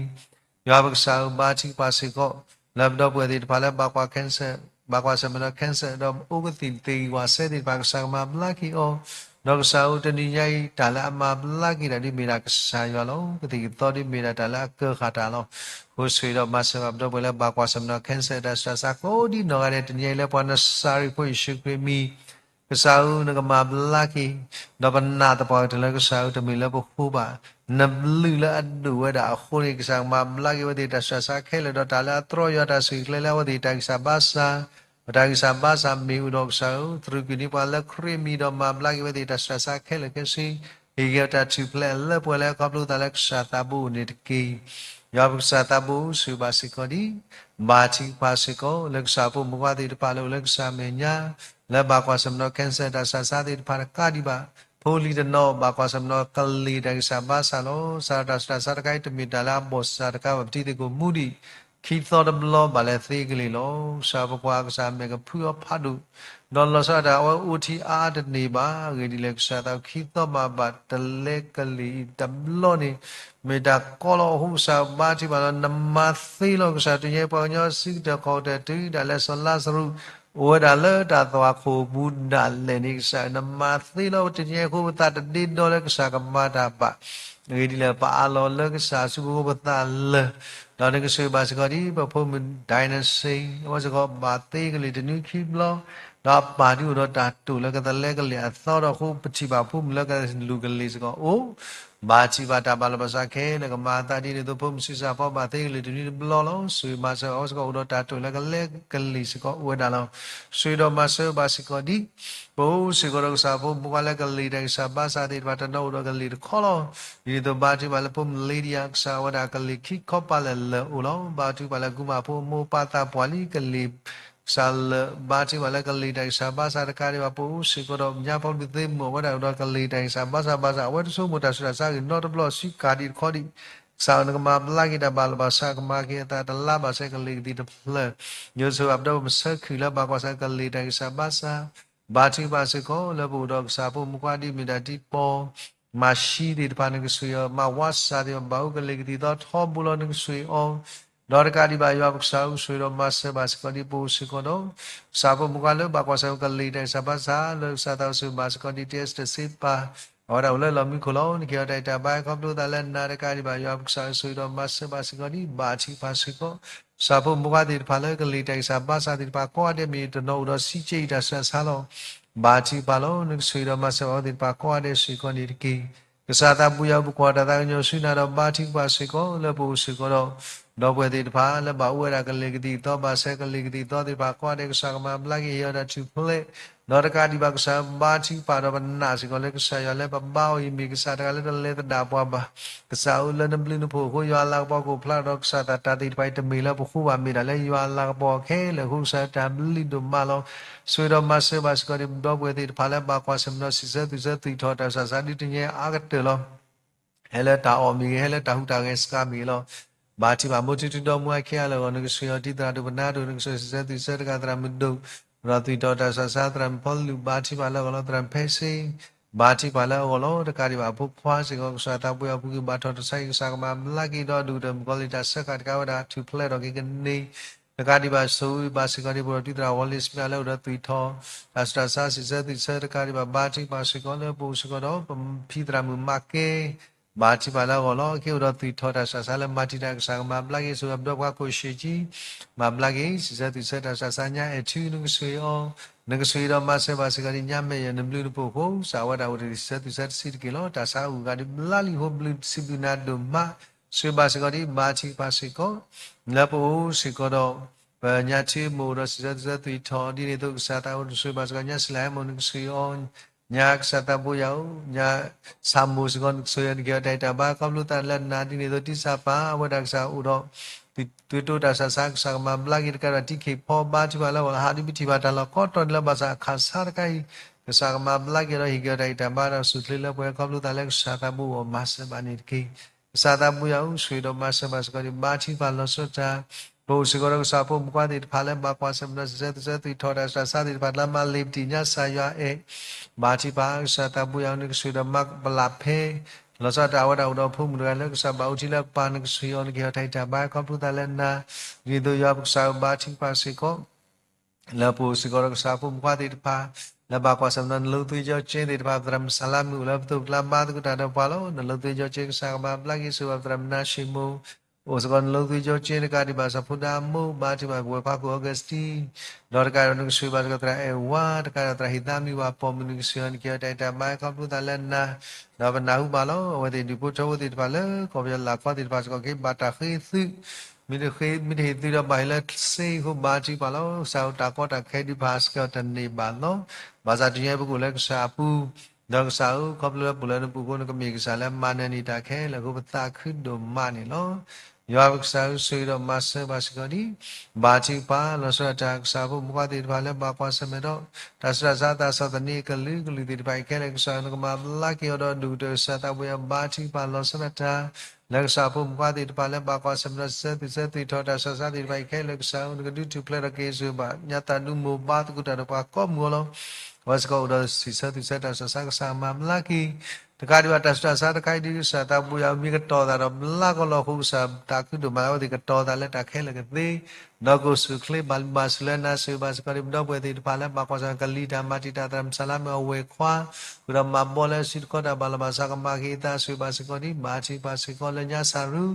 ယွၤပကစၢ်ဧၢ ဘါထုကဖၣ်စ့ၢ်ကီး လၢပဒီပုၢ်ဝဲၢ်သ့ၣ်တဖၣ်လၢဘၣ်ကွၢ်ဆၢၣ်မဲာ်ဒီး cancer ဒီးအိၣ်ကသံၣ်သ့ၣ်ဂံၢ်ဝးစဲသ့ၣ်တဖၣ် ကစၢ်ကမၤဘျါက့ၤအီၤ ဒီးကစၢ်ဧၢ တနံၤညါအံၤ တၢ်လၢအမၤဘျါက့ၤတၢ်ဒ်မ့ၢ်ဒၣ်ကစၢ်ယွၤလီၤ. ကသံၣ်ကသီဒ်မ့ၢ်ဒၣ်တၢ်လၢအကၢဃာ်တၢ်လီၤ. အဃိဆိၣ်ဂ့ၤဒီးမၤစၢၤဘၣ်ပဒီပုၢ်ဝဲၢ်လၢဘၣ်ကွၢ်ဆၢၣ်မဲာ်ဒီး cancer တၢ်ဆှၢဆါကိးဒ်နီၢ်ဂၤဒဲး တနံၤညါအံၤလၢပှၤနစၤရ့းဖိယ့ၣ်ၡူးခရံာ်အမံၤ ကစၢ်ဧၢ နကမၤဘျါက့ၤ ဒီးပနာ်သပှၢ်ကတၢၢ်လၢကစၢ်ဧၢ တမ့ၢ်လၢပဃိဘၣ် နဘျုးလၢအဒိၣ်ဝဲဒၣ်အဃိန့ၣ် ကစၢ်ကမၤဘျါက့ၤအဝဲသ့ၣ်တၢ်ဆှၢဆါခဲလၢာ် ဒီးတၢ်လၢအတြီယွၤတၢ်ဆိၣ်ဂ့ၤကျဲလၢအဝဲသ့ၣ်တၢ်ဂံၢ်စၢ်ဘါစၢ် ပတၢ်ဂံၢ်စၢ်ဘါစၢ်မ့ၢ်အိၣ်ဒီးကစၢ်ဧၢ သရူးကွံာ်န့ၢ်ပှၤလၢခရံာ်အမံၤ ဒီးမၤဘျါက့ၤအဝဲသ့ၣ်တၢ်ဆှၢဆါခဲလၢာ်ခဲဆ့ ဟ့ၣ်က့ၤအတၢ်ထူၣ်ဖျဲးလၢပှဲၤလၢခီဖျိသးလၢကစၢ်သးဘိအိၣ်န့ၣ်တက့ၢ်. ယွၤပကစၢ်သးဘိ ဆိၣ်ဂ့ၤဘၣ်စ့ၢ်ကီးဒံး ဘါထုကဖၣ်စ့ၢ်ကီးလၢကစၢ်ဖိမုၣ်ခွါသ့ၣ်တဖၣ်လၢအိၣ်လၢကစၢ်မဲာ်ညါ လၢဘၣ်ကွၢ်ဆၢၣ်မဲာ်ဒီး cancer တၢ်ဆှၢဆါသ့ၣ်တဖၣ်တကးဒံးဘၣ် ဖိလံၤတနီၤဘၣ်ကွၢ်ဆၢၣ်မဲာ်ဒီးကလံၤတၢ်ဂံၢ်စၢ်ဘါစၢ်လီၤ. စးထီၣ်တၢ်ဆှၢဆါတခါအံၤ တမ့ၢ်တၢ်လၢအဘီၣ်စၢ်တခါဘၣ် ပထံသကိးမူဒံး ခံသီတဘျီဘၣ်လဲၤသ့ကလံၤလီၤ. ကစၢ်ပကွၢ်ကစၢ်မဲာ်ကဖုအီၤဖးဒိၣ် ဒီးလီၤဆီဒၣ်တၢ်အဝဲအိၣ်ထံအါအါတန့ၢ်ဘၣ် အဂ့ၢ်ဒ်လဲၣ်ကစၢ်သးခံသီမးဘၣ်တလဲကလံၤအံၤတဘျီန့ၣ် မ့ၢ်တၢ်ကီလီၤအဃိ ကစၢ်ဘါထုကဖၣ်လီၤ နမၤသ့လီၤ ကစၢ်တနံၤညါအံၤ ပှၤကညီစုကတၢၢ်ခီၣ်ကတၢၢ်တုၤဒၣ်လဲာ်စီၤလါစရူး အိၣ်ဝဲဒၣ်လၢတၢ်သွၣ်ခိၣ်ပူၤဒၣ်လဲာ်န့ၣ် ကစၢ်နမၤသ့လီၤ. တနံၤအံၤအဃိ ပသးတဒ့ဒီလၢကစၢ်ကမၤတၢ်ဘၣ်. အဂ့ၢ်ဒ်လဲၣ်, ပအးလီၤလၢကစၢ်အစုပူၤအဃိပသးလၢာ်, ဒီးနကစၢ်ဘၣ်စ့ၢ်ကီးဒ် ပဖိမုၣ် Dynasty အဝဲစ့ၢ်ကီး ဘၣ်သ့ကလံၤတနွံခံဘျီ, ဒီးအပၢ်ဒုးအိၣ်ဒီးတၢ်တိာ်လၢကသလဲကလံၤအသီဒီးအဃိ ပထံၣ်ဘၣ်ဖိမုၣ်လၢကလူၤကလံၤစ့ၢ်ကီးအိၣ် ဘၣ်ထံၣ်ဘၣ်တၢ်ဘၣ်လီၤဘၣ်စးခဲလၢာ်ကမၤအသးဒ်န့ၣ်အသိး ဖိမုၣ်ဆံးစၢ်ဖီဘၣ်သ့ကလံၤတနွံတဘျီလီၤ. ဆိၣ်ဂ့ၤမၤစၢၤအဝဲစ့ၢ်ကီး အိၣ်ဒီးတၢ်တိာ်လၢကလဲကလံၤစ့ၢ်ကီးအိၣ်ဝဲဒၣ်လီၤ. ဆိၣ်ဂ့ၤဒီးမၤစၢၤဘၣ်စ့ၢ်ကီးဒ် ပအိၣ်စ့ၢ်ကီးဒီးကစၢ်ဖိမုၣ်ဖိခွါလၢကလံၤတၢ်ဂံၢ်စၢ်ဘါစၢ်သ့ၣ်တဖၣ် တနီၤအိၣ်ဒီးကလံၤတခီလီၤ. ဒ်န့ၣ်အသိး ဘၣ်ထံၣ်ဘၣ်လၢဖိမုၣ် Lydia ကစၢ်အဝဲဒၣ်ကလံၤခံခီပၤလဲၣ်လၢာ်အိၣ်လီၤ. ဘၣ်ထံၣ်ဘၣ်လၢကုမၣ်ဖိအမိၢ်ပၢ်သးပှၢ်လံကလံၤ ကစၢ်လၢာ် ဘၣ်ထံၣ်ဘၣ်လၢကလံၤတၢ်ဂံၢ်စၢ်ဘါစၢ်တကးဒံးဘၣ် ပအိၣ်စ့ၢ်ကီးဒီး ညါပှၤဘျုးသ့ၣ်မုၣ်အိၣ်ဝဲဒၣ်ဒီးကလံၤတၢ်ဂံၢ်စၢ်ဘါစၢ်ဘၣ်ဆၣ် အဝဲတဆိကမိၣ်တၢ်ဆူးတၢ်ဆါဂ့ၤနီတဘျီဆူကၤဒံးတခီဒံး ကစၢ်နကမၤဘျါက့ၤတၢ်ဘၣ်လီၤဘၣ်စး ကမၤက့ၤအသးတလါဘၣ်ဆဲးကလံၤကသံၣ်တဖျၢၣ်, ယိၤဆိၣ်အပဒီပစၢၢ်ခုၣ်လၢဘၣ်ကွၢ်ဆၢကလံၤတၢ်ဂံၢ်စၢ်ဘါစၢ်, ဘၣ်ထံၣ်ဘၣ်စ့ၢ်ကီးလၢပအိၣ်ဒီးကစၢ်ဖိမုၣ်ခွါဒ်မ့ၢ်ဒၣ်ဒ်ပီၣ် မၤၡံသ့ၣ်တဖၣ် နကစၢ်ယွၤ မၤဝါစၢ်သ့ၣ်တဖၣ် ဘၣ်အိၣ်ကလံၤကသံၣ်သီထီဘိလီၤ နကစၢ်အီၤ ဒီးတကးဒံးဘၣ် ယွၤပကစၢ်ဧၢ ဆိၣ်ဂ့ၤဒီးမၤစၢၤဘၣ်စ့ၢ်ကီးဒ်ပအိၣ်စ့ၢ်ကီးဒီး ကစၢ်ဖိမုၣ်ခွါလၢဘၣ်ကွၢ်ဆၢကလံၤတၢ်ဂံၢ်စၢ်ဘါစၢ် လၢကစၢ်သးအိၣ်ဆိၣ်ဂ့ၤဘၣ်စ့ၢ်ကီးဒ် တဲစတၢၣ်စ့ပၤ အဝဲဒၣ်အိၣ်လၢလီၢ်မံခိၣ်လီၤ. နကဟ့ၣ်အီၤတၢ်ဂံၢ်တၢ်ဘါခီဖျိသးလၢနၤတကးဒံးဘၣ် ယွၤပကစၢ်ဧၢ ဆိၣ်ဂ့ၤဒီးမၤစၢၤဘၣ်စ့ၢ်ကီးဒ် ဘၣ်ထံၣ်ဘၣ်စ့ၢ်ကီး ကစၢ်ဖိမုၣ်ခွါသ့ၣ်တဖၣ်လၢကလံၤတၢ်ဂံၢ်စၢ်ဘါစၢ်သ့ၣ်တဖၣ် ကိးဂၤဒဲးမ့ၢ်တနီၤအိၣ်ဒီးစံးကဲအံၤတၢ်ဆူးတၢ်ဆါလီၤ. ဘၣ်ထံၣ်ဘၣ်လီၤ နကဆိၣ်ဂ့ၤဒီးမၤစၢၤဘၣ်အဝဲသ့ၣ်တဖၣ်ကိးဂၤဒဲးစ့ၢ်ကီးန့ၣ်တက့ၢ်. ကစၢ်သးဘိယွၤ ပကွၢ်တၢ်သးကညီၤဆူနၤဒီး ဘါထုကဖၣ်စ့ၢ်ကီးလၢပအိၣ်စ့ၢ်ကီးဒီး ဒီပုၢ်ဝဲၢ်သ့ၣ်တဖၣ် လၢဘၣ်အိၣ်ဝဲဒၣ်ကလံၤကသံၣ်သီ ဘၣ်ဆဲးကလံၤကသံၣ်သီသ့ၣ်တဖၣ် ကိးဂၤဒဲး ကစၢ်ကမၤဘျါက့ၤ ဟ့ၣ်အီၤတၢ်ထူၣ်ဖျဲး ဒီးတကးဒံးဘၣ် ကစၢ်ဘါထုကဖၣ်ဒီး ပနာ်စ့ၢ်ကီးလၢကစၢ်ယွၤလၢပဘါအီၤအံၤ မ့ၢ်ကစၢ်တဂၤလၢတလဲၤသဒၣ်ပှၤဘၣ်. ကစၢ်အိၣ်လၢနဘျုးနဖှိၣ်အဃိ ယွၤအလၤကပီၤကအိၣ်ဖျါဒီး ကစၢ်သးတၢ်သ့ၣ်တဖၣ်အံၤ တမ့ၢ်လၢပဃိဘၣ် မ့ၢ်ဒၣ်လၢယွၤအလၤကပီၤခဲလၢာ်အဃိ ကစၢ်တၢ်ဘျုးဒိၣ်မးလီၤ. ဆိၣ်ဂ့ၤဒီးမၤစၢၤဘၣ်စ့ၢ်ကီး ဒီပုၢ်ဝဲၢ်သ့ၣ်တဖၣ်လၢဘၣ်ကွၢ်ဆၢၣ်မဲာ်ဒီး စံးဆၢသွံၣ်ဆၢသွံၣ်ထီၣ်တၢ်ဆူးတၢ်ဆါ ဒ်တနံၤအံၤအါကတၢၢ်လီၤ. ဟဲလၢတၢ်အီၣ်မ့ၢ်ဂ့ၤ, ဟဲလၢတၢ်ဟူးတၢ်ဂဲၤစှၤမ့ၢ်ဂ့ၤလီၤ. ဘါထုကဖၣ်မိၢ်ထံတံၤဒီမါဝၤခံဂၤလၢအဂီၢ် နကဆိၣ်ဂ့ၤအီၤ တံၤသရၣ်ဒိၣ်ပနါဒိၣ် နကဆိၣ်ဂ့ၤ စံးဆၢသွံၣ်ဆၢတဂၤသရၣ်မုၣ်ဒိၣ် ဒီးသွံၣ်ထီၣ်တၢ်ဆူးတၢ်ဆါ သရၣ်မုၣ်ဖီလူး ဘါထုကဖၣ်လၢအဂီၢ်လီၤ. သရၣ်မုၣ်ဖဲစ့ ဘါထုကဖၣ်လၢအဂီၢ်လီၤ. တကးဒံးဘၣ် အဖိခွါစ့ၢ်ကီး ကစၢ်သးဘိယွၤပူၤကွံာ်ဘၣ်ထီၣ်တၢ်ဆါဟံၣ် ကစၢ်ကမၤဘျါက့ၤဒီး ဒုၣ်ကတၢၢ်မုၣ်ကီၤလံၢ်တၢ်စၢဃာ်တကးဝဲဒၣ် ထူၣ်ဖျဲးထီၣ်က့ၤကန့ၢ် တကးဒံးဘၣ် ဆိၣ်ဂ့ၤဘၣ်စ့ၢ်ကီး ဒ်ပအိၣ်ဒီးတံၤသရၣ်ဝီၤလ့ၣ်စမ့ၣ်လၢအိၣ်ဒီးသွံၣ်ထီၣ် တၢ်ဆူးတၢ်ဆါ စံးဆၢသွံၣ်ဆၢတကးဒံးဘၣ် ဘါထုကဖၣ်စ့ၢ်ကီးလၢပအိၣ်စ့ၢ်ကီးဒီး ပဖံသရၣ်မုၣ်မၤကဲ ဘါထုကဖၣ်လၢအဂီၢ်လီၤ. က့ၤအိၣ်ဒီးသွံၣ်ထီၣ်တၢ်ဆူးတၢ်ဆါလၢ မၤတံာ်တာ် ကစၢ်ကမၤဘျါက့ၤ ဆိၣ်ဂ့ၤပဒီပုၢ်ဝဲၢ်ခိၣ်ရှ့ၣ်ကံ မၤဘျါက့ၤ စံးဆၢသွံၣ်ဆၢတၢ်ဆူးတၢ်ဆါ ညါအဲၣ်ထူ နကဆိၣ်ဂ့ၤအီၤ နကဆိၣ်ဂ့ၤဒီးမၤစၢၤဘၣ်စ့ၢ်ကီး ဒ်ညါမဲာ်ယဲၢ် နဘျုးနဖှိၣ်အဃိ ကစၢ်ဝဲဒၣ်အိၣ်တ့ၢ် စံးဆၢသွံၣ်ဆၢတဆံးတက့ၢ်လီၤ. တၢ်ဆါအုၣ်အဂၤဒ်ဘျါလံအဃိ ဘျုးစံးဘျုးနၤဒိၣ်မး ဆိၣ်ဂ့ၤဘၣ်စ့ၢ်ကီးဒ် ဘါထုကဖၣ်စ့ၢ်ကီး လၢပအိၣ်စ့ၢ်ကီးဒီး ပညါထုမိၢ်အိၣ်ဒီး စံးဆၢသွံၣ်ဆၢသွံၣ်ထီၣ် ဒ်န့ၣ်အသိး ကစၢ်သးအိၣ်ဆိၣ်ဂ့ၤဘၣ်စ့ၢ်ကီး ညါစလၢဟဲမိၢ် နကဆိၣ်ဂ့ၤအီၤ ညါကစၢ်သးဘိယွၤဧၢ ညါဆၣ်မိၢ်စ့ၢ်ကီး နကဆိၣ်ဂ့ၤအီၤ နကဟ့ၣ်အီၤတၢ်ဂံၢ်တၢ်ဘါ ခီဖျိသးလၢနၤ ဒ်န့ၣ်အသိး တံၢ်စၢ်ပၢ် အဝဲဒၣ်ကစၢ်အိၣ်ဒီး သွံၣ်တိၢ်တၢ်ဆူးတၢ်ဆါ ကစၢ်ကမၤဘျါက့ၤတကးဒံးဘၣ် တံၤခ့ၣ်ဖီ ဘါထုကဖၣ်လၢအဂီၢ်လီၤ. ဟးဒ်ပထံၣ်ဘၣ်တၢ်လီၢ်ကိးတီၤန့ၣ်လၢ ဘၣ်ဆၣ်အခၢ်ဆါတခါအံၤ ကစၢ်ကမၤဘျါက့ၤဒီး ဟ့ၣ်က့ၤအီၤတၢ်ဂံၢ်တၢ်ဘါဒီး စူၢ်ချ့လၢပှဲၤ ခီဖျိသးလၢကစၢ်သးဘိအဂီၢ် မၤစၢၤဘၣ်န့ၣ်တက့ၢ်. ကစၢ်သးဘိယွၤဧၢ ဆိၣ်ဂ့ၤဒီးမၤစၢၤဘၣ်စ့ၢ်ကီးဒ် ဘါထုကဖၣ်လီၤဆီဒၣ်တၢ် ပအိၣ်စ့ၢ်ကီးဒီးကစၢ်ဖိမုၣ်ဖိခွါသ့ၣ်တဖၣ်လၢ ဘၣ်ကွၢ်ဆၢၣ်မဲာ်ဒီး စံးဆၢသွံၣ်ဆၢသွံၣ်ထီၣ်တၢ်ဆူးတၢ်ဆါသ့ၣ်တဖၣ် လၢမၤလ့ၤပတံၢ်ညါ ကစၢ်ယွၤအဲၣ် ဘါထုကဖၣ် ကစၢ်သးဘိယွၤဧၢ နကဆိၣ်ဂ့ၤဒီးမၤပလၢ်ဖဲ လီၤဆီဒၣ်တၢ် အဝဲဒၣ်အိၣ်ဒီးဖိမုၣ်တဂၤလၢ ကစၢ်ဘၣ်အူထံလၢပၢ် နကဆိၣ်ဂ့ၤအီၤ နကဟ့ၣ်အီၤတၢ်ဂံၢ်တၢ်ဘါ ခီဖျိသးလၢနၤ ဒ်န့ၣ်အသိး ယွၤပကစၢ်ဧၢ ဘါထုကဖၣ်စ့ၢ်ကီး လၢပအိၣ်စ့ၢ်ကီးဒီးကစၢ်ဖိမုၣ်ဖိခွါသ့ၣ်တဖၣ် လၢဘၣ်ကွၢ်ဆၢၣ်မဲာ်ဒီး နလိၤသွ့ကၠီကၠ့သ့ၣ်တဖၣ် ပသရၣ်မုၣ်စလါမုၣ်အိၣ်လၢပသိးပကျါ ဘါသကိးတၢ်ဒီးပှၤလီၤ. နလိၤသွ့ကၠီကၠ့ ကစၢ်ကမၤဘျါက့ၤ ဆိၣ်ဂ့ၤဘၣ်ပသရၣ်မုၣ်နါၡ့ၣ်မိၢ် အိၣ်စ့ၢ်ကီး နလိၤသွ့ကၠီကၠ့ တကးဒံးဘၣ် စီၤဖိဒါမိၢ် ဘါထုကဖၣ် ပဝဲၢ်ခွါခိၣ် Augustine ဒီးတကးဒံးဘၣ် နကဆိၣ်ဂ့ၤဘၣ်စ့ၢ်ကီးသရၣ်အဲၣ်ဝါ တကးဒံးဘၣ် သရၣ်ဟံးသါမံၤဝၤပိာ်မုၣ် နကဆိၣ်ဂ့ၤအီၤ နကဟ့ၣ်အီၤတၢ်ဂံၢ်တၢ်ဘါ ခီဖျိသးလၢနၤ ဒီးပနၢ်ဟူဘၣ်လီၤ. အဝဲသ့ၣ်ဒုးဖိထၢဖိသ့ၣ်တဖၣ်လၢ ကီၢ်ပယီၤလၢ်ကီသ့ၣ်တဖၣ်စ့ၢ်ကီး ကဟ့ၣ်ဘၣ်တၢ်ဃ့သု မ့ၢ်တဟ့ၣ်သုဒီးဘၣ်ဟ့ၣ်လၢစ့အဃိ ဘါထုကဖၣ်လီၤ. ကစၢ်ဧၢ တၢ်ကီတၢ်ခဲဒုးဖးစ့ၢ်ကီးတန့ၢ်ဘၣ်လီၤ. ဘၣ်ဆၣ်တုၤညါပကအိၣ်လၢကစၢ်အပူၤ ဒီးကစၢ်ဧၢ ခီဖျိလၢပအိၣ်လၢနပူၤအဃိ နကမ့ၢ်ကစၢ်လၢမၤနၢၤန့ၢ်တၢ်ခဲလၢာ်အဃိ ပသးခုဒိၣ်မးန့ၣ်လီၤ. ယွၤပကစၢ်ဧၢ ဆိၣ်ဂ့ၤဒီးမၤစၢၤဘၣ်စ့ၢ်ကီးဒ် ဘါထုကဖၣ်လီၤဆီဒၣ်တၢ် ကစၢ်ဖိမုၣ်ဖိခွါသ့ၣ်တဖၣ်လၢဘၣ်ကွၢ်ဆၢၣ်မဲာ်ဒီး တၢ်ဆူးတၢ်ဆါ သးစီၣ်သန့အကလုာ်ကလုာ်သ့ၣ်တဖၣ်အံၤခဲလၢာ် ကစၢ်နကမၤဘျါက့ၤအီၤဒီး ဒုၣ်ကတၢၢ်ကစၢ်သးဘိယွၤ ဘါထုကဖၣ်လီၤဆီဒၣ်တၢ် လၢကစၢ်ဖိမုၣ်ဖိခွါသ့ၣ်တဖၣ်လၢဘၣ်ကွၢ်ဆၢၣ်မဲာ်ဒီး စံးဆၢသွံၣ်ဆၢသွံၣ်ထီၣ်တၢ်ဆူးတၢ်ဆါသ့ၣ်တဖၣ်အံၤခဲလၢာ် ကစၢ်ဧၢ နကဒုးထူၣ်ဖျဲးထီၣ်က့ၤ ဆိၣ်ဂ့ၤဘၣ်ညါသးဒူမိၢ် ဘါသကိးတၢ်ဒီးပှၤကိးမုၢ်အဂီၢ်လီၤ. အဝဲစ့ၢ်ကီးအိၣ်ဒီးစံးဆၢသူၣ်ဆၢတၢ်ဆူးတၢ်ဆါ ကစၢ်မၤဘျါက့ၤ တကးဒံးဘၣ်တၢ်ဆူးတၢ်ဆါတခါအံၤဒ်ကစၢ်သးဘိယွၤမ့ၢ်ကတီၤသးဒီးဘျါကီးလီၤအဃိ ကစၢ်သးခုဒိၣ်မးလၢအဝဲသ့ၣ်ကတီၤသးလၢတၢ်ခဲလၢာ်ကသ့ ဒီးကအိၣ်ဆူၣ်အိၣ်ချ့ဘၣ်လုၢ်ဘၣ်စူၢ်လၢနၤ ဆိၣ်ဂ့ၤဘၣ်စ့ၢ်ကီးဒ်ပဒီပုၢ်ဝဲၢ်သ့ၣ်တဖၣ်လၢဘၣ်ကွၢ်ဆၢၣ်ကလံၤတၢ်မၤတံာ်တာ်သရၣ်မုၣ်စၢ်လါမ့ၢ်အဝဲၢ်ခွါ ဃုာ်ဒီးမၤဘီလၢစုတခီတၢ်ဘၣ်လီၤဘၣ်စးကမၤက့ၤအသး ဆိၣ်ဂ့ၤဘၣ်စ့ၢ်ကီးဒ် ဘါထုကဖၣ်စ့ၢ်ကီးလၢညါစၢ်ရူ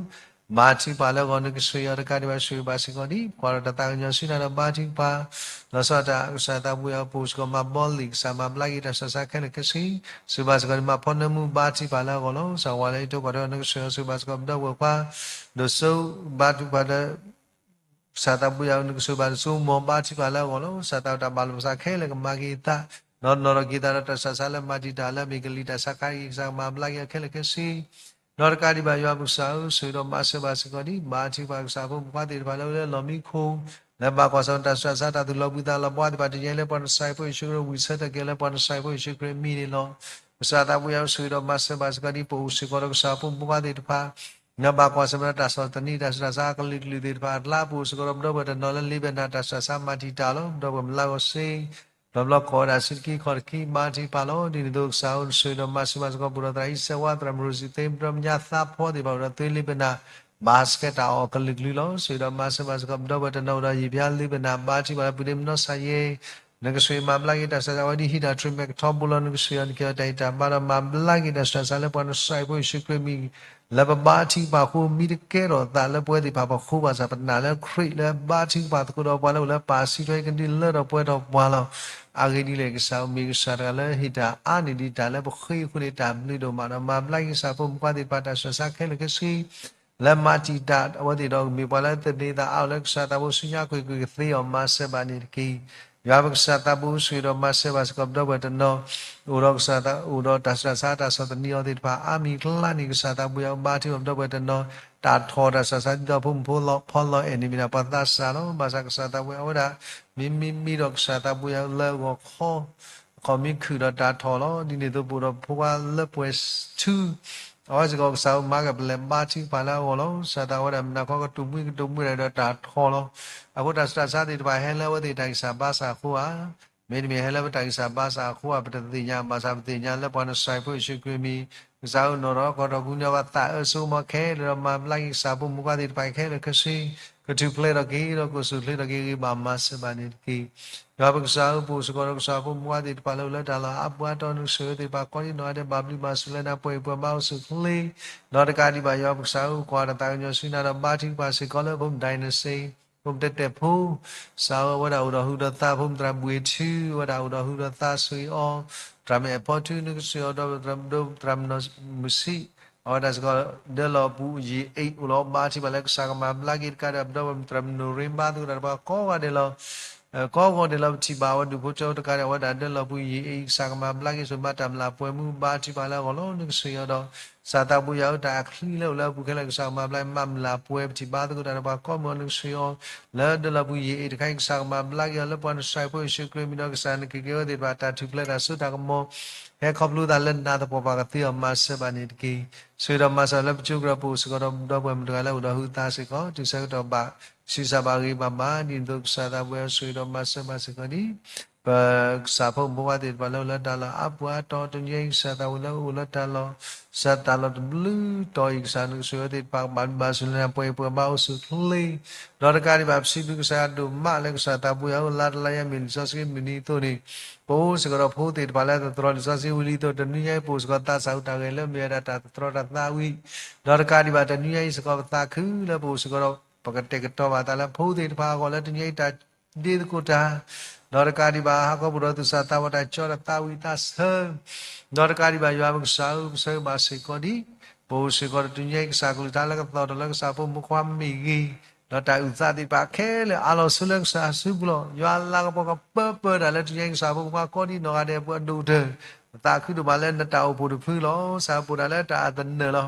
ဘါထုကဖၣ်လၢအဂီၢ်နကဆိၣ်ဂ့ၤအီၤတကးဒံးဘၣ် ဆိၣ်ဂ့ၤဘၣ်စ့ၢ်ကီးဒ် ကွၢ်ဒီးတၢ်သးကညီၤဆူနၤဒီးဘါထုကဖၣ် လီၤဆီဒၣ်တၢ်ကစၢ်သးဘိယွၤ ပအိၣ်စ့ၢ်ကီးမၤဘီလံာ် ကစၢ်မၤဘျါက့ၤတၢ်ဆူးတၢ်ဆါခဲလၢာ်ခဲဆ့ ဆိၣ်ဂ့ၤဘၣ်စ့ၢ်ကီးဒ်မၤဖီနၢမူဘါထုကဖၣ်လၢအဂီၢ်လီၤ. ကစၢ်ဝဲလၢယတိၢ်ကီၢ်ဒီးနကဆိၣ်ဂ့ၤအီၤ ဆိၣ်ဂ့ၤဘၣ်စ့ၢ်ကီးပဒီပုၢ်ဝဲၢ်ခွါ ဒိၣ်စိ ဘါထုကဖၣ်ဒီး ကစၢ်သးဘိယွၤ နကဆိၣ်ဂ့ၤဘၣ်ဒိၣ်စိမီၤ ဘါထုကဖၣ်လၢအဂီၢ်လီၤ. ကစၢ်သးဝဲတၢ်ဘၣ်လီၤဘၣ်စးခဲလၢာ်ကမၤက့ၤအသး ဒီးနီၣ်ထီၣ်က့ၤသးဒီးတၢ်ဆူးတၢ်ဆါလၢမၤတံာ်တာ်လၢအမ့ၢ်ကလံၤတၢ်ဆါခါအံၤ ကစၢ်ကမၤဘျါက့ၤအီၤခဲလၢာ်ခဲဆ့ ဒီးတကးဒံးဘၣ်ယွၤပကစၢ်ဧၢ ဆိၣ်ဂ့ၤဒီးမၤစၢၤဘၣ်စ့ၢ်ကီးဒ် ဘါထုကဖၣ်ကစၢ်ဖိမုၣ်ခွါသ့ၣ်တဖၣ်လၢအိၣ်လၢလီၢ်မံခိၣ် လၢဘၣ်ကွၢ်ဆၢၣ်တၢ်ဆူးတၢ်ဆါ တၢ်သူၣ်လီၤဘှံးသးလီၤဘှါသ့ၣ်တဖၣ် တနံၤအံၤလၢပှၤနဆှၢဖိယ့ၣ်ၡူးခရံာ်ဝံၢ်ဆၢထၢၣ်က့ၤလၢပှၤနဆှၢဖိယ့ၣ်ၡူးခရံာ်အမံၤန့ၣ်လီၤ. ကစၢ်သးဘိယွၤ ဆိၣ်ဂ့ၤဒီးမၤစၢၤဘၣ်စ့ၢ်ကီးဒ် ပအိၣ်စ့ၢ်ကီးဒီးကစၢ်ဖိမုၣ်ခွါသ့ၣ်တဖၣ် လၢဘၣ်ကွၢ်ဆၢၣ်မဲာ်ဒီးတၢ်ဆီၣ်သနံး တၢ်ဆူးတၢ်ဆါအကလုာ်ကလုာ်သ့ၣ်တဖၣ်အကျါ ပအိၣ်စ့ၢ်ကီးဒီးပဒီပုၢ်ဝဲၢ်တနီၤလၢလ့ပနၢ်တၢ်ဆူးတၢ်ဆါမၤတံာ်တာ်လီၤ. ပဒီပုၢ်ဝဲၢ်မလါဂီၤစ့ ဘျီဘျီကိးဝဲဒၣ်ဆံတကံခီၣ်တကံ ဘါထုကဖၣ်လီၤ. ဒ်န့ၣ်အသိးကစၢ်ဧၢ နဆိၣ်ဂ့ၤဒီးမၤစၢၤဘၣ်စ့ၢ်ကီး ပအိၣ်ဒီးသရၣ်အံၤစဲးဝါ သရၣ်မုၣ်ရိစံသ့ ပဒီမညါသးဖီသ့ၣ်တဖၣ် အိၣ်ဒီးသွ့လ့ပနၢ် ဘၣ်စကဲတၢ်အီၣ်ကလုာ်ကလုာ်လီၤ. ဆိၣ်ဂ့ၤဒီးမၤစၢၤဘၣ်စ့ၢ်ကီး ပဒီပုၢ်ဝဲၢ်တနီၤအိၣ်ဒီးယံာ်ပျါလ့ပနၢ် ဘါထုကဖၣ်လၢပုၢ်ဒ့မနီစၢ်ယဲ နကဆိၣ်ဂ့ၤမၤဘျါက့ၤတၢ်ဆူးတၢ်ဆါဝဲဒ်ဟံးတၢ်တြူးမဲာ်ကထီဘိလီၤ. နကဆိၣ်ဂ့ၤအီၤ နကဟ့ၣ်အီၤတၢ်အံးတၢ်ဘါဒီးမၤဘျါက့ၤတၢ်ဆူးတၢ်ဆါလၢပှၤနဆှၢဖိယ့ၣ်ၡူးခရံာ်အမံၤ လၢပဘါထုကဖၣ်အဃိ မ့ၢ်တကဲထီၣ်သးလၢပဝဲသ့ၣ်တဖၣ်ပဃိဘၣ်ဆၣ် ပနာ်လၢခရံာ်လၢဘါထုကဖၣ်သကိးဒီးပှၤလၢအိၣ်လၢပာ်စုထွဲကဒုလၢထီၣ်ပှဲၤထီၣ်ပှၤလီၤ. အဂ့ၢ်ဒ်လဲၣ်ကစၢ်ဧၢ မ့ၢ်ကစၢ်တဂၤလၢဟ့ၣ်တၢ်အါန့ၢ်ဒံးတၢ်လၢပဃ့အဃိန့ၣ် တၢ်ဘျုးဒိၣ်မးဒီးမၤဘျါက့ၤကစၢ်ဖိမုၣ်ခွါသ့ၣ်တဖၣ်တၢ်ဆူးတၢ်ဆါခဲလၢာ်ခဲဆ့ လၢမၤတံာ်တာ်အဝဲသ့ၣ်ဒီးကမ့ၢ်ပှၤလၢသန့ၤသးအါလၢကစၢ်သးဘိဆူညါကွ့ၢ်ကွ့ၢ်ကသ့အီၤမၤစၢၤဘၣ်န့ၣ်တက့ၢ်. ယွၤပကစၢ်သးဘိ ဆိၣ်ဂ့ၤဒီးမၤစၢၤဘၣ်စ့ၢ်ကီးပဒီပုၢ်ဝဲၢ်တနီၤ အိၣ်ဒီးကစၢ်သး အိၣ်ဒီးတၢ်ဆူးတၢ်ဆါတၢ်ဆီၣ်သနံးအီၤသ့ၣ်တဖၣ် အါမံၤအကျါန့ၣ် ကစၢ်သးဘိယွၤဘါထုကဖၣ်ပဒီပုၢ်ဝဲၢ်တနီၤ တၢ်ထီၣ်တၢ်ဆူးတၢ်ဆါဒ်သိးဖိမုၣ်ဖိလီၤ ဖီလီၤအဲၣ်န့ၣ်မ့ၢ်ဒၣ်ပှၤသးစၢ်လီၤ. ဘၣ်ဆၣ်ကစၢ်သးဘိယွၤဝဲဒၣ် မ့မ့မ့ၢ်ဒီးကစၢ်သးဘိယွၤလၢအဂီၢ်ခီ အခီပညီခုၣ်ဒီးတၢ်ထီၣ်လီၤ. ဒ်န့ၣ်အသိးပအိၣ်ဒီးဖိခွါလၢပှဲၤထူ အဝဲစ့ၢ်ကီးကစၢ်ဧၢ မၤကပလဲၤဘါထုကဖၣ်လၢအဂီၢ်လီၤ. ကစၢ်သးဝဲဒၣ်မုၢ်နၤခီကတိၤမှံကတိၤမှံဒၣ်ဒီးတၢ်ထီၣ်လီၤ. အဃိတၢ်ဆူးတၢ်ဆါသ့ၣ်တဖၣ်ဟဲလၢအဝဲသ့ၣ်တၢ်ဂံၢ်စၢ်ဘါစၢ်အဃိဧါ မ့တမ့ၢ်ဟဲလၢပတၢ်ဂံၢ်စၢ်ဘါစၢ်အဃိဧါ ပတသ့ၣ်ညါ ဘၣ်ဆၣ်ပသ့ၣ်ညါလၢပှၤနဆှၢဖိယ့ၣ်ၡူးခရံာ်အမံၤ ကစၢ်ဧၢ နီၣ်ထီၣ်ကီၢ်ထီၣ် ကူညီပှၤသးအၢစိကမီၤခဲလၢာ်ဒီးမၤဘျါက့ၤကစၢ်ဖိမုၣ်ခွါသ့ၣ်တဖၣ်ခဲလၢာ်ခဲဆ့ ကထူၣ်ဖျဲးထီၣ်က့ၤဒီးကအိၣ်ဆူၣ်အိၣ်ချ့ထီၣ်က့ၤဂ့ၤ ဘၣ်မၤစၢၤဘၣ်န့ၣ်တက့ၢ်. ယွၤပကစၢ်ဧၢ ပအိၣ်စ့ၢ်ကီးဒီးကစၢ်ဖိမုၣ်ခွါသ့ၣ်တဖၣ်လၢအိၣ်လၢတၢ်လီၢ်အါပူၤအါတီၤ နကဆိၣ်ဂ့ၤအဝဲသ့ၣ်တဖၣ်ကိးဒံနီၢ်ဂၤဒဲး ဘၣ်ဘျုးဘၣ်ဆိၣ်လၢနၤ ပှဲၤအံၤပှဲၤဘါအိၣ်ဆူၣ်အိၣ်ချ့ ဒီးတကးဒံးဘၣ်ယွၤပကစၢ်ဧၢ ကွၢ်ဒီးသးကညီၤဆူနၤဒီးဘါထုကဖၣ်စ့ၢ်ကီးလၢဖိမုၣ်ဒိၣ်န့ၣ်စ့ၢ် ဖိမုၣ်တဲတဲာ်ဖိ ကစၢ်ဧၢ အဝဲဒၣ်အိၣ်ဒီးဟုဒီးသး ဖိမုၣ်သရၣ်ဘှံးထူ အဝဲဒၣ်အိၣ်ဒီးဟုဒီးသးဆိၣ်ဂ့ၤအီၤ သရၣ်မုၣ်အဲၣ်ဖီထူ နကဆိၣ်ဂ့ၤအီၤဒီးသရၣ်မုၣ်မုၢ်ဆံး အဝဲဒၣ်စ့ၢ်ကီး ဒၢလီၤပူၤယံာ်အ့ၣ် အိၣ်လီၤဘါထုကဖၣ်လၢကစၢ်ကမၤဘျါက့ၤတကးဒီး ပဒီပုၢ်ဝဲၢ်သရၣ်မုၣ်နိၣ်ရ့ဘါသကိးတၢ်ဒီးပှၤကိးဂၤဒဲးလီၤ ကိးဂီၤဒဲးလီၤ ပထံၣ်ဘၣ်ဝဲဒူၣ်ဖိထၢဖိတကးဒီး အဝဲဒၣ်ဒၢလီၤပူၤယံာ်အ့ၣ် ကစၢ်ကမၤဘျါက့ၤဆိၣ်မၤတၢ်မျၢ်ပှဲၤမူဘါထုကဖၣ်လၢအဂီၢ်လီၤ. နကဆိၣ်ဂ့ၤအီၤဒီး ကစၢ်သးဘိယွၤဧၢ တၢ်အချံလၢအိၣ်လၢအပူၤခဲလၢာ် ကစၢ်ကမၤဘျါက့ၤမၤမျၢ်ပှဲၤ ပထံၣ်ဘၣ်သကိးတၢ်ဒီးပှၤကိးမုၢ်အီၤ နကဆိၣ်ဂ့ၤအီၤ လၢဒၢလီၤပူၤယံာ်အ့ၣ်တခါအံၤ ကစၢ်ကမၤဘျါက့ၤအီၤလၢပှၤနဆှၢဖိယ့ၣ်ၡူးခရံာ်အမံၤဒီး ကစၢ်နကကဲဝဲသ့ၣ်တဖၣ် တၢ်ထူၣ်ဖျဲးတၢ်စိတၢ်ကမီၤ ဟဲခီဖျိသးလၢနၤသပှၢ်ပှၢ်ကသ့အီၤမၤစၢၤဘၣ်န့ၣ်တက့ၢ်. ဆိၣ်ဂ့ၤဒီးမၤစၢၤလၢပကၠိကရၢ ပအိၣ်စ့ၢ်ကီးဒီးပဒီပုၢ်ဝဲၢ်မုၣ်တဂၤလၢအိၣ်ဒီးဟုသးစ့ၢ်ကီး တုၤဆၢကတီၢ်ဘၣ် ဆံးစၢ်ဘၣ်ဂ့ၤဘၣ်ဘၣ် ဒ်န့ၣ်အသိးကစၢ်သးဘိယွၤဆိၣ်ဂ့ၤဒီးမၤစၢၤဘၣ်စ့ၢ်ကီးဒ် ပကစၢ်ဖိမုၣ်ဖိခွါသ့ၣ်တဖၣ်လၢအိၣ်လၢတၢ်လီၢ်အါပူၤအါတီၤ တနံၤအံၤကစၢ်သးဝံၤလၢအိၣ်လၢတၢ်လီၢ် ကစၢ်တၢ်လီၢ်တဘျုးတီၤအံၤ ကစၢ်နကဆိၣ်ဂ့ၤအဝဲသ့ၣ်တဖၣ် ဘၣ်ဘျုးဘၣ်ဆိၣ်လၢနၤ ပှဲၤအံၤပှဲၤဘါအိၣ်ဆူၣ်အိၣ်ချ့ ဒီးတကးဒံးဘၣ် ပစံးဘျုးကစၢ်ယွၤဒိၣ်မးလၢကစၢ်သးဘိယွၤဧၢ လါတလါယဲမ့ၢ်လံာ်စီဆှံမုၢ်နံၤအသိးန့ၣ် ပအိၣ်စ့ၢ်ကီးဒီးဖိသ့ၣ်တဖၣ်လၢသတြီၤလံာ်စီဆှံဝံၤလံအသိး တနွံညါအံၤ ပအိၣ်စ့ၢ်ကီးသးစၢ်ဟူးတၢ်ဂဲၤလၢမ့ၢ်ဝဲဒၣ်တၢ်သတြီတၢ်သးဝံၣ် ဒီးတကးဒံးဘၣ် တနွံညါအံၤစ့ၢ်ကီး ပသးခုလၢပအိၣ်စ့ၢ်ကီးဒီး ပကတဲာ်ကတီၤဘၣ်သးလၢဖိသ့ၣ်တဖၣ်အဂီၢ်လၢတနွံညါအံၤတၢ်ဒ့သကိးတၢ် ဒီးတကးဒံးဘၣ် ဟးဂီၤပအိၣ်ဒီးသူၣ်စၢ်သးဘီၣ်တၢ်ကၠီတၢ်သးဝံၣ်သးဆၢ ဒီးတကးဒံးဘၣ် ယွၤပကစၢ်ဧၢ ပဆၢဂ့ၤဘၣ်စ့ၢ်ကီးဒ် ပအိၣ်စ့ၢ်ကီးဒီးတနွံညါအံၤ ကစၢ်ကလုၢ်ကထါလၢကသီၣ်ထီၣ်လၢကစၢ်ဖိမုၣ်ဖိခွါမ့ၢ်ဂ့ၤ, ဒီးတၢ်အုၣ်သးသ့ၣ်တဖၣ်ခဲလၢာ် အးလီၤဆိလၢကစၢ်စုပူၤလီၤ. ယွၤလၤကပီၤကပၢပၢတၢ်လၢတနွံညါအံၤ ကစၢ်ဖိမုၣ်ဖိခွါကိးဒံနီၢ်ဂၤဒဲး ပှၤဒိၣ်ကတၢၢ် ပသးခုဒိၣ်မးလၢနတၢ်အိၣ်ဖှိၣ်တဖုလီၤ. ကစၢ်ပအိၣ်ဒၣ်လၢတၢ်အသနၢၣ်လီၤ.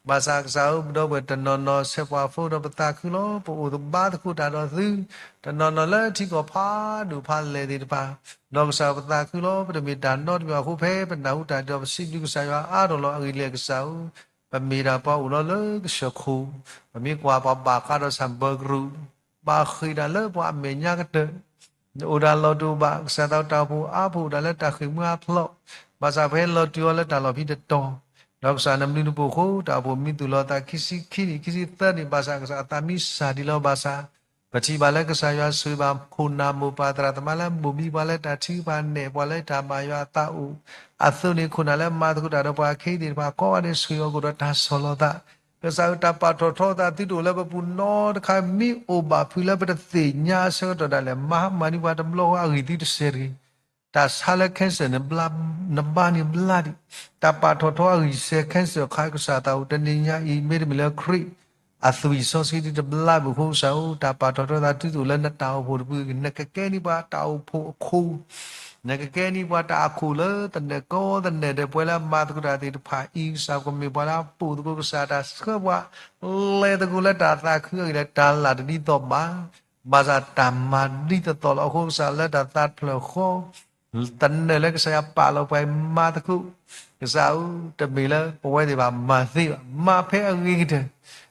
ဘၣ်ဆၣ်ကစၢ်ဧၢ ပဒီပုၢ်ဝဲၢ်တနီၤနီၤ ဆဲးပှၤဖိဒီးပသးခုလီၤ. ပအိၣ်သဘါသကိးတၢ်ဒီးသု တနီၤနီၤလၢထံကီၢ်ဖးဒိၣ်ဖးလဲၢ်သ့ၣ်တဖၣ် ဒီးကစၢ်ပသးခုလီၤ. ပတမ့ၢ်တၢ်နီတမံၤအဃိ ဖဲပနၢ်ဟူတၢ်ဒ်သိး ပစံးဘျုးကစၢ်ယွၤအါထီၣ်လီၤ. အဂ့ၢ်ဒ်လဲၣ်ကစၢ်ဧၢ, ပမ့ၢ်ဒၣ်ပှၤအိၣ်လီၤလၢကစၢၢ်ခိၣ်, ပမ့ၢ်ကွၢ်ပှၤဘၣ်ဃးဒီးဆၣ်ဘၢကရူၢ်, ဘၣ်ဃ့ၢ်တၢ်လၢပှၤအမဲာ်ညါကတၢၢ် အိၣ်ဒီးလီၤတူာ်ဘၣ်, ကစၢ်သးအိၣ်တၢ်အိၣ်ဖှိၣ်အါဖှိၣ်ဒၣ်လၢတၢ်ဃ့ၢ်မှံဟးဖျိး, ဘၣ်ဆၣ်ပဟဲလီၤတူာ်အီၤလၢတၢ်လီၢ်ဖံးတတီၤ, ဒီးကစၢ်နဘျုးနဖှိၣ်အဃိ တၢ်အိၣ်ဖှိၣ်မံသူၣ်လီၤသးခံဆံခံနံၣ် ခံဆံသၢနံၣ် ဘၣ်ဆၣ်ကစၢ်အသးမံစၢ်ဒံးလီၤဘၣ်ဆၣ်, ပထံၣ်ဘၣ်လၢကစၢ်ယွၤဆိၣ်ဂ့ၤဘၣ်ခိၣ်နၢ်မိၢ်ပၢ်သရၣ်သမါလၢဘိၣ်ဘံပှၤလၢတၢ်ထုကဖၣ်နဲၣ်ပှၤလၢတၢ်ဘၣ်ယွၤအသးအိၣ်, အသိးန့ၣ်ခိၣ်နၢ်လၢမၤသကိးတၢ်ဒီးပှၤအခ့သ့ၣ်တဖၣ်ကိးဂၤဒဲးဆိၣ်ဂ့ၤအီၤကအိၣ်ဒီးတၢ်ဆီၣ်လီၤသး ကစၢ်ဧၢ တၢ်ပာ်ထီၣ်ထီအသးသုတအိၣ်လၢပပူၤနီတခါ မ့ၢ်အိၣ်ဘၣ်ဖုးလၢပတသ့ၣ်ညါအဆၢကတီၢ်ဒၣ်လဲာ် မၤဟါမၢ်န့ၢ်ပှၤတဘျီဃီအဂံၢ်သုတစဲးတဂ့ၤ. တၢ်ဆါလၢ cancer န့ၣ် နဘါန့ၣ်ဘျါဒံး, တၢ်ပာ်ထီၣ်ထီအဂံၢ်စဲး cancer ခါ ကစၢ်သးအိၣ်တနံၤညါအံၤ မ့တမ့ၢ်လၢခရံာ်အသွံၣ်စီဆှံဒ်တဘျါဘၣ်အဃိ ကစၢ်ဧၢ တၢ်ပာ်ထီၣ်ထီအသးသုတအိၣ်လၢနတၢ်အိၣ်ဖှိၣ်တဖု, နကကဲန့ၢ်ပှၤတၢ်အိၣ်ဖှိၣ်အခိၣ် နကကဲန့ၢ်ပှၤတၢ်အခိၣ်လၢသနၢၣ်ကိသနၢၣ်ဒီးပှၤလၢအမၤသကိးတၢ်သ့ၣ်တဖၣ်အံၤ ကစၢ်ကမ့ၢ်ပှၤလၢအပိာ်သကိး ကစၢ်တၢ်ဆှၢပှၤ လဲၤသကိးလၢတၢ်သးခုအဂ့ၢ်လၢတၢ်လၢ်တဒ်သိးဘၣ်, ဘၣ်ဆၣ်တၢ်မၤဒ်သိးသိးလီၤ. အဃိကစၢ်လၢတၢ်သးတဖျၢၣ်ဃီ သနၢၣ်လၢကစၢ်ယွၤပာ်လီၤပှၤအံၤမၤသကိး, ကစၢ်ဧၢ တမ့ၢ်လၢပဝဲသ့ၣ်တဖၣ်မၤသ့ဘၣ်, မၤဖဲအဂ့ၤကတၢၢ်,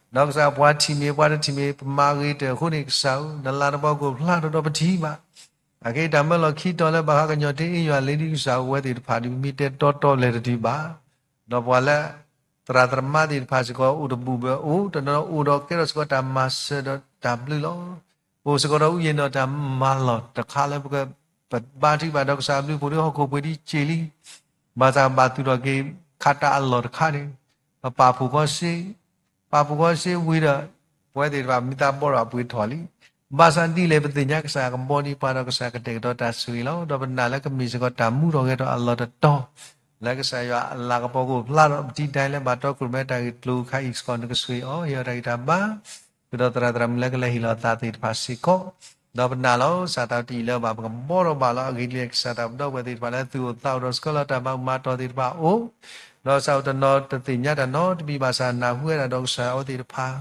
ဒီးကစၢ်ပှၤထံၣ်မ့ၢ်ပှၤတထံၣ်မ့ၢ် ပမၤဂ့ၤတၢၢ်အဃိန့ၣ် ကစၢ်ဧၢ နလၤတဘီကအိၣ်ဖျါထီၣ်ဒီးပထံၣ်ဘၣ် အက့ တၢ်မၢလီၤခံတီၤလၢဘၣ်ဃးကညီၤတ့အ့ယွၤလ့ဒ်ကစၢ်ဧၢ ဝဲသ့ၣ်တဖၣ်ဒ်ပမ့ၢ်တဲတီတီလဲၣ်တတုၤဘၣ်, ဒီးပှၤလၢ သရၣ်သမါသ့ၣ်တဖၣ်စ့ၢ်ကီးအိၣ်တဘူၣ်ဘၢအိၣ် တနီၤအိၣ်ဒီးကဲထီၣ်စ့ၢ်ကီးတၢ်မၤစၢၤဒီးတၢ်ဘျုးလီၤ. အိၣ်စ့ၢ်ကီးဒီးအူယံၤနီၣ်တၢ်မၤလီၢ်တခါလၢပက ပဘါထုကဖၣ်ဒီးကစၢ်ဘျုးဖှိၣ်ဒ်ဟီၣ်ခိၣ်ပှ့ၤဒ်စ့ၢ်လံ, ဘၣ်ဆၣ်ဘၣ်သူၣ်ထီၣ်က့ၤခးတၢ်အလီၢ်တခါန့ၣ် ပပာ်ဖှိၣ်ဃီစ့ ပာ်ဖှိၣ်ဃီစ့ဝံၤဒီး ပဝဲသ့ၣ်တဖၣ်မ့ၢ်သးဘီထီၣ်အပှ့ၤထီၣ်လံ. ဘၣ်ဆၣ်ဒ်လဲၣ်ပသ့ၣ်ညါကစၢ်ကဘီန့ၢ်ပှၤဒီးကစၢ်ကတဲာ်ကတီၤတၢ်ဆိၣ်ဂ့ၤလီၤ. ဒီးပနာ်လၢကမ့ၢ်စ့ၢ်ကီးတၢ်မူထီၣ်ဂဲၤထီၣ်အလီၢ်တတီၤ လၢကစၢ်ယွၤအလၤကပီၤကအိၣ်ဖျါဒီးပတံၤဒဲးလၢဘၣ်တီခိၣ်ရိၣ်မဲတၢ်ဂ့ၢ်ကျိၤအခါအံၤစ့ၢ်ကီး နကဆိၣ်ဂ့ၤအီၤ ဟ့ၣ်အီၤတၢ်ဂံၢ်တၢ်ဘါ ဃုာ်ဒီးသရၣ်သရၣ်မုၣ်လၢကလဲၤဟ့ၣ်လီၤအသးသ့ၣ်တဖၣ်စ့ၢ်ကီး, ဒီးပနာ်လီၤ ကစၢ်သးတအံၤလၢဘၣ်ပကဘီထီၣ်ဘၣ်လီၤ. အဂ့ၢ်ဒ်လဲၣ် ကစၢ်သးပဒီပုၢ်ဝဲၢ်သ့ၣ်တဖၣ်လၢသူၣ်အိၣ်သးအိၣ်ဒီးဆှၢလီၤတၢ်မၤဘူၣ်မၤတီၢ်သ့ၣ်တဖၣ်အအိၣ်, ဒီးကစၢ်အိၣ်တနီၤတသ့ၣ်ညါတၢ်နီတမံၤဘၣ်ဆၣ် နၢ်ဟူဝဲဒၣ်ဒီးကစၢ်ယွၤအဝဲသ့ၣ်တဖၣ်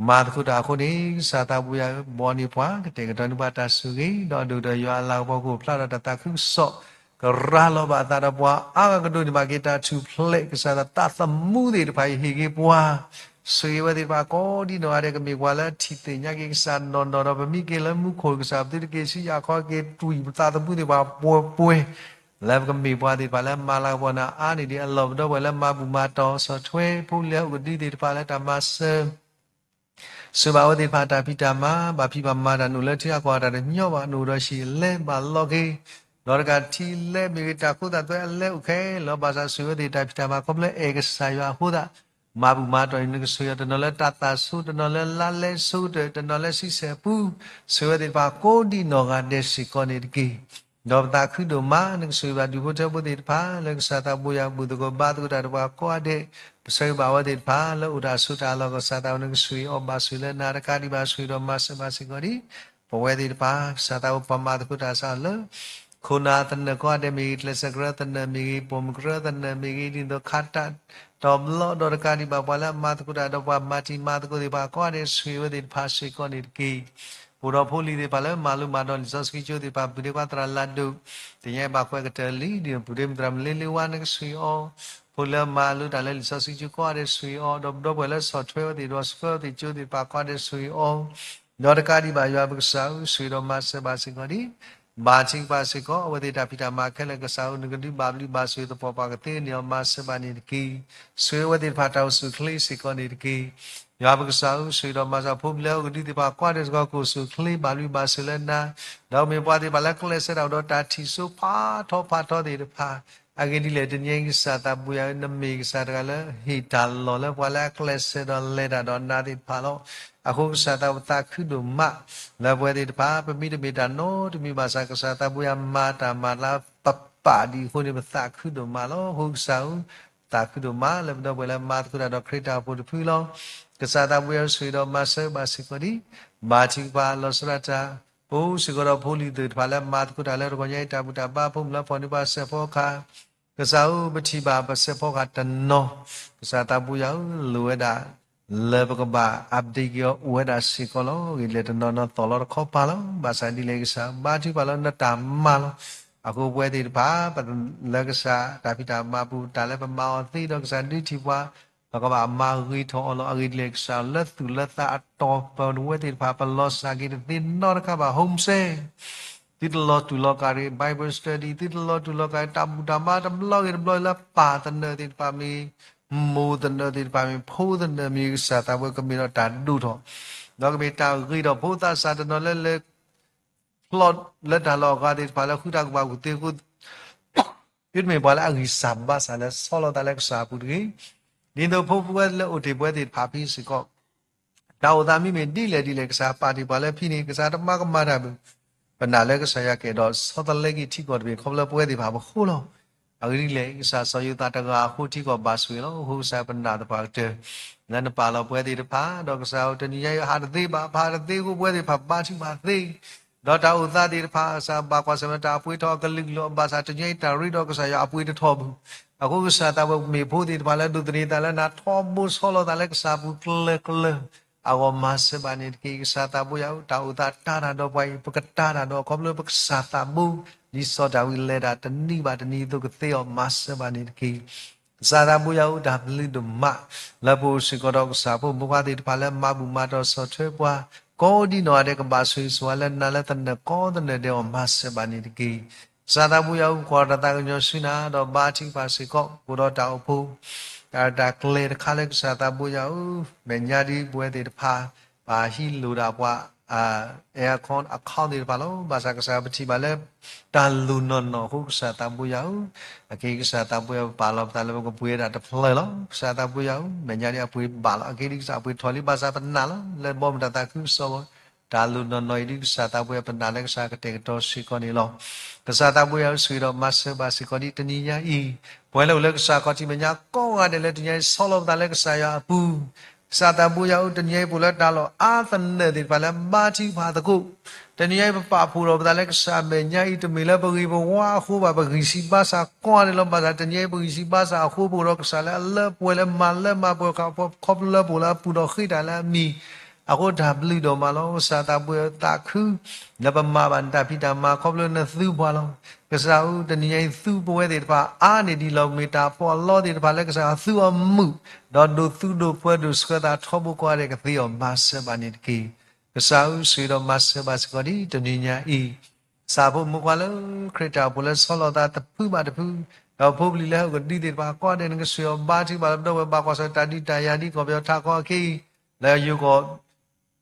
မၤသကိးတၢ်အဃိန့ၣ် ကစၢ်သးပူၤယၤဧၢ ဘီန့ၢ်ပှၤ ကတဲာ်ကတီၤန့ၢ်ပှၤတၢ်ဆိၣ်ဂ့ၤ ဒီးအဒိၣ်ဒီးယွၤအလၤကပီၤကအိၣ်ဖျါဒီးတၢ်သးခုကစီၣ် ကရၤလီၤဘၣ်အသးဒီးပှၤအါဂၤကဒိးန့ၢ်ဘၣ်က့ၤတၢ်ထူၣ်ဖျဲး ကစၢ်သးသမူသ့ၣ်တဖၣ်အံၤဟ့ၣ်က့ၤပှၤ ဆိၣ်ဂ့ၤဝဲသ့ၣ်တဖၣ်ကိးဒံနီၢ်ဂၤဒဲး ကမ့ၢ်ပှၤလၢထံၣ်သ့ၣ်ညါက့ၤကစၢ်နီၢ်နီၢ်ဒီး ပမ့ၢ်က့ၤလၢမူခိၣ် ကစၢ်ပသုတက့ၤဆူယၣ်ခီက့ၤတွံၢ်ပသးသမူသ့ၣ်တဖၣ်ပှဲၤပှဲၤ လၢပကမ့ၢ်ပှၤသ့ၣ်တဖၣ်လၢမၤလၤကပီၤနၤအါန့ၢ်ဒံးအလီၢ်ပဒီပုၢ်ဝဲၢ်လၢမၤဘူၣ်မၤတီၢ် ဆီၣ်ထွဲဖိလံၤအိၣ်ကဒုသ့ၣ်တဖၣ်လၢတၢ်မၤစၢၤ ဆိၣ်ဘၣ်အဝဲသ့ၣ်တဖၣ်တၢ်ဖံးတၢ်မၤ ဘၣ်ဖံးဘၣ်မၤတၢ် နအိၣ်လၢထံအကီၢ်တၢ်တညီဘၣ် နအိၣ်ဒီးဟံၣ်အလဲဘၣ်လီၤက့ၤ ဒီးတကးထံလဲမ့ၢ်ဂ့ၤ တၢ်ခိသၣ်သွဲအလဲအိၣ်ခဲလၢာ် ဘၣ်ဆၣ်ဆိၣ်ဂ့ၤဝဲသ့ၣ်တၢ်ဖံးတၢ်မၤခီဖျိအဲၣ်ကစၢ်ယွၤအဃိသတး မၤဘူၣ်မၤတီၢ်အံၤ နကဆိၣ်ဂ့ၤအီၤ တနီၤလၢတၢ်သၣ်ဆိ တနီၤလၢလါလဲဆိကတၢၢ် တနီၤလၢဆံဆဲၣ်ပူ ဆိၣ်ဂ့ၤဝဲသ့ၣ်တဖၣ်ကိးဒံနီၢ်ဂၤဒဲးစ့ၢ်ကီးန့ၣ်တက့ၢ် ဒီးပသးခုဒိၣ်မး နကဆိၣ်ဂ့ၤဘၣ်ဒူၣ်ဖိထၢဖိသ့ၣ်တဖၣ် လၢကစၢ်သးဘိယွၤဘူၣ်သကိးဘါသကိးတၢ်ဒီးပှၤကိးဂၤဒဲး ပဆၢဂ့ၤဘၣ်အဝဲသ့ၣ်တဖၣ် လၢအိၣ်တၢ်ဆိးတၢ်လီၢ် ကစၢ်သးအိၣ်နကဆိၣ်ဂ့ၤအီၤဘၣ်ဆိၣ်လၢနၤတကးဒံးဘၣ်ဆိၣ်ဂ့ၤဒီးမၤစၢၤဘၣ်စ့ၢ်ကီးဒံး ပဝဲသ့ၣ်တဖၣ် ကစၢ်သးအိၣ်ပှၤမၤသကိးတၢ်ဆါလၢ ခိၣ်နၢ်သနၢၣ်ကိးဂၤဒဲးမ့ၢ်ဂ့ၤ ကျဲးစၢးကရၢသနၢၣ်မ့ၢ်ဂ့ၤ ပိာ်မုၣ်ကရၢသနၢၣ်မ့ၢ်ဂ့ၤ ဒ်သိးခးတၢ် တီၤဘျီဒီးတကးဒံးဘၣ်ပှၤလၢအမၤသကိးတၢ်ဒီးပှၤမၤတံၤမၤသကိးသ့ၣ်တဖၣ်ကိးဂၤဒဲးဆိၣ်ဂ့ၤဝဲသ့ၣ်တဖၣ်စ့ၢ်ကီးန့ၣ်တက့ၢ် အိၣ်ဒီးဖိလံၤသ့ၣ်တဖၣ်လၢမၤလိမၤဒိးလံာ်စီဆှံကၠိသ့ၣ်တဖၣ် ပုၢ်ဒ့ခွါသရၣ်လၢဒိၣ် သ့ၣ်ညါဘၣ်ကွဲးကတၢၢ်လံ ဒ်ပူၤဒ့မုၣ်သရၣ်မုၣ်လ့လ့ဝါ နကဆိၣ်ဂ့ၤအီၤ ဖိလၢမၤလိတၢ်လၢလံာ်စီဆှံကၠိကိးဂၤဒဲးဆိၣ်ဂ့ၤအီၤ ဒီးပဒီပုၢ်ဝဲၢ်လၢဆီၣ်ထွဲဝဲသ့ၣ်ဒီးဆှၢဝဲသ့ၣ်ကၠိသ့ၣ်တဖၣ်ကိးဂၤဒဲးဆိၣ်ဂ့ၤအီၤ ဒီးတကးဒံးဘၣ်ယွၤပကစၢ်ဧၢ ဆိၣ်ဂ့ၤဒီးမၤစၢၤဘၣ်စ့ၢ်ကီးဒံး ဘၣ်ထံကပၤစ့ၢ်ကီး အဝဲသ့ၣ်တၢ်ဖံးတၢ်မၤခဲလၢာ် ကစၢ်ဧၢနကဒုးဘၣ်ဘျုးဘၣ်ဆိၣ်ဂ့ၤသပှၢ်ပှၢ်ကသ့န့ၢ်အီၤ မၤစၢၤဘၣ်န့ၣ်တက့ၢ်. ဆိၣ်ဂ့ၤအဝဲသ့ၣ်တဖၣ်တၢ်အိၣ်ဆူၣ်အိၣ်ချ့စ့ၢ်ကီးန့ၣ်တက့ၢ်. ယွၤပကစၢ်ဧၢ ဆိၣ်ဂ့ၤဒီးမၤစၢၤဖိပလံၤအိၣ်ကဒုသ့ၣ်တဖၣ် ကွၢ်ဒဲးစ့ၢ်ကီး ကအိၣ်ဆူၣ်အိၣ်ချ့ဘၣ်ဘျုးဘၣ်ဆိၣ်ဂ့ၤလၢနၤ, ဒီးကမ့ၢ်ပှၤသ့ၣ်တဖၣ်လၢကျဲးစၢးတၢ်အိၣ်ဒီးတၢ်ထံၣ်စိဖးထီဖးထီသ့ၣ်တဖၣ် အဂ့ၢ်ဒ်လဲၣ် တနံၤအံၤကစၢ်သးဘိယွၤဧၢ နမ့ၢ်ကစၢ်တဂၤလၢဟ့ၣ်တၢ်လီၢ်လၢပှၤလၢအကျဲးစၢးဒီးလဲၤတၢ်ဒီးနၤသ့ၣ်တဖၣ်လီၤ. အဃိကစၢ်သးပသးခုဒိၣ်မး လၢပဝဲသ့ၣ်တဖၣ် ပမ့တမ့ၢ်တၢ်နီတမံၤဘၣ်ဆၣ် ကစၢ်သးဘိယွၤမၤတၢ်မၤလၢပပာ်ဒံးအဃိန့ၣ် ပသးခုဒိၣ်မးလီၤ. အဃိကစၢ်ဧၢ သးခုဒိၣ်မးလၢပဒီပုၢ်ဝဲၢ်လၢမၤသကိးတၢ်ဒီးခရံာ်တၢ်အိၣ်ဖှိၣ်တဖုလီၤ. ကစၢ်သးဘိယွၤဧၢ ဆိၣ်ဂ့ၤဒီးမၤစၢၤဘၣ်စ့ၢ်ကီးဒံး ဘါထုကဖၣ်လီၤဆီဒၣ်တၢ် အိၣ်စ့ၢ်ကီးဒီးဖိလံၤသ့ၣ်တဖၣ်လၢမၤသကိးတၢ်လၢတဂီၤညါအံၤ တၢ်ဘူၣ်တၢ်ဘါဖိမုၣ်လၢဖီၣ်န့ၢ်ပှၤစဲးဖီကဟၣ် ကစၢ်ဧၢ ပထံၣ်ဘၣ်ပစဲးဖီကဟၣ်တနီၤ ကစၢ်သးဘိယွၤဧၢ လိၣ်ဝဲဒၣ် လၢပကဘၣ် update က့ၤအီၤအိၣ်ဝဲဒၣ်စ့ၢ်ကီးလီၤ. ဂ့ၢ်လဲၣ်တနီၤနီၤသီၣ်လီၤတခီပၤလီၤ. ဘၣ်ဆၣ်ဒ်လဲၣ်ကစၢ် ဘါထုကဖၣ်လၢနတၢ်မၤလီၤ. အဃိပဝဲသ့ၣ်တဖၣ် ပလၢကစၢ်တၢ်ဖံးတၢ်မၤပူၤ တၢ်လၢပမၤအီၤသ့ဒီးကစၢ်ဒုးထံၣ်ပှၤ ပကဘၣ်မၤဂ့ၤထီၣ်အီၤလီၤ. အဂ့ၢ်ဒ်လဲၣ်ကစၢ်လၢသူၣ်လၢသးအတီၤ ပဝဲသ့ၣ်တဖၣ် ပလီၤစၢ်က့ၤတသ့နီတခါဘၣ် homesick သုတလီၤတူာ်လီၤကာ်တဂ့ၤ Bible study, သုတလီၤတူာ်လီၤကာ်တၢ်ဘူၣ်တၢ်ဘါတဘျီဂ့ၤတဘျီလၢပၢ်သနၢၣ်သ့ၣ်တဖၣ်မ့ၢ်, မိၢ်သနၢၣ်သ့ၣ်တဖၣ်မ့ၢ်, ဖိသနၢၣ်မ့ၢ်, ကစၢ်သးဘိယွၤကမ့ၢ်ဒီးတၢ်ဒိၣ်ထီၣ်, ဒီးကမ့ၢ်တၢ်ဂ့ၤထီၣ်ဖိသးစၢ်တနီၤလၢလဲၤ ဖျီလၢတၢ်လီၢ်အဂၤသ့ၣ်တဖၣ်လၢဃုတၢ်ကူၣ်ဘၣ်ကူၣ်သ့အဃိ, သုတမ့ၢ်ပှၤလၢအဂံၢ်စၢ်ဘါစၢ်လၢဆီလီၤသးလၢကစၢ်အပူၤတဂ့ၤ. ဒ်သိးဖိပဝဲလၢအိၣ်တ့ၢ်ပဝဲသ့ၣ်တဖၣ်ဖဲစ့ၢ်ကီး တၢ်အိၣ်သးမ့မ့ၢ်ဒ်လဲၣ်ဒ်လဲၣ် ကစၢ်ပာ်တ့ၢ်ပှၤလၢဖဲန့ၣ် ကစၢ်တမၤကမၣ်တၢ်ဘၣ်. ပနာ်လၢကစၢ်ယွၤကအဲၣ်ဒိးဆီတလဲက့ၤထံကီၢ်တဘ့ၣ် ခီဖျိပဝဲသ့ၣ်တဖၣ်အဃိလီၤ. အဂ့ၢ်ဒ်လဲၣ် ကစၢ်စီၤယိၤသးတဂၤအဃိထံကီၢ်ဘၣ်ဆိၣ်ဂ့ၤလီၤ. အဃိကစၢ်ပနာ်သပှၢ်ကတၢၢ် လၢနပာ်လီၤပဝဲသ့ၣ်တဖၣ် ဒီးကစၢ်ဧၢ တနံၤညါအံၤဟးတသ့ဘၣ်, ပဟးတသ့အဃိ ပဝဲသ့ၣ်တဖၣ်ဘါထုကဖၣ်သ့ ဒီးတၢ်အိၣ်သးသ့ၣ်တဖၣ် ကစၢ်ဘၣ်ကွၢ်ဆၢၣ်မဲာ်တၢ်အပှ့ၤထီၣ်အကလုာ်ကလုာ် ဘၣ်ဆၣ်တနံၤညါအံၤတၢ်ရ့ဒီးကစၢ်ယွၤအပှ့ၤတထီၣ်ဘၣ်. အဃိကစၢ်သးဘိယွၤ ပမ့ၢ်ဖိသ့ၣ်တဖၣ်လၢဒိးသန့ၤသးလၢနၤ ထီဘိဆီလီၤသးလၢကစၢ်အပူၤကျၢၤကျၢၤ အဂီၢ်မၤစၢၤဘၣ်န့ၣ်တက့ၢ်. ကစၢ်သးဘိယွၤဧၢ တၢ်အိၣ်သးတၢ်တၢ်ဒီးပှၤအံၤ ပကတၢ်တၢ်ဒီးခီဖျိပကစၢ်သးဘိ ဒ်စီၤဒၤဝံးလဲၤတၢ်တနံၤဘၣ်တနံၤအသိးကသ့အီၤ မၤစၢၤဘၣ်န့ၣ်တက့ၢ်. ကစၢ်သးဘိယွၤဧၢ တၢ်ဘျုးဒိၣ်မး လၢပအိၣ်စ့ၢ်ကီးဒီးကစၢ်ဖိမုၣ်ဖိခွါသ့ၣ်တဖၣ်လၢမၤဘူၣ်မၤတီၢ်ဆီၣ်ထွဲပှၤ ကိးဒံနီၢ်ဂၤဒဲး ကဘၣ်ဆိၣ်ဂ့ၤဆိၣ်ဝါလၢနၤလၢသနၢၣ်ကိးသနၢၣ်ဒဲးအီၤ မၤစၢၤဘၣ်န့ၣ်တက့ၢ်. ကစၢ်သးဘိယွၤဧၢ ကွၢ်တၢ်သးကညီၤဆူနၤဒီးဘါထုကဖၣ်စ့ၢ်ကီး အိၣ်ဒီးတၢ်အိၣ်ဖှိၣ် တၢ်ရဲၣ်တၢ်ကျဲၤတခါလၢကစၢ်သးဘိယွၤဧၢ မဲာ်ညါဒ်ပဝဲသ့ၣ်တဖၣ် ပဟံးလိၢ်ဒၣ်ပှၤ အဲ account သ့ၣ်တဖၣ်လီၤ. ဘၣ်ဆၣ်ကစၢ်ပထံၣ်ဘၣ်လၢ တၢ်လိၣ်နီၢ်နီၢ်အဃိ ကစၢ်သးဘိယွၤဧၢ, အခဲအံၤကစၢ်သးဘိယွၤ ပပာ်လီၤပသးလၢပကပှ့ၤဝဲဒၣ်တဖျၢၣ်လီၤ. ကစၢ်သးဘိယွၤဧၢ မဲာ်ညါဒ်အပှ့ၤဘၣ်လီၤ. အခဲအံၤဒ်ကစၢ်အပှ့ၤထီၣ်လံ ဘၣ်ဆၣ်ပနာ်လီၤ လၢဘီမုၢ်တၢ်သးခုကစီၣ်အဂီၢ် တၢ်လိၣ်နီၢ်နီၢ်အံၤဒ်ကစၢ်သးဘိယွၤ ပနာ်လၢကစၢ်ကတဲာ်ကတီၤစ့ၢ်ကီးန့ၣ်လီၤ. ကစၢ်သးဘိယွၤဧၢ ဆိၣ်ဂ့ၤဒီးမၤစၢၤဘၣ်စ့ၢ်ကီးဒ်တနံၤညါအံၤ ပဝဲလၢအိၣ်လၢကစၢ်ခီၣ်ထံးမဲာ်ညါကိးဂၤဒဲးလၢတနံၤညါအံၤ ဆီလီၤပသးလၢကစၢ်ယွၤအပူၤ ကစၢ်သးဘိယွၤဧၢ တနံၤညါအံၤ ပအိၣ်လၢတၢ်လီၢ်အါသနၢၣ်သ့ၣ်တဖၣ်လၢဘါထုကဖၣ်သကိး, တနံၤညါအံၤ ပပာ်ဖှိၣ်ထီၣ်ပသးလၢကစၢ်မဲာ်ညါအံၤ တမ့ၢ်လၢပဂ့ၤပဝါအဃိဘၣ် ပဂံၢ်ဆံးဘါစၢ်ကိးဂၤဒဲးလီၤ. ဘၣ်ဆၣ်တနံၤညါအံၤ ပဂံၢ်ဆံးဘါစၢ်အဃိ ပအိၣ်ဒီးကစၢ်လၢအလၢပှဲၤလၢမၤလၢမၤပှဲၤ ခီဖျိလၢပအိၣ်လၢအပူၤဒီးဃ့တၢ်လၢအမံၤ အဃိတၢ်ဘျုးဒိၣ်မးလီၤ. ကစၢ်သးဘိယွၤသးခု လၢပမၤဘၣ်နတၢ်ဖံးတၢ်မၤခီဖျိနသုပှၤလီၤ. ကစၢ်ဧၢ တနံၤညါအံၤ သုပဝဲသ့ၣ်တဖၣ်အါန့ၢ်ဒံးလီၤ. မ့ၢ်တၢ်ပီးအလီသ့ၣ်တဖၣ်လၢကစၢ်ယွၤသုအီၤမုာ်, ဒီးဒိးသူဒိးပှၢ်ဒိးဆှၢသးထီဘိကိးဂၤဒဲးကသ့အီၤ မၤစၢၤဘၣ်န့ၣ်တက့ၢ်. ကစၢ်ဧၢ ဆိၣ်ဂ့ၤဒီးမၤစၢၤဘၣ်စ့ၢ်ကီးဒ်တနံၤညါအံၤ ကစၢ်ဖိမုၣ်ဖိခွါလၢခရံာ်တၢ်အိၣ်ဖှိၣ်လၢဆီလီၤသးတဖုဘၣ်တဖု, ဒီးဖိပလံၤလၢဟဲအိၣ်ကဒုသ့ၣ်တဖၣ်ကိးဂၤဒဲး နကဆိၣ်ဂ့ၤအီၤဘါထုကဖၣ်လီၤ. ပဒီပုၢ်ဝဲၢ်ဘၣ်ကွၢ်ဆၢၣ်တၢ်ဒုးတၢ်ယၤဒ်ကီၢ်ပယီၤထးခီအခံ လၢယိၤကီၢ်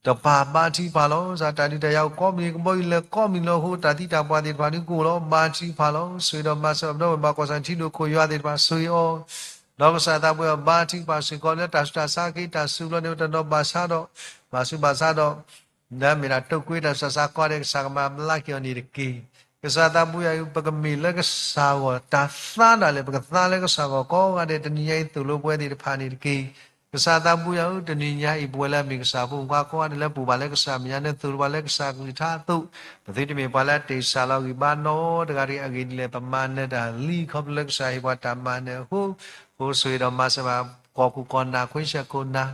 တဖၣ်ဘါထုကဖၣ်လီၤ. ကစၢ်တၢ်ဒုးတၢ်ယၤအိၣ်ကိးမုၢ်နံၤ ကဘီယူၤလဲၤကိးမုၢ်နံၤလီၤအဃိ တၢ်သံတၢ်ပှၢ်သ့ၣ်တဖၣ်ဒုးကအိၣ်လီၤ. ဘါထုကဖၣ်လီၤ. ဆိၣ်ဂ့ၤဒီးမၤစၢၤဘၣ်ပဒီပုၢ်ဝဲၢ်ဘၣ်ကွၢ်ဆၢၣ်ထံဒိၣ်ခိၣ်ယွၤသ့ၣ်တဖၣ် ဆိၣ်ဂ့ၤအီၤ ဒီးကစၢ်သးဘိယွၤဘါထုကဖၣ်စ့ၢ်ကီး လၢတၢ်ဆူးတၢ်ဆါအခံ တၢ်စူးဘျီန့ၣ် တနီၤဘၣ်ဆါဒီး ဘၣ်ဆူးဘၣ်ဆါဒီး လၢအမ့ၢ်ဒၣ်တိာ်ကွံာ်တၢ်ဆူးတၢ်ဆါကိးဂၤဒဲး ကစၢ်ကမၤဘျါက့ၤအီၤန့ၣ်တက့ၢ်. ကစၢ်သးဘိယွၤဧၢ ပကမ့ၢ်လၢကစၢ်အဂီၢ် တၢ်သါဒၣ်လဲာ် ပကသါလၢကစၢ်အဂီၢ်ကိးဂၤဒဲး တနံၤညါအံၤသိၣ်လိပဝဲသ့ၣ်တဖၣ်န့ၣ်တက့ၢ်. ကစၢ်သးဘိယွၤဧၢ တနံၤညါအံၤ ပဝဲလၢအမ့ၢ်ကစၢ်ဖိမုၣ်ဖိခွါကိးဂၤဒဲးလၢပအိၣ်ဘၣ်လၢကစၢ်မဲာ်ညါ နသိၣ်လိပှၤလၢကစၢ်ကလုၢ်ကထါအသိး ပသုတမ့ၢ်ပှၤလၢအတ့ၢ်စၢ်လီၤဂံၢ်ဘါနီတဂၤတဂ့ၤ အဂ့ၢ်ဒ်လဲၣ် ပမၤနၢၤတၢ်လံ ခီဖျိလၢကစၢ်ဟ့ၣ်ပှၤတၢ်မၤနၢၤအဃိ, အဃိဆိၣ်ဂ့ၤဒီးမၤစၢၤဘၣ် ကီၢ်ခိၣ်ကီၢ်နၢ် ခွ့ဆၢၣ်ခိၣ်နၢ်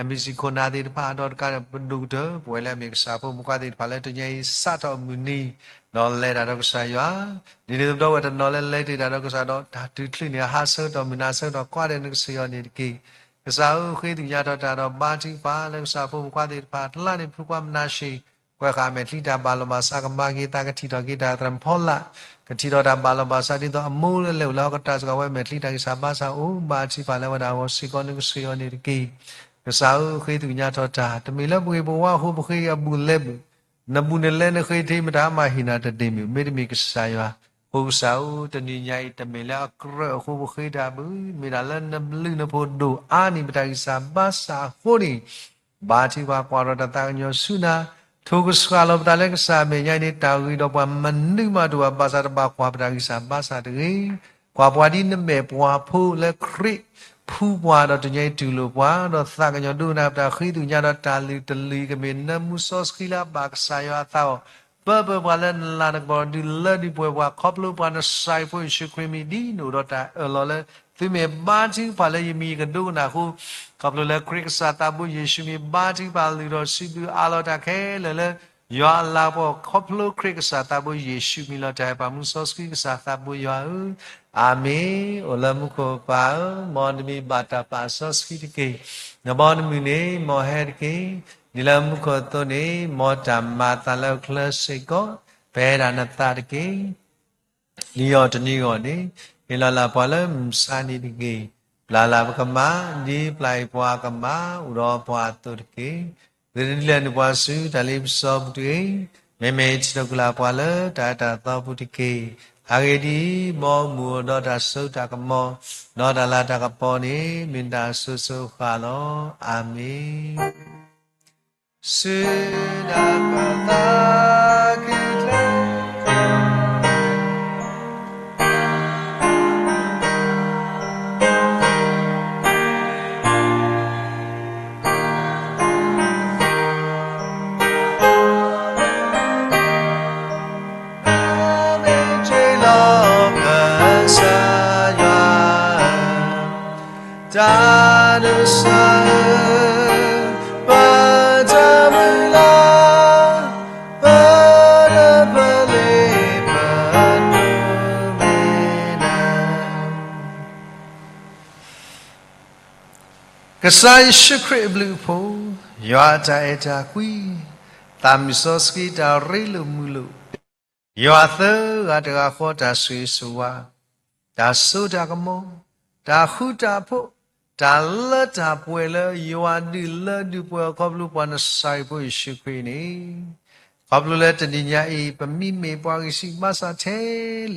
MBC ခိၣ်နၢ်သ့ၣ်တဖၣ် ဒီးတကးဒံး ပဒိၣ်ကတၢၢ် ပဝဲလၢအမ့ၢ်ကစၢ်ဖိမုၣ်ဖိခွါသ့ၣ်တဖၣ်လၢတနံၤညါအံၤ စးထီၣ်မုၢ်နံၤ ဒီးလဲၤတၢ်ဒီးကစၢ်ယွၤ, ဒ်န့ၣ်အသိးပဒီပုၢ်ဝဲၢ်တနီၤလၢလဲၤတ့ၢ်တၢ်ဒီးကစၢ်ဒီး တၢ်တုၤချုးန့ၣ် ဟါဆၢကတီၢ် မုၢ်နၤဆၢကတီၢ် ကိးဂၤဒဲးနကဆိၣ်ဂ့ၤအီၤန့ၣ်တက့ၢ်. ကစၢ်ဧၢ ဃ့သ့ၣ်ညါထီၣ်တၢ်ဒီး ဘါထုကဖၣ်လၢကစၢ်ဖိမုၣ်ဖိခွါသ့ၣ်တဖၣ် တလါန့ၣ် ဖုကွၢ်မနၤရှ့ၣ် ကွဲးဃာ်အမဲာ်ချံတၢ်ဘၣ်လီၤဘၣ်စး ကမၤက့ၤသး ကထံၣ်ထီၣ်က့ၤတၢ်သရၣ်ဖီလာ်, ကထံၣ်ထီၣ်တၢ်ဘၣ်လီၤဘၣ်စး ဒ်သိးအမိၢ်လၢလဲၤအိၣ်လၢဟီၣ်ကတၢၢ်စ့ၢ်ကီး အဝဲမဲာ်ချံတၢ်ဂံၢ်စၢ်ဘါစၢ်အိၣ် ဘါထုကဖၣ်လၢအဝဲဒၣ်အဂီၢ်စ့ၢ်ကီး နကဆိၣ်ဂ့ၤအီၤန့ၣ်တက့ၢ်. ကစၢ်ဧၢ ဃ့သ့ၣ်ညါထီၣ်တၢ် တမ့ၢ်လၢပဂ့ၤပဝါအဃိ ပဃ့အဘူၣ်လဲၤဘူၣ်, နဘူၣ်နလဲၤနဃ့ထဲ မတၤမၤဟ့ၣ်နၤတဒ့ၣ်မ့ၢ် မ့တမ့ၢ်ကစၢ်ယွၤ, အဃိကစၢ်ဧၢ တနံၤညါအံၤ တမ့ၢ်လၢအကြၢးအဃိပဃ့တၢ်ဘၣ်, မ့ၢ်ဒၣ်လၢနဘျုးနဖှိၣ်ဒိၣ်အါန့ၢ်ပတၢ်ဂံၢ်စၢ်ဘါစၢ်အဃိန့ၣ် ဘါထုကဖၣ်ကွၢ်ထီၣ်တၢ်သးကညီၤဆူနၤ, ထိၣ်ကစှၤလီၤပသးလၢကစၢ်အမဲာ်ညါန့ၣ် တၢ်ဂ့ၤဒီးပှၤမနုၤမးတအိၣ်ဘၣ် ဘၣ်ဆၣ်တဘၣ်ကွၢ်ပတၢ်ဂံၢ်စၢ်ဘါစၢ်တဂ့ၤ. ကွၢ်ပှၤဒ်နမဲာ်ပှၤဖိလၢခရံာ်ဖှူပှၤဒီးတနံၤညါအံၤတူၢ်လိာ်ပှၤ, ဒီးသးကညီၤဒိကနၣ်ပတၢ်ဃ့သ့ၣ်ညါဒီးတၢ်လုၢ်တလုၢ်အံၤ ကမ့ၢ်နၢမူစီဆှံလၢအဘၣ်ကစၢ်ယွၤအသးအီၤ ပၢပၢပှၤလၢနလၤနကပီၤ ဒုးလၢဒုးပှဲၤပှၤ ခီဖျိပှၤနစၢ်အဖိယ့ၣ်ၡူးခရံာ်မံၤ ဒ်နအိၣ်ဒီးတၢ်အၢၣ်လီၤလၢ သုမ့ၢ်ဘါထုကဖၣ်လၢယမံၤယကဒိကနၣ်အဃိ, ခီဖျိလၢခရံာ်ကစၢ်သးဘိယ့ၣ်ၡူးမံၤဘါထုကဖၣ်လုၢ်ထီၣ်စံးဘျုးအးလီၤတၢ်ခဲလၢာ်လၢ ယွၤအလၤကပီၤ ခီဖျိခရံာ်ကစၢ်သးဘိယ့ၣ်ၡူးမံၤလီၤတၢ်အဲၣ်ပာ်မူစီဆှံကစၢ်သးဘိယွၤဧၢ, အၤမ့ၣ်, အိၣ်လၢမူခိၣ်ပၢ်ဧၢ, မ်နမံၤဘၣ်တၢ်ပာ်စီဆှံတက့ၢ်. နဘီနမုၢ်န့ၣ် မ်ဟဲတက့ၢ်. ဒ်လၢမူခိၣ်အသိးန့ၣ် မ်တၢ်မၤအသးလၢအချၢစ့ၢ်ကီး, ပှဲၤဒၣ်နသးတက့ၢ်. နံၣ်အီၤတနံၣ်အီၤန့ၣ်, ဟ့ၣ်လီၤလၢပှၤလၢမုၢ်ဆါနံၤတက့ၢ်. ပျၢ်လၢပကမၤ, ဒ်ပျၢ်အံၤပှၤကမၤ, အိၣ်ဒီးပှၤအသိးတက့ၢ်. ဂ့ၤဒ်လဲၣ်န့ၣ်ပှၤဆူတၢ်လ့ပစီပူၤတဂ့ၤ. မ့မ့ၢ်ထံၣ်လိာ်ကွံာ်လၢပှၤလၢတၢ်အဲၣ်တၢ်သီပူၤတက့ၢ်. အဂ့ၢ်ဒ်အံၤ, မ်မုၢ်အိၣ်ဒီးတၢ်စိတၢ်ကမီၤ, ဒီးတၢ်လၤတၢ်ကပီၤန့ၣ် မ့ၢ်တၢ်စိၤစိၤဃၣ်ဃၣ်လီၤ. အၤမ့ၣ်. ဆူနပသးကံၢ်ကျဲ မ့ၢ်က့ၤလီၤကစၢ်ယွၤဧၢ, တၢ်ဒိးစၢ်ဧၢ, ပတၢ်မုၢ်လၢ်, ပတၢ်ပလ့ၤပဒိးမ့ၢ်နၤ. ကစၢ်ယ့ၣ်ၡူးခရံာ်အဘျုးအဖှိၣ်, ယွၤအတၢ်အဲၣ်တၢ်ကွံ, သးမုၢ်စီဆှံတၢ်ရ့လိာ်မုာ်လိာ်, ယွၤသၢဂၤတဂၤဃီတၢ်ဆိၣ်ဂ့ၤဆိၣ်ဝါ, တၢ်စိတၢ်ကမီၤ, တၢ်ဃူတၢ်ဖိး, တၢ်လၢတၢ်ပှဲၤလၢယွၤဒုးလၢဒုးပှဲၤအခီဖျိပှၤနစၤရ့းဖိယ့ၣ်ၡူးခရံာ်န့ၣ်, ခီဖျိလၢတနံၤညါအံၤ ပမ့မ့ၢ်ပှၤဂံၢ်ဆူၣ်ဘါဆၣ်ထဲ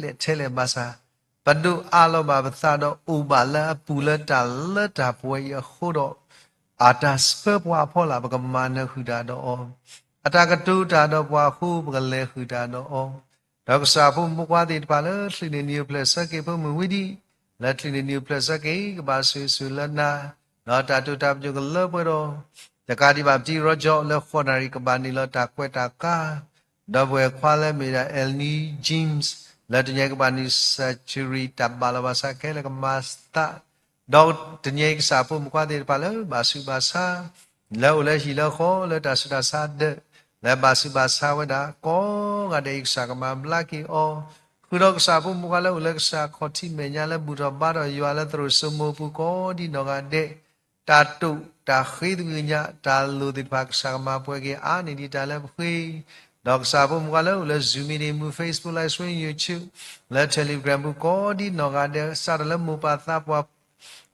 လဲၣ်ထဲလဲၣ်ဘၣ်ဆၣ်, ပဒိးအးလီၤဘၣ်ပသးဒီးအိၣ်ဘၣ်လၢအပူၤလၢတၢ်လၢတၢ်ပှဲၤအံၤအဃိဒီး, အတၢ်ဆှၢပှၤအဖီလာ် ပကမၤနၢၤဃုာ်တၢ်ဒီးအီၤ, အတၢ်ကတိၤတၢ်ဒီးပှၤအဃိ ပကလဲၤဃုာ်တၢ်ဒီးအီၤ, ဒီးကစၢ်ဖိမုၣ်ဖိခွါသ့ၣ်တဖၣ်လၢ ချုးန့ၢ်နံၣ်အိၣ်ဖျဲၣ်ဆၢက့ၤဖိမုၢ်ဝံၤဒံး, လၢချုးန့ၢ်နံၣ်အိၣ်ဖျဲၣ်ဆၢက့ၤ ကဘၣ်ဆိၣ်ဂ့ၤဆိၣ်ဝါလၢနၤ, ဒီးတၢ်တိာ်တၢ်ပညိၣ်ကလၢပှဲၤဒီး, တကးဒံးဘၣ်ပတံၤရီကၠီလၢဃိးနၣ်ရံၣ်ကဘၣ်နုာ်လီၤတၢ်ကွဲးတၢ်ကါ ဒီးပဝဲၢ်ခွါလၢမ့ၢ်ဒၣ် Elnee James လၢတနံၤအံၤကဘၣ်နုာ် surgery တၢ်ဘၣ်လီၤဘၣ်ဆၣ်ခဲလၢာ်ကမၤသး, ဒီးတနံၤအံၤကစၢ်ဖိမုၣ်ခွါသ့ၣ်တဖၣ်လၢဘၣ်ဆူးဘၣ်ဆါ, လၢအိၣ်လၢဟံၣ်လၢဃီလၢတၢ်ဆူးတၢ်ဆါဒၢး, လၢဘၣ်ဆူးဘၣ်ဆါဝဲဒၣ်ကိးဂၤဒဲးအံၤ ကစၢ်ကမၤဘျါက့ၤအီၤ, ဃုာ်ဒီးကစၢ်ဖိမုၣ်ခွါလၢအိၣ်လၢကစၢ်ခီၣ်ထံးမဲာ်ညါလၢဘူၣ်ထီၣ်ဘါထီၣ်ယွၤလၢသရိာ်စိမိၤပူၤကိးဒံးနီၢ်ဂၤဒဲး, တၢ်တိာ်တၢ်ဃ့သကွံာ်ညါ တၢ်လိၣ်သ့ၣ်တဖၣ် ကစၢ်ကမၤပှဲၤက့ၤအါန့ၢ်ဒံးတၢ်လၢပဃ့, ဒီးကစၢ်ဖိမုၣ်ခွါလၢအိၣ်လၢ Zoom meeting မူ Facebook Live Stream YouTube လၢ Telegram ပူၤကိးဒံးနီၢ်ဂၤဒဲး စးထီၣ်လၢမိၢ်ပၢ်သးပှၢ်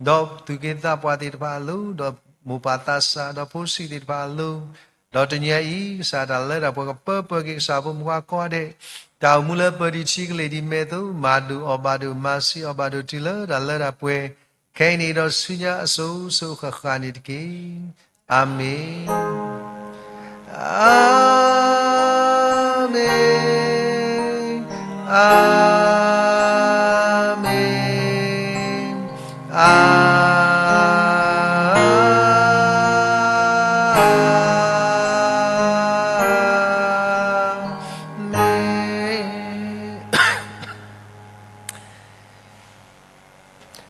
ဒီးသူၣ်က့သးပှၢ်သ့ၣ်တဖၣ်အလိၤ, ဒီးမိၢ်ပၢ်သးစၢ် ဒီးဖိဆံးသ့ၣ်တဖၣ်အလိၤ, ဒီးတနံၤအံၤ ကစၢ်တၢ်လၢတၢ်ပှဲၤကပၢပှဲၤက့ၤကစၢ်ဖိမုၣ်ခွါကိးဂၤဒဲး, တၢ်အိၣ်မူလၢပၢၤဒံးထံကလ့ၢ်ဒံးမဲာ်သိး မၤဒိၣ်အီၣ်ဘၣ်ဒိၣ် မၤစံးအီၣ်ဘၣ်ဒိၣ်တုၤလၢတၢ်လၢတၢ်ပှဲၤ ခဲအံၤန့ၣ်ဒီးဆူညါအစိၤစိၤဃၣ်ဃၣ်န့ၣ်တက့ၢ်. အၤမ့ၣ်. အၤမ့ၣ်, အၤမ့ၣ်, အၤ